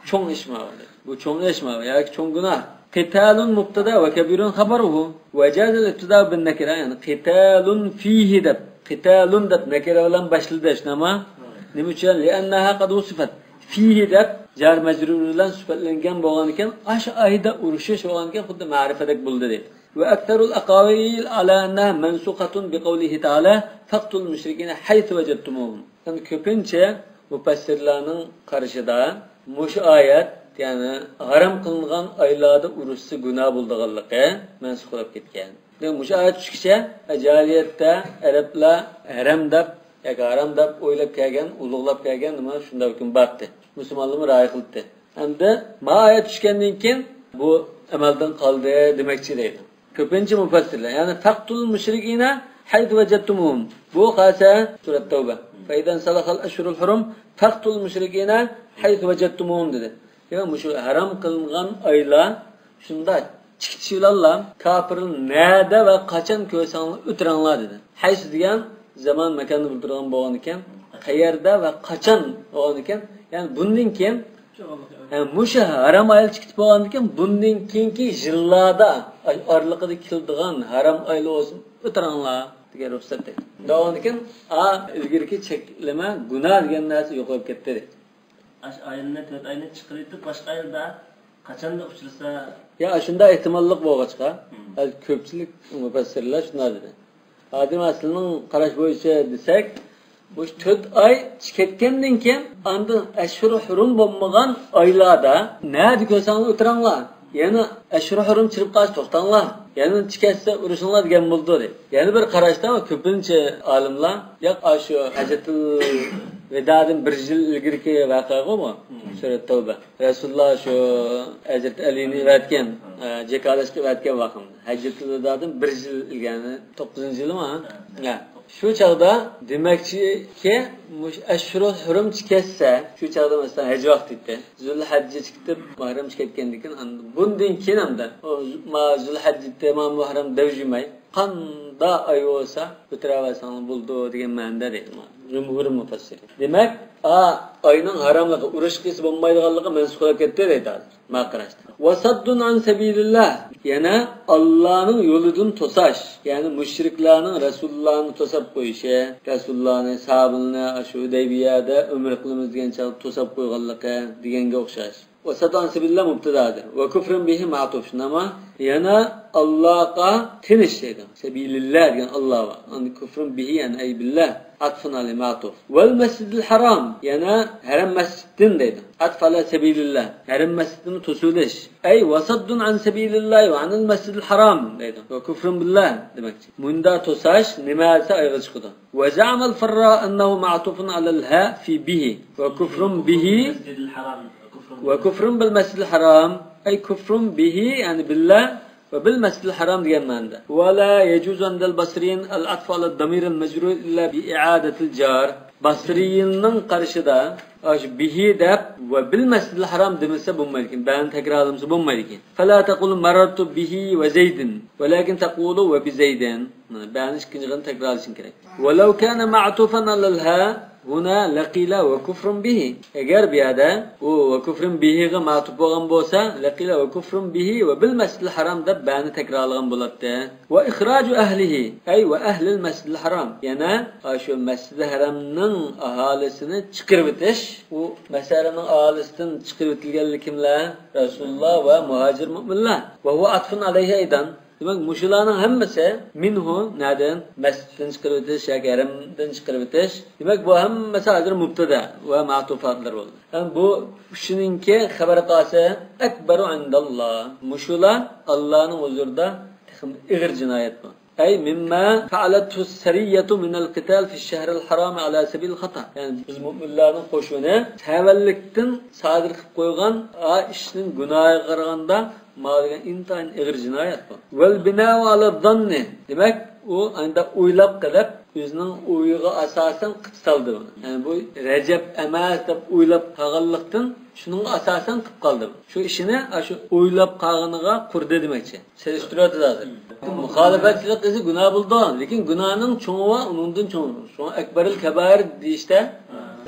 چوڭ ئىشمۇ؟ بۇ چوڭ ئىشمۇ ياكى چوڭ گۇناھ؟ قتال مبتدا وكبير خبره وجاز الابتداء بالنكرة، يەنى قتال فيه دەپ، قتال دەپ نەكىرە بىلەن باشلىدى، شۇنداقمۇ؟ نېمە ئۈچۈن؟ لأنها قد وصفت. فيه دەپ جار مەجرۇر بىلەن سۈپەتلەنگەن بولغانىكەن، ئاشۇ ئايدا ئۇرۇشۇش بولغانىكەن، خۇددى مەرىپىدەك بولدى دەيدۇ. وأكثر الأقاويل على أنها منسوخة بقوله تعالى: فاقتلوا المشركين حيث وجدتموهم. يەنى كۆپىنچە مۇپەسسىرلارنىڭ قارىشىدا مۇشۇ ئايەت، يەنى ھارام قىلىنغان ئايلاردا ئۇرۇشسا گۇناھ بولىدىغانلىقى مەنسۇخ بولۇپ كەتكەن. دېمەك، مۇشۇ ئايەت چۈشكىچە جاھىلىيەتتە ئەرەبلەر ھەرەم دەپ ياكى ھارام دەپ ئويلاپ كەلگەن، ئۇلۇغلاپ كەلگەن نېمە شۇنداق ھۆكۈم بارتى. مۇسۇلمانلارمۇ رىئايە قىلدى. ئەمدى ما ئايەت چۈشكەندىن كېيىن بۇ ئەمەلدىن قالدى دېمەكچى دەيدۇ. كۆپىنچە مۇپەسسىرلەر، يەنى فاقتلوا المشركين حيث وجدتموهم. بۇ قالسا سۈرەت تەۋبە. فإذا انسلخ الأشهر الحرم فاقتلوا المشركين حيث وجدتموهم دېدى. دېمەك، مۇشۇ ھارام قىلىنغان ئايلار شۇنداق چىكىتىش بىلەنلا كاپىرنى نەدە ۋە قاچان كۆرسەڭلار ئۆلتۈرۈڭلار دېدى. ھەيسۇ دېگەن زامان ماكاننى بىلدۈرىدىغان بولغانىكەن، قەيەردە ۋە قاچان بولغانىكەن، يەنى بۇندىن كېيىن، يەنى مۇشۇ ھارام ئايلار چىكىتىپ بولغاندىن كېيىن بۇندىن كېيىنكى يىللاردا ئارىلىقىدا كېلىدىغان ھارام ئايلار بولسۇن ئۆلتۈرۈڭلار دېگەن رۇخسەت دەيدۇ. دەۋامىدىن كېيىن ئا ئىلگىرىكى چەكلىمە گۇناھ دېگەن نەرسە يوقىلىپ كەتتى دەيدۇ. ئاشۇ ئايلىنى، تۆت ئاينى چىقىرىۋېتىپ، باشقا ئايلىدا قاچاندا ئۇچرىسا. يا، ئاشۇنداق ئېھتىماللىق بولغاچقا، ھازىر كۆپچىلىك مۇپەسسىرلەر شۇنداق دېدى. ھازىر مەسىلىنىڭ قاراش بويىچە دېسەك، مۇشۇ تۆت ئاي كەتكەندىن كېيىن، ئاندىن ئەشھۇرۇ ھۇرۇم بولمىغان ئايلاردا نەدە كۆرسەڭلار ئۆلتۈرۈڭلار. يەنە ئەشھۇرۇ ھۇرۇم چىرىپ قالسا توختاڭلار. يەنە چىكەتسە ئۇرۇشۇڭلار دېگەن بولىدۇ دەيدۇ. يەنە بىر قاراشتا كۆپىنچە ئالىملار، ياق، ئاشۇ ھەججەتۇل ۋىدادىن بىر يىل ئىلگىرىكى ۋەقەغۇ بۇ. سۈرە تەۋبە. رەسۇلۇللا شۇ ھەزرىتى ئەلىنى ئەۋەتكەن، ئە، جاكارلاشقا ئەۋەتكەن ۋاقتىمدا. ھەججەتۇل ۋىدادىن بىر يىل ئىلگىرى، توققۇزىنچى يىلىما؟ ھە. شۇ چاغدا دېمەكچىكى، مۇشۇ ئەشھۇرۇل ھۇرۇم چىكەتسە، شۇ چاغدا مەسىلەن ھەج ۋاقتى ئىدى. زۇلھەججە چىكىتىپ، مۇھەررەم چىكەتكەندىن كېيىن، ئاندىن بۇندىن كېيىن ئەمدى ئۇ ما زۇلھەججە، ما مۇھەررەم دەۋجۈمەي، قاندا ئاي بولسا ئۆتۈرەۋەرسەڭلار بولىدۇ دېگەن مەنىدە دەيدۇ جۇمھۇر مۇپەسسىرى. دېمەك، ئا ئاينىڭ ھاراملىقى، ئۇرۇش قىلسا بولمايدىغانلىقى مەنسۇخ بولۇپ كەتتى دەيدۇ ھازىر. ما قاراشتا. وصد عن سبيل الله، يەنە ئاللانىڭ يولىدىن توساش، يەنى مۇشرىكلارنىڭ رەسۇلۇللانى توساپ قويۇشى، رەسۇلۇللانى، ساھابىلىرىنى ئاشۇ ھۇدەيبىيەدە ئۆمرە قىلىمىز دېگەن چاغدا توساپ قويغانلىقى دېگەنگە ئوخشاش. وصد عن سبيل الله مۇبتەدادۇر. وكفر به معطوف، شۇنداقمۇ؟ يەنە ئاللاغا تىنىش دەيدۇ. سەبىلىللا دېگەن ئاللا بار. ئاندىن كفر به، يەنى أي بالله. عطف على معطوف. والمسجد الحرام، يەنە ھەرەم مەسچىتتىن دەيدۇ. عطف على سبيل الله. ھەرەم مەسچىتتىن توسۇۋېلىش. أي وصد عن سبيل الله وعن المسجد الحرام دەيدۇ. وكفر بالله دېمەكچى. مۇندا توساش نېمە دېسە ئايغا چىقىدۇ. وزعم الفراء أنه معطوف على الهاء في به. وكفر به، المسجد الحرام، كفر بالله. وكفر بالمسجد الحرام، أي كفر به، يەنى بالله، وبالمسجد الحرام دېگەن مەنىدە. ولا يجوز عند البصريين العطف على الضمير المجرور إلا بإعادة الجار. باسرىينىڭ قارىشىدا ئاشۇ به دەپ ۋە بالمسجد الحرام دېمىسە بولمايدىكەن، بەنى تەكرارلىمىسا بولمايدىكەن. فلا تقل مررت به وزيد، ولكن تقول وبزيد. مانا بەنى ئىككىنچى قېتىم تەكرارلىشىڭ كېرەك. ولو كان معطوفا على الهاء هنا لقيل وكفر به. ئەگەر بۇ يەردە ئۇ وكفر به غا مەتۇپ بولغان بولسا، لقيل وكفر به وبالمسجد الحرام دەپ بەنى تەكرارلىغان بولاتتى. وإخراج أهله، أي وأهل المسجد الحرام. يەنە ئاشۇ مەسجىدى ھەرەمنىڭ ئاھالىسىنى چىقىرىۋېتىش. ئۇ مەسجىدى ھەرەمنىڭ ئاھالىسىدىن چىقىرىۋېتىلگەنلىرى كىملەر؟ رەسۇلۇللا ۋە مۇھاجىر مۆمىنلەر. وهو عطف عليه أيضا. دېمەك، مۇشۇلارنىڭ ھەممىسى مىنھۇ، نەدىن؟ مەسچىتتىن چىقىرىۋېتىش ياكى ھەرەمدىن چىقىرىۋېتىش. دېمەك، بۇ ھەممىسى ھازىر مۇبتەدا ۋە مەتۇفاتلار بولدى. ھەم بۇ ئۈچىنىڭكى خەۋەر قالسا، أكبر عند الله. مۇشۇلار ئاللانىڭ ھۇزۇرىدا تېخىمۇ ئېغىر جىنايەت بۇ. أي مما فعلته السرية من القتال في الشهر الحرام على سبيل الخطأ. يەنى بىز مۆمىنلەرنىڭ قوشۇنى سەۋەنلىكتىن سادىر قىلىپ قويغان ئا ئىشنىڭ گۇناھىغا قارىغاندا، ماۋۇ دېگەن ئىنتايىن ئېغىر جىنايەت بۇ. والبناء على الظن. دېمەك، ئۇ ئانداق ئويلاپ قېلىپ، ئۆزىنىڭ ئويىغا ئاساسەن قىلىپ سالدى بۇنى. يەنى بۇ رەجەب ئەمەس دەپ ئويلاپ قالغانلىقتىن، شۇنىڭغا ئاساسەن قىلىپ قالدى. شۇ ئىشىنى، ئا، شۇ ئويلاپ قالغىنىغا قۇردى دېمەكچى. سېلىشتۇرۇۋاتىدۇ ھازىر. مۇخالىپەتچىلىك قىلسا گۇناھ بولىدۇ. لېكىن گۇناھنىڭ چوڭى بار، ئۇنىڭدىن چوڭ. شۇڭا ئەكبەرىل كەبائىر دېيىشتە،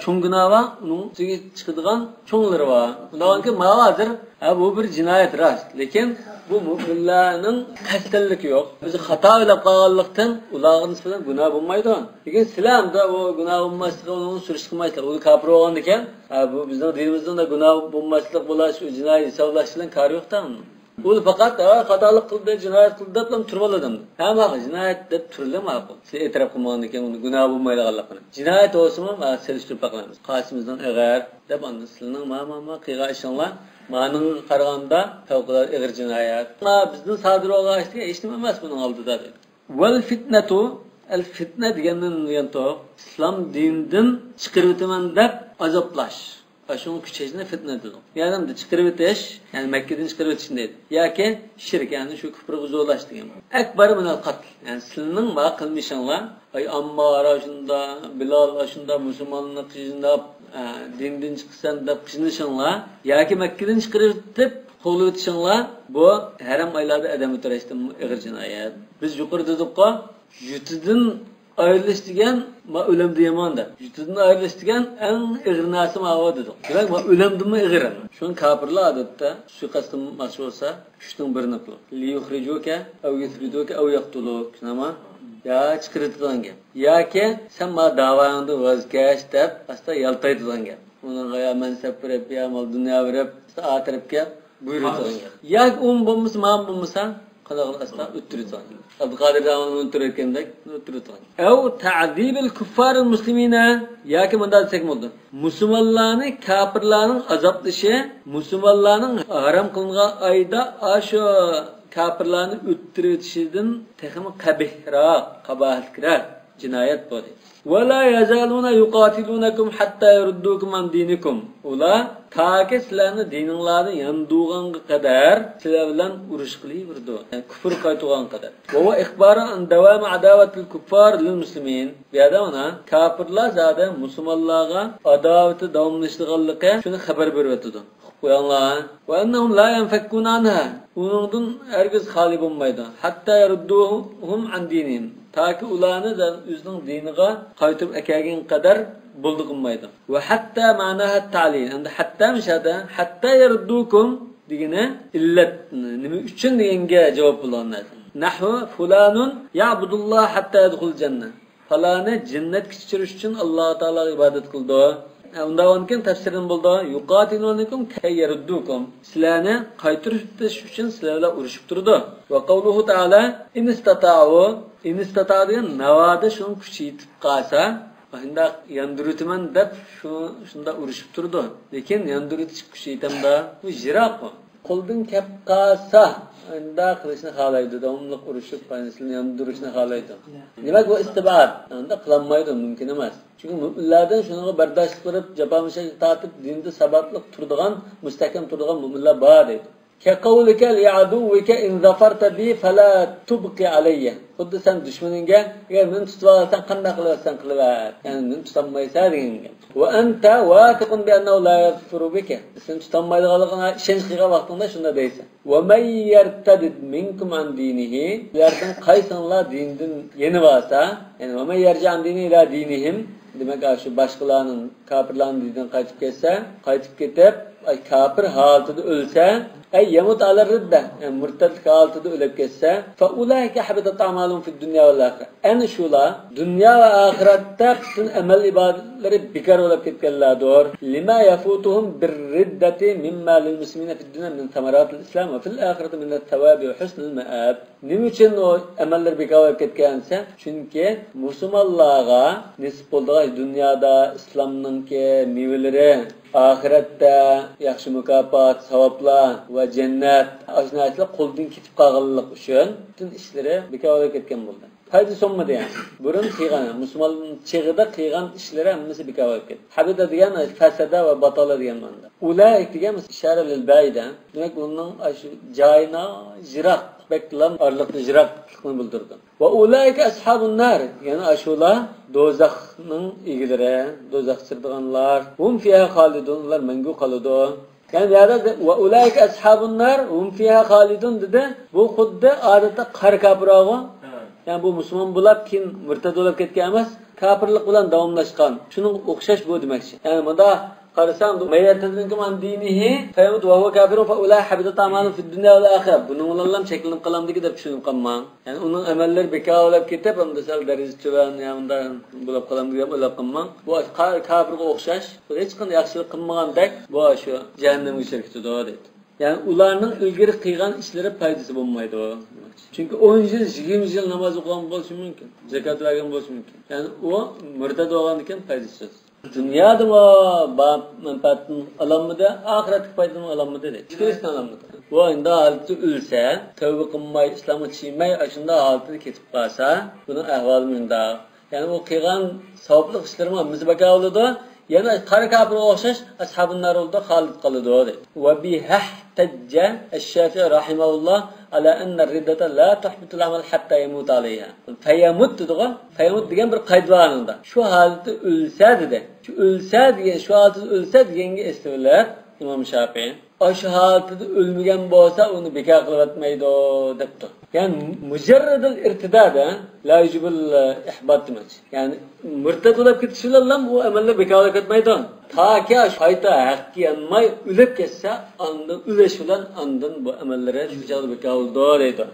چوڭ گۇناھ بار، ئۇنىڭ ئۈستىگە چىقىدىغان چوڭلىرى بار. ئۇنداقكى ماۋۇ ھازىر، ھە، بۇ بىر جىنايەت راست. لېكىن بۇ مۆمىنلەرنىڭ قەستەنلىكى يوق. ئۆزى خاتا ئويلاپ قالغانلىقتىن ئۇلارغا نىسبەتەن گۇناھ بولمايدۇ. لېكىن سىلەر ئەمدى ئۇ گۇناھ بولماسلىقى، ئۇنىڭ سۈرۈشتە قىلمايسىلەر. ئۇ كاپىر بولغاندىكىن، ھە، بۇ بىزنىڭ دىنىمىزدا ئۇنداق گۇناھ بولماسلىق بولاش، ئۇ جىنايى ھېسابلاش بىلەن كارى يوق-تە ئۇنىڭ. ئۇ پەقەت، ھە، خاتالىق قىلدى، جىنايەت قىلدى دەپلا تۇرۇۋالىدۇ. ھە، ماقۇل، جىنايەت دەپ تۇرۇۋالىدۇ، ماقۇل. سىز ئېتىراپ قىلمىغاندىن كېيىن ئۇنى گۇناھ بولمايدىغانلىقىنى. جىنايەت بولسىمۇ، ھە، سېلىشتۇرۇپ باقىمىز. قايسىمىزنىڭ ئېغىر دەپ، ئاندىن سىلىنىڭ ما، ما، ما قىلغان ئىشىڭلار مانىڭغا قارىغاندا پەۋقۇلئاددە ئېغىر جىنايەت. ما بىزدىن سادىر بولغان ئىش دېگەن ھېچنېمە ئەمەس بۇنىڭ ئالدىدا دېدى. ۋەل فىتنەتۇ، ئەل فىتنە دېگەندىن بۇيان توق، ئىسلام دىنىدىن چىقىرىۋېتىمەن دەپ ئازابلاش. ئاشۇڭا كۈچەشنى فىتنە دېدۇق. يەنى چىقىرىۋېتىش، يەنى مەككىدىن چىقىرىۋېتىشنى دەيدۇ. ياكى شىرك، يەنى شۇ كۇپرغا زورلاش دېگەن. ئەكبەر مىنەل قەتل، يەنى سىلىنىڭ ما قىلمىشىڭلار، ئاي ئاممار ئاشۇندا، بىلال ئاشۇندا، مۇسۇلمانلىقنى قىيناپ، ئە، دىندىن چىقىسەن دەپ قىينىشىڭلار ياكى مەككىدىن چىقىرىۋېتىپ قوغلىۋېتىشىڭلار، بۇ ھەرەم ئايلاردا ئادەم ئۆلتۈرۈشتىن ئېغىر جىنايەت. بىز يۇقىرىدا دېدۇققۇ، يۇرتىدىن ئايرىلىش دېگەن، ما ئۆلۈمدىن يامان دەپ. يۇرتىدىن ئايرىلىش دېگەن ئەڭ ئېغىر نەرسە ماۋۇ دېدۇق. دېمەك، ما ئۆلۈمدىنمۇ ئېغىر. شۇڭا كاپىرلار ئادەتتە سۇيىقەست قىلماقچى بولسا، ئۈچنىڭ بىرىنى قىلىدۇ. ليخرجوك أو يثبتوك أو يقتلوك. شۇنداقمۇ؟ يا چىقىرىۋېتىدىغان گەپ. ياكى سەن ما داۋاڭدىن ۋاز كەچ دەپ، ئاستا يالتايدىغان گەپ. ئۇنىڭغا يا مەنسەپ بېرىپ، يا مال دۇنيا بېرىپ، ئاستا ئا تەرەپكە بۇيرۇتىدىغان گەپ. ياكى ئۇمۇ بولمىسا، مانا بولمىسا، قانداق ئاستا ئۆتتۈرىدىغان گەپ. ئابدۇقادىر داۋاننى ئۆتتۈرۈۋەتكەندەك ئۆتتۈرىدىغان گەپ. أو تعذيب الكفار المسلمين، ياكى مۇنداق دېسەك بولىدۇ. مۇسۇلمانلارنى كاپىرلارنىڭ ئازابلىشى مۇسۇلمانلارنىڭ ھارام قىلىنغان ئايدا ئاشۇ كاپىرلارنى ئۆتتۈرۈۋېتىشىدىن تېخىمۇ قەبىھراق، قاباھەتلىكرەك جىنايەت بۇ. ولا يزالون يقاتلونكم حتى يردوكم عن دينكم. ئۇلار تاكى سىلەرنى دىنىڭلاردىن ياندۇرغانغا قەدەر سىلەر بىلەن ئۇرۇش قىلىۋېرىدۇ. يەنى كۇفر قايتۇرغانغا قەدەر. وهو إخبار عن دوام عداوة الكفار للمسلمين. بۇ يەردە مانا كاپىرلار زادى مۇسۇلمانلارغا ئاداۋىتى داۋاملىشىدىغانلىقى شۇنى خەۋەر بېرىۋېتىدۇ. ئۇقۇپ قويۇڭلار. وأنهم لا ينفكون عنها. ئۇنىڭدىن ھەرگىز خالىي بولمايدۇ. حتى يردوهم عن دينهم. تاكى ئۇلارنى ئۆزىنىڭ دىنىغا قايتۇرۇپ ئەكەلگەنگە قەدەر بولدى قىلمايدۇ. وحتى معناها التعليل. ئەمدى ھەتتا مۇشۇ يەردە، حتى يردوكم دېگىنى ئىللەت، نېمە ئۈچۈن دېگەنگە جاۋاب بولغان نەرسە. نحو فلان يعبد الله حتى يدخل الجنة. پالانى جەننەتكە چىقىرىش ئۈچۈن ئاللا تائالاغا ئىبادەت قىلىدۇ. ئە، ئۇنداق بولغاندىكىن تەپسىرىدىن بولىدۇ. يقاتلونكم كي يردوكم. سىلەرنى قايتۇرۇش ئۈچۈن سىلەر بىلەن ئۇرۇشۇپ تۇرىدۇ. وقوله تعالى إن استطاعوا. إن استطاعوا دېگەن ناۋادا شۇنىڭ كۈچى يېتىپ قالسا، شۇنداق ياندۇرۇۋېتىمەن دەپ شۇ، شۇنداق ئۇرۇشۇپ تۇرىدۇ. لېكىن ياندۇرۇۋېتىش كۈچى يېتەمدۇ؟ بۇ يىراق بۇ. قولدىن كەپ قالسا، ئۇنداق قىلىشنى خالايدۇ، داۋاملىق ئۇرۇشۇپ، سىلىنى ياندۇرۇشنى خالايدۇ. دېمەك، بۇ ئىستىبئاد، ئۇنداق قىلالمايدۇ، مۇمكىن ئەمەس. چۈنكى مۆمىنلەردىن شۇنىڭغا بەرداشلىق بېرىپ، جاپا مۇشەققەت تارتىپ، دىندا ساباتلىق تۇرىدىغان، مۇستەھكەم تۇرىدىغان مۆمىنلەر بار دەيدۇ. كقولك لعدوك إن ظفرت بي فلا تبق علي. خۇددى سەن دۈشمىنىڭگە، ئەگەر مېنى تۇتۇۋالساڭ، قانداق قىلىۋەتسەڭ قىلىۋەت، يەنى مېنى تۇتالمايسەن دېگەن گەپ. وأنت واثق بأنه لا يظفر بك. سېنى تۇتالمايدىغانلىقىغا ئىشەنچ قىلغان ۋاقتىڭدا شۇنداق دەيسەن. ومن يرتدد منكم عن دينه، سىلەردىن قايسىڭلار دىنىدىن يېنىۋالسا، يەنى ومن يرتدد عن دينه إلى دينهم، دېمەك، شۇ باشقىلارنىڭ، كاپىرلارنىڭ دىنىدىن قايتىپ كەتسە، قايتىپ كېتىپ، ئاي، كاپىر ھالىتىدە ئۆلسە، أي يمت على الردة، يەنى مۇرتەتلىك ھالىتىدە ئۆلۈپ كەتسە، فأولئك حبطت أعمالهم في الدنيا والآخرة. ئەنە شۇلار دۇنيا ۋە ئاخىرەتتە پۈتۈن ئەمەل ئىبادەتلىرى بىكار بولۇپ كەتكەنلەردۇر. لما يفوتهم بالردة مما للمسلمين في الدنيا من ثمرات الإسلام وفي الآخرة من الثواب وحسن المآب. نېمە ئۈچۈن ئۇ ئەمەللىرى بىكار بولۇپ كەتكەن دېسە، چۈنكى مۇسۇلمانلارغا نېسىپ بولىدىغان دۇنيادا ئىسلامنىڭكى مېۋىلىرى، ئاخىرەتتە ياخشى مۇكاپات، ساۋابلار ۋە جەننەت، ئاشۇ نەرسىلەر قولدىن كېتىپ قالغانلىقى ئۈچۈن پۈتۈن ئىشلىرى بىكار بولۇپ كەتكەن بولدى. پايدىسى بولمىدى يەنى. بۇرۇن قىلغان، مۇسۇلمان چېغىدا قىلغان ئىشلىرى ھەممىسى بىكار بولۇپ كەتتى. ھەبىتە دېگەن فەسەدە ۋە باتالا دېگەن مەنىدە. ئۇلائىك دېگەن ئىشارە لىل بەئىدە. دېمەك، ئۇنىڭ ئاشۇ جايىنا يىراق. بەكلا ئارىلىقتا يىراقلىقنى بىلدۈرىدۇ. ۋە ئۇلائىكە ئەسھابۇن نار، يەنى ئاشۇلار دوزاخنىڭ ئىگىلىرى، دوزاختا چىدايدىغانلار. ھۇم فىھا خالىدۇن، ئۇلار مەڭگۈ قالىدۇ. يەنى بۇ يەردە ۋە ئۇلائىكە ئەسھابۇن نار، ھۇم فىھا خالىدۇن دېدى. بۇ خۇددى ئادەتتە قارا كاپىر بارغۇ. ھە. يەنى بۇ مۇسۇلمان بولاپ كېيىن مۇرتەد بولاپ كەتكەن ئەمەس، كاپىرلىق بىلەن داۋاملاشقان. شۇنىڭغا ئوخشاش بۇ دېمەكچى. يەنى مۇنداق قارىساڭ، مەن يەرتەددە مىنكۇم ئەن دىنىھى فەيەمۇت ۋە ھۇۋە كافىرۇن فەئۇلائىكە ھەبىتەت ئەئمالۇھۇم فىد دۇنيا ۋەل ئاخىرە. بۇنىڭ بىلەنلا چەكلىنىپ قالامدىكى دەپ چۈشىنىپ قالماڭ. يەنى ئۇنىڭ ئەمەللىرى بىكار بولاپ كېتىپ، ئەمدى سەل دەرىجىسى تۆۋەن، يا ئۇنداق بولاپ قالامدۇ دەپ ئويلاپ قالماڭ. بۇ قا-، كاپىرغا ئوخشاش. بۇ ھېچقانداق ياخشىلىق قىلمىغاندەك، بۇ شۇ جەھەننەمگە چۈشۈپ كېتىدۇ دەيدۇ. يەنى ئۇلارنىڭ ئىلگىرى قىلغان ئىشلىرى پايدىسى بولمايدۇ. چۈنكى ئون يىل، يىگىرمە يىل ناماز ئوقۇغان بولۇشى مۇمكىن، زاكات بەرگەن بولۇشى مۇمكىن. يەنى ئۇ مۇرتەد بولغاندىكىن پايدىسىز. دۇنيادىمۇ بار مەنپەئەتنى ئالالمىدى، ئاخىرەتتىكى پايدىنى ئالالمىدى دەيدۇ. ئىككىلىسىنى ئالالمىدى. بۇ ئەمدى ھالىتى ئۆلسە، تەۋبە قىلماي، ئىسلامغا چىدىماي، ئاشۇنداق ھالىتىدە كېتىپ قالسا، بۇنىڭ ئەھۋالى مۇنداق. يەنى ئۇ قىلغان ساۋابلىق ئىشلىرىمۇ ھەممىسى بىكار بولىدۇ. يەنە قارا كاپىرغا ئوخشاش ئەسھابۇن نار بولىدۇ، خالىد قالىدۇ دەيدۇ. ۋە بىھەھتەججە ئەششافىئى رەھىمەھۇللاھ ئەلا ئەننە رىددەتە لا تۇھبىتۇل ئەمەل ھەتتا يەمۇتە ئەلەيھا. فەيەمۇت دېدىغۇ. فەيەمۇت دېگەن بىر قايدا بار ئۇنىڭدا. شۇ ھالەتتە ئۆلسە دېدى. شۇ ئۆلسە دېگەن، شۇ ھالەتتە ئۆلسە دېگەنگە ئېسىلىۋېلىپ ئىمام شافىئى، ئاشۇ ھالىتىدە ئۆلمىگەن بولسا، ئۇنى بىكار قىلىۋەتمەيدۇ دەپتۇ. يەنى مۇجەررەدۇل ئىرتىداد، لا يۇجىبۇل ئىھبات دېمەكچى. يەنى مۇرتەد بولۇپ كېتىش بىلەنلا ئۇ ئەمەللەر بىكار بولۇپ كەتمەيدۇ. تاكى قايتا ھەققە يانماي ئۆلۈپ كەتسە، ئاندىن ئۆلۈش بىلەن ئاندىن بۇ ئەمەللىرى شۇ چاغدا بىكار بولىدۇ دەيدۇ.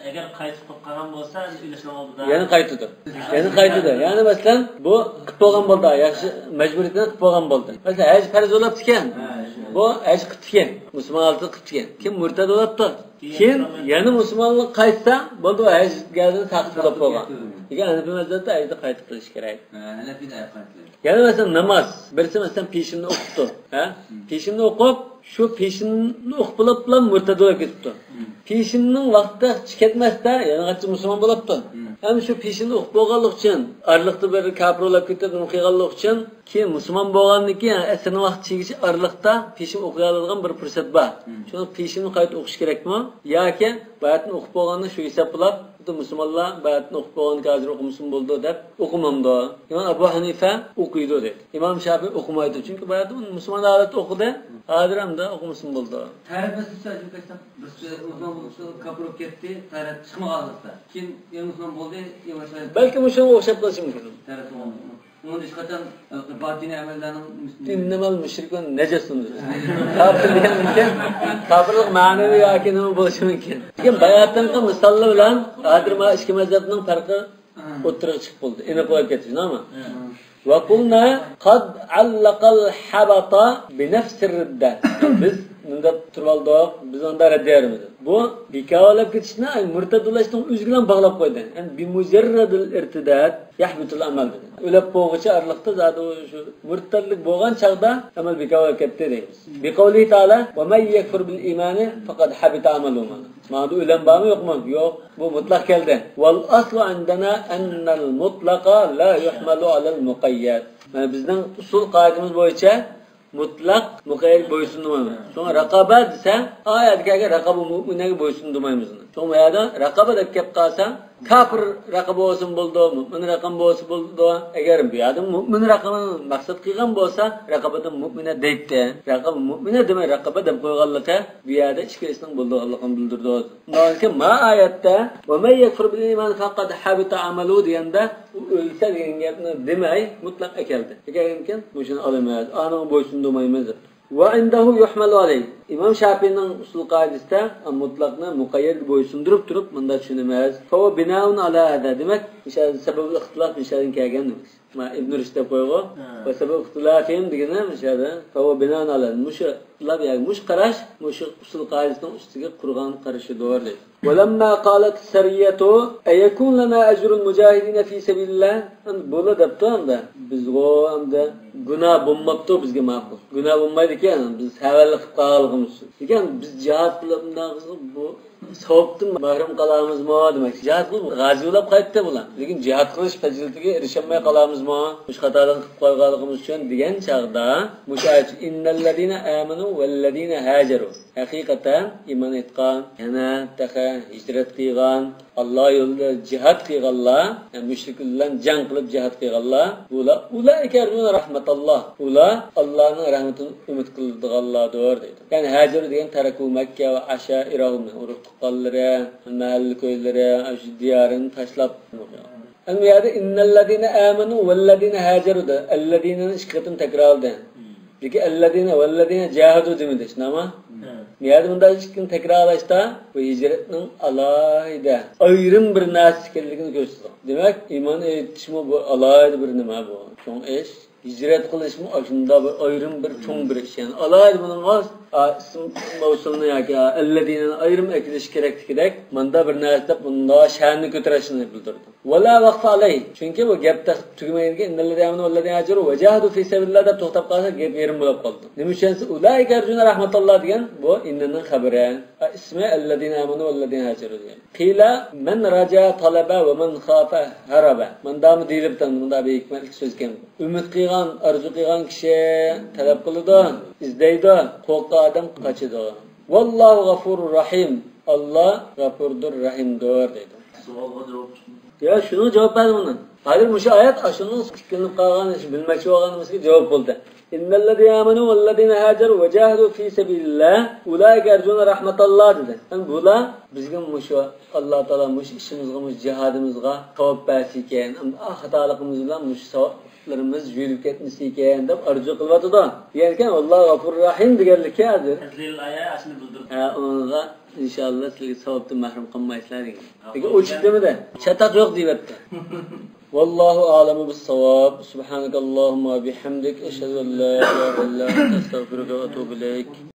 ئەگەر قايتىپ قىلىپ قالغان بولسا، ئۆلۈشنىڭ ئالدىدا. يەنە قايتىدۇ. يەنە قايتىدۇ. يەنى مەسىلەن، بۇ قىلىپ بولغان بولدى، ياخشى، مەجبۇرىيىتىنى قىلىپ بولغان بولدى. مەسىلەن، ھەج پەرز بولاپتىكەن. ھە، شۇ. بۇ ھەج قىپتىكەن. مۇسۇلمان ھالىتىدە قىپتىكەن. كېيىن مۇرتەد بولاپتۇ. كېيىن كېيىن يەنە مۇسۇلمانلىققا قايتسا، بولدى، ھەج گەردىنى ساقىت بولاپ قالغان. لېكىن ھەنەفىي مەزھەپتە ھەجدە قايتا قىلىش كېرەك. ھە، ھەنەفىيدە ھەج قايتا قىلىش. يەنە مەسىلەن، ناماز. بىرسى مەسىلەن، پېشىننى ئوقۇپتۇ. ھە؟ مم. پېشىننى ئوقۇپ، شۇ پېشىننى ئوقۇپ بولۇپلا مۇرتەد بولۇپ كېتىپتۇ. مم. پېشىننىڭ ۋاقتى چىقىپ كەتمەستە، يەنە قايتا مۇسۇلمان بولاپتۇ. مم. ھەم شۇ پېشىننى ئوقۇپ بولغانلىقى ئۈچۈن، ئارىلىقتا بىر كاپىر بولۇپ كېتىپ، نېمە قىلغانلىقى ئۈچۈن، كېيىن مۇسۇلمان بولغاندىن كېيىن، ئەسىرنىڭ ۋاقتى چىگىچە ئارىلىقتا پېشىن ئوقۇيالىدىغان بىر پۇرسەت بار. مم. شۇڭا پېشىننى قايتا ئوقۇش كېرەكمۇ؟ ياكى باياتىن ئوقۇپ بولغاندا شۇ ھېساب بولۇپ، خۇددى مۇسۇلمانلار باياتىن ئوقۇپ بولغاندىكىن ھازىر ئوقۇمىسىمۇ بولىدۇ دەپ ئوقۇمامدۇ؟ ئىمام ئەبۇ ھەنىفە ئوقۇيدۇ دەيدۇ. ئىمام شافىئى ئوقۇمايدۇ. چۈنكى باياتىن مۇسۇلمان ھالەتتە ئوقۇدى. ھازىر ئەمدى ئوقۇمىسىمۇ بولىدۇ. تەرەت مەسىلىسى ئاجىز كەتسە، بىرسى مۇسۇلمان بولۇپ كاپىر بولۇپ كەتتى، تەرەت چىقمىغان ھالەتتە. كېيىن يەنە مۇسۇلمان بولدى، يەنە باشقا. بەلكى مۇشۇنىڭغا ئوخشاپ قېلىشى مۇمكىن. تەرەت بولغان. ئۇنىڭدا ھېچقاچان، ئە، باتىنىي ئەمەللەرنىڭ ئىننەمەل مۇشرىكۇن نەجەسۇن. كاپىر دېگەن مۇمكىن، كاپىرلىق مەنىۋى ياكى نېمە بولۇشى مۇمكىن. لېكىن باياتىنقى مىساللار بىلەن ھازىر مانا ئىككى مەزھەپنىڭ پەرقى ئوتتۇرىغا چىقىپ بولدى. ئېنىق بولۇپ كەتتى، شۇنداقمۇ؟ ۋە قۇلنا قەد ئەللەقەل ھەبەتە بىنەفسىر رىددە. بىز مۇنداق تۇرۇۋالدۇق، بىز ئاندا رەددىيە بەرمىدۇق. بۇ بىكار بولۇپ كېتىشنى، ئەي، مۇرتەد بولۇشنىڭ ئۆزى بىلەن باغلاپ قويدى. يەنى بىمۇجەررەدىل ئىرتىداد يەھبىتۇل ئەمەل دېدى. ئۆلۈپ بولغۇچە ئارىلىقتا زادى ئۇ شۇ مۇرتەدلىك بولغان چاغدا ئەمەل بىكار بولۇپ كەتتى دەيمىز. بىقەۋلىھى تەئالا، ۋە مەن يەكفۇر بىل ئىمانى پەقەد ھەبىتە ئەمەلۇھۇ. مانا ئۆلەم بارمۇ يوقمۇ؟ يوق. بۇ مۇتلەق كەلدى. ۋەل ئەسلۇ ئىندەنا ئەننەل مۇتلەقە لا يۇھمەلۇ ئەلەل مۇقەييەد. مانا بىزنىڭ ئۇسۇل قائىدىمىز بويىچە مۇتلەق مۇقەييەتكە بويسۇندۇرمايمىز. شۇڭا رەقابە دېسە، ئايەتكە كەلگەن رەقابە مۇئمىنەگە بويسۇندۇرمايمىز. شۇڭا بۇ يەردە رەقابە دەپ كەپ قالسا، كاپىر رەقابە بولسىمۇ بولىدۇ، مۇئمىن رەقابە بولسا بولىدۇ. ئەگەر بۇ يەردە مۇئمىن رەقابىنى مەقسەت قىلغان بولسا، رەقابەتە مۇئمىنە دەيتتى. رەقابە مۇئمىنە دېمەي، رەقابە دەپ قويغانلىقى بۇ يەردە ئىككىلىسىنىڭ بولىدىغانلىقىنى بىلدۈرىدۇ. لېكىن ما ئايەتتە ۋە مەن يەكفۇر بىل ئىمان فەقەد ھەبىتە ئەمەلۇ دېگەندە، ئۇ ئۆلسە دېگەن گەپنى دېمەي، مۇتلەق ئەكەلدى. ئەكەلگەنكەن، مۇشۇنى ئالىمىز، ئانىڭغا بويسۇندۇرمايمىز دەپتۇ. ۋە ئىندەھۇ يۇھمەلۇ ئەلەيھ. ئىمام شافىئىنىڭ ئۇسۇل قائىدىسىدە مۇتلەقنى مۇقەييەتكە بويسۇندۇرۇپ تۇرۇپ مۇنداق چۈشىنىمىز. فەھۇۋە بىنائۇن ئەلا ھازا. دېمەك، مۇشۇ سەبەب ئىختىلاپ مۇشۇدىن كەلگەن دېمەك. مانا ئىبن رۇشد دەپ قويغۇ. ھە. ۋە سەبەب ئىختىلاپىھىم دېگىنى مۇشۇ يەردە. فەھۇۋە بىنائۇن ئەلا. مۇشۇ ئىختىلاپ، يەنى مۇشۇ قاراش، مۇشۇ ئۇسۇل قائىدىسىنىڭ ئۈستىگە قۇرغان قارىشىدۇر دەيدۇ. ۋەلەمما قالەت سەرىيەتۇ ئەيەكۇن لەنا ئەجرۇل مۇجاھىدىنە فى سەبىلىللا. ئەمدى بۇلا دەپتۇ ئەمدى. بىزغۇ ئەمدى گۇناھ بولماپتۇ بىزگە ماقۇل. گۇناھ بولمايدىكەن، بىز ھەۋەللىك قىلىپ قالغىنىمىز ئۈچۈن. لېكىن بىز جىھاد قىلىپ مۇنداق قىلساق بۇ ساۋابتىن مەھرۇم قالامىزمۇ دېمەك. جىھاد قىلىپ غازى بولاپ قايتتى بۇلار. لېكىن جىھاد قىلىش پەزىلىتىگە ئېرىشەلمەي قالامىزمۇ؟ مۇشۇ خاتالىقنى قىلىپ قويغانلىقىمىز ئۈچۈن دېگەن چاغدا مۇشۇ ئايەت، «ئىننەللەزىنە ئامەنۇ ۋەللەزىنە ھاجەرۇ.» ھەقىقەتەن ئىمان ئېيتقان، يەنە تېخى ھىجرەت قىلغان، ئاللا يولىدا جىھاد قىلغانلار، يەنى مۇشرىكلار بىلەن جەڭ قىلىپ جىھاد قىلغانلار، بۇلار، «ئۇلائىكە يەرجۇنە رەھمەتاللا.» ئۇلار ئاللانىڭ رەھمىتىنى ئۈمىد قىلىدىغانلاردۇر دەيدۇ. يەنى ھاجەر دېگەن تەرەكۇ مەككە ۋە ئەشائىرەھۇم، ئۇرۇق تۇغقانلىرى، مەھەللە كويلىرى، شۇ دىيارىنى تاشلاپ. ئەمما بۇ يەردە «ئىننەللەزىنە ئامەنۇ ۋەللەزىنە ھاجەرۇ» دە، «ئەللەزىنە»نى ئىككى قېتىم تەكرارلىدى. لېكىن «ئەللەزىنە ۋەللەزىنە جاھەدۇ» دېمىدى، شۇنداقمۇ؟ بۇ يەردە مۇنداق ئىككىنى تەكرارلاشتا، بۇ ھىجرەتنىڭ ئالاھىدە، ئايرىم بىر نەرسە ئىكەنلىكىنى كۆرسىتىدۇ. دېمەك، ئىمان ئېيتىشمۇ بۇ ئالاھىدە بىر نېمە بۇ، چوڭ ئىش. ھىجرەت قىلىشمۇ ئاشۇنداق بىر ئايرىم بىر چوڭ بىر ئىش. يەنى ئالاھىدە بۇنىڭغا، ئا، ئىسم مەۋسۇلنى ياكى، ئا، «ئەللەزىنە»نى ئايرىم ئەكېلىش كېرەكلىكىدەك، ماندا بىر نەرسە دەپ، بۇندا شەننى كۆتۈرۈشنى بىلدۈرىدۇ. ۋەلا ۋەقفە ئەلەيھ. چۈنكى بۇ گەپ تەس-، تۈگىمەيدىكەن. «ئىننەللەزىنە ئامەنۇ ۋەللەزىنە ھاجەرۇ ۋەجاھەدۇ فى سەبىلىللاھ» دەپ توختاپ قالسا، گەپ يېرىم بولاپ قالىدۇ. نېمە ئۈچۈن دېسە، «ئۇلائىكە يەرجۇنە رەھمەتاللا» دېگەن بۇ «ئىننە»نىڭ خەۋىرى. ئا، ئىسمى «ئەللەزىنە ئامەنۇ ۋەللەزىنە ھاجەرۇ» دېگەن. قىيلە، «مەن رەجا تەلەبە ۋە مەن خافە ھەرەبە.» ماندامۇ دېيىلىپتۇ، مۇنداق بىر ھېكمەتلىك سۆزكەن. ئۈمىد قىلغان، ئارزۇ قىلغان كىشى تەلەپ قىلىدۇ، ئىزدەيدۇ، قورققان ئادەم قاچىدۇ. ۋاللاھۇ غەفۇرۇر رەھىم. ئاللا غەپۇردۇر، رەھىمدۇر دەيدۇ. سوئالغا جاۋاب چىقمىدى. يا، شۇنىڭغا جاۋاب بەردى مانا. ھازىر مۇشۇ ئايەت ئاشۇنىڭ ئىككىلىنىپ قالغان، بىلمەكچى بولغىنىمىزغا جاۋاب بولدى. «ئىننەللەزىنە ئامەنۇ ۋەللەزىنە ھاجەرۇ ۋەجاھەدۇ فى سەبىلىللاھ ئۇلائىكە يەرجۇنە رەھمەتاللا» دېدى. يەنى بۇلار بىزگە مۇشۇ، ئاللا تائالا مۇشۇ ئىشىمىزغا، مۇشۇ جىھادىمىزغا ساۋاب بەرسىكەن، ئەمدى خاتالىقىمىز بىلەن مۇشۇ ساۋابلىرىمىز يۇيۇلۇپ كەتمىسىكەن دەپ ئارزۇ قىلىۋاتىدۇ. دېگەنكەن، «ئاللا غەفۇرۇر رەھىم» دېگەنلىكى ھازىر. ھە، ئۇنىڭغا ئىنشائاللا سىلەر ساۋابتىن مەھرۇم قالمايسىلەر دېگەن. لېكىن ئۇ چىقتىمىدە، چاتاق يوق دەيۋەتتى. ۋاللاھۇ ئەئلەمۇ بىسساۋاب. سۇبھانەكەللاھۇممە ۋە بىھەمدىك، ئەشھەدۇ ئەللا ئىلاھە ئىللا ئەنتە، ئەستەغفىرۇكە ۋە ئەتۇبۇ ئىلەيك.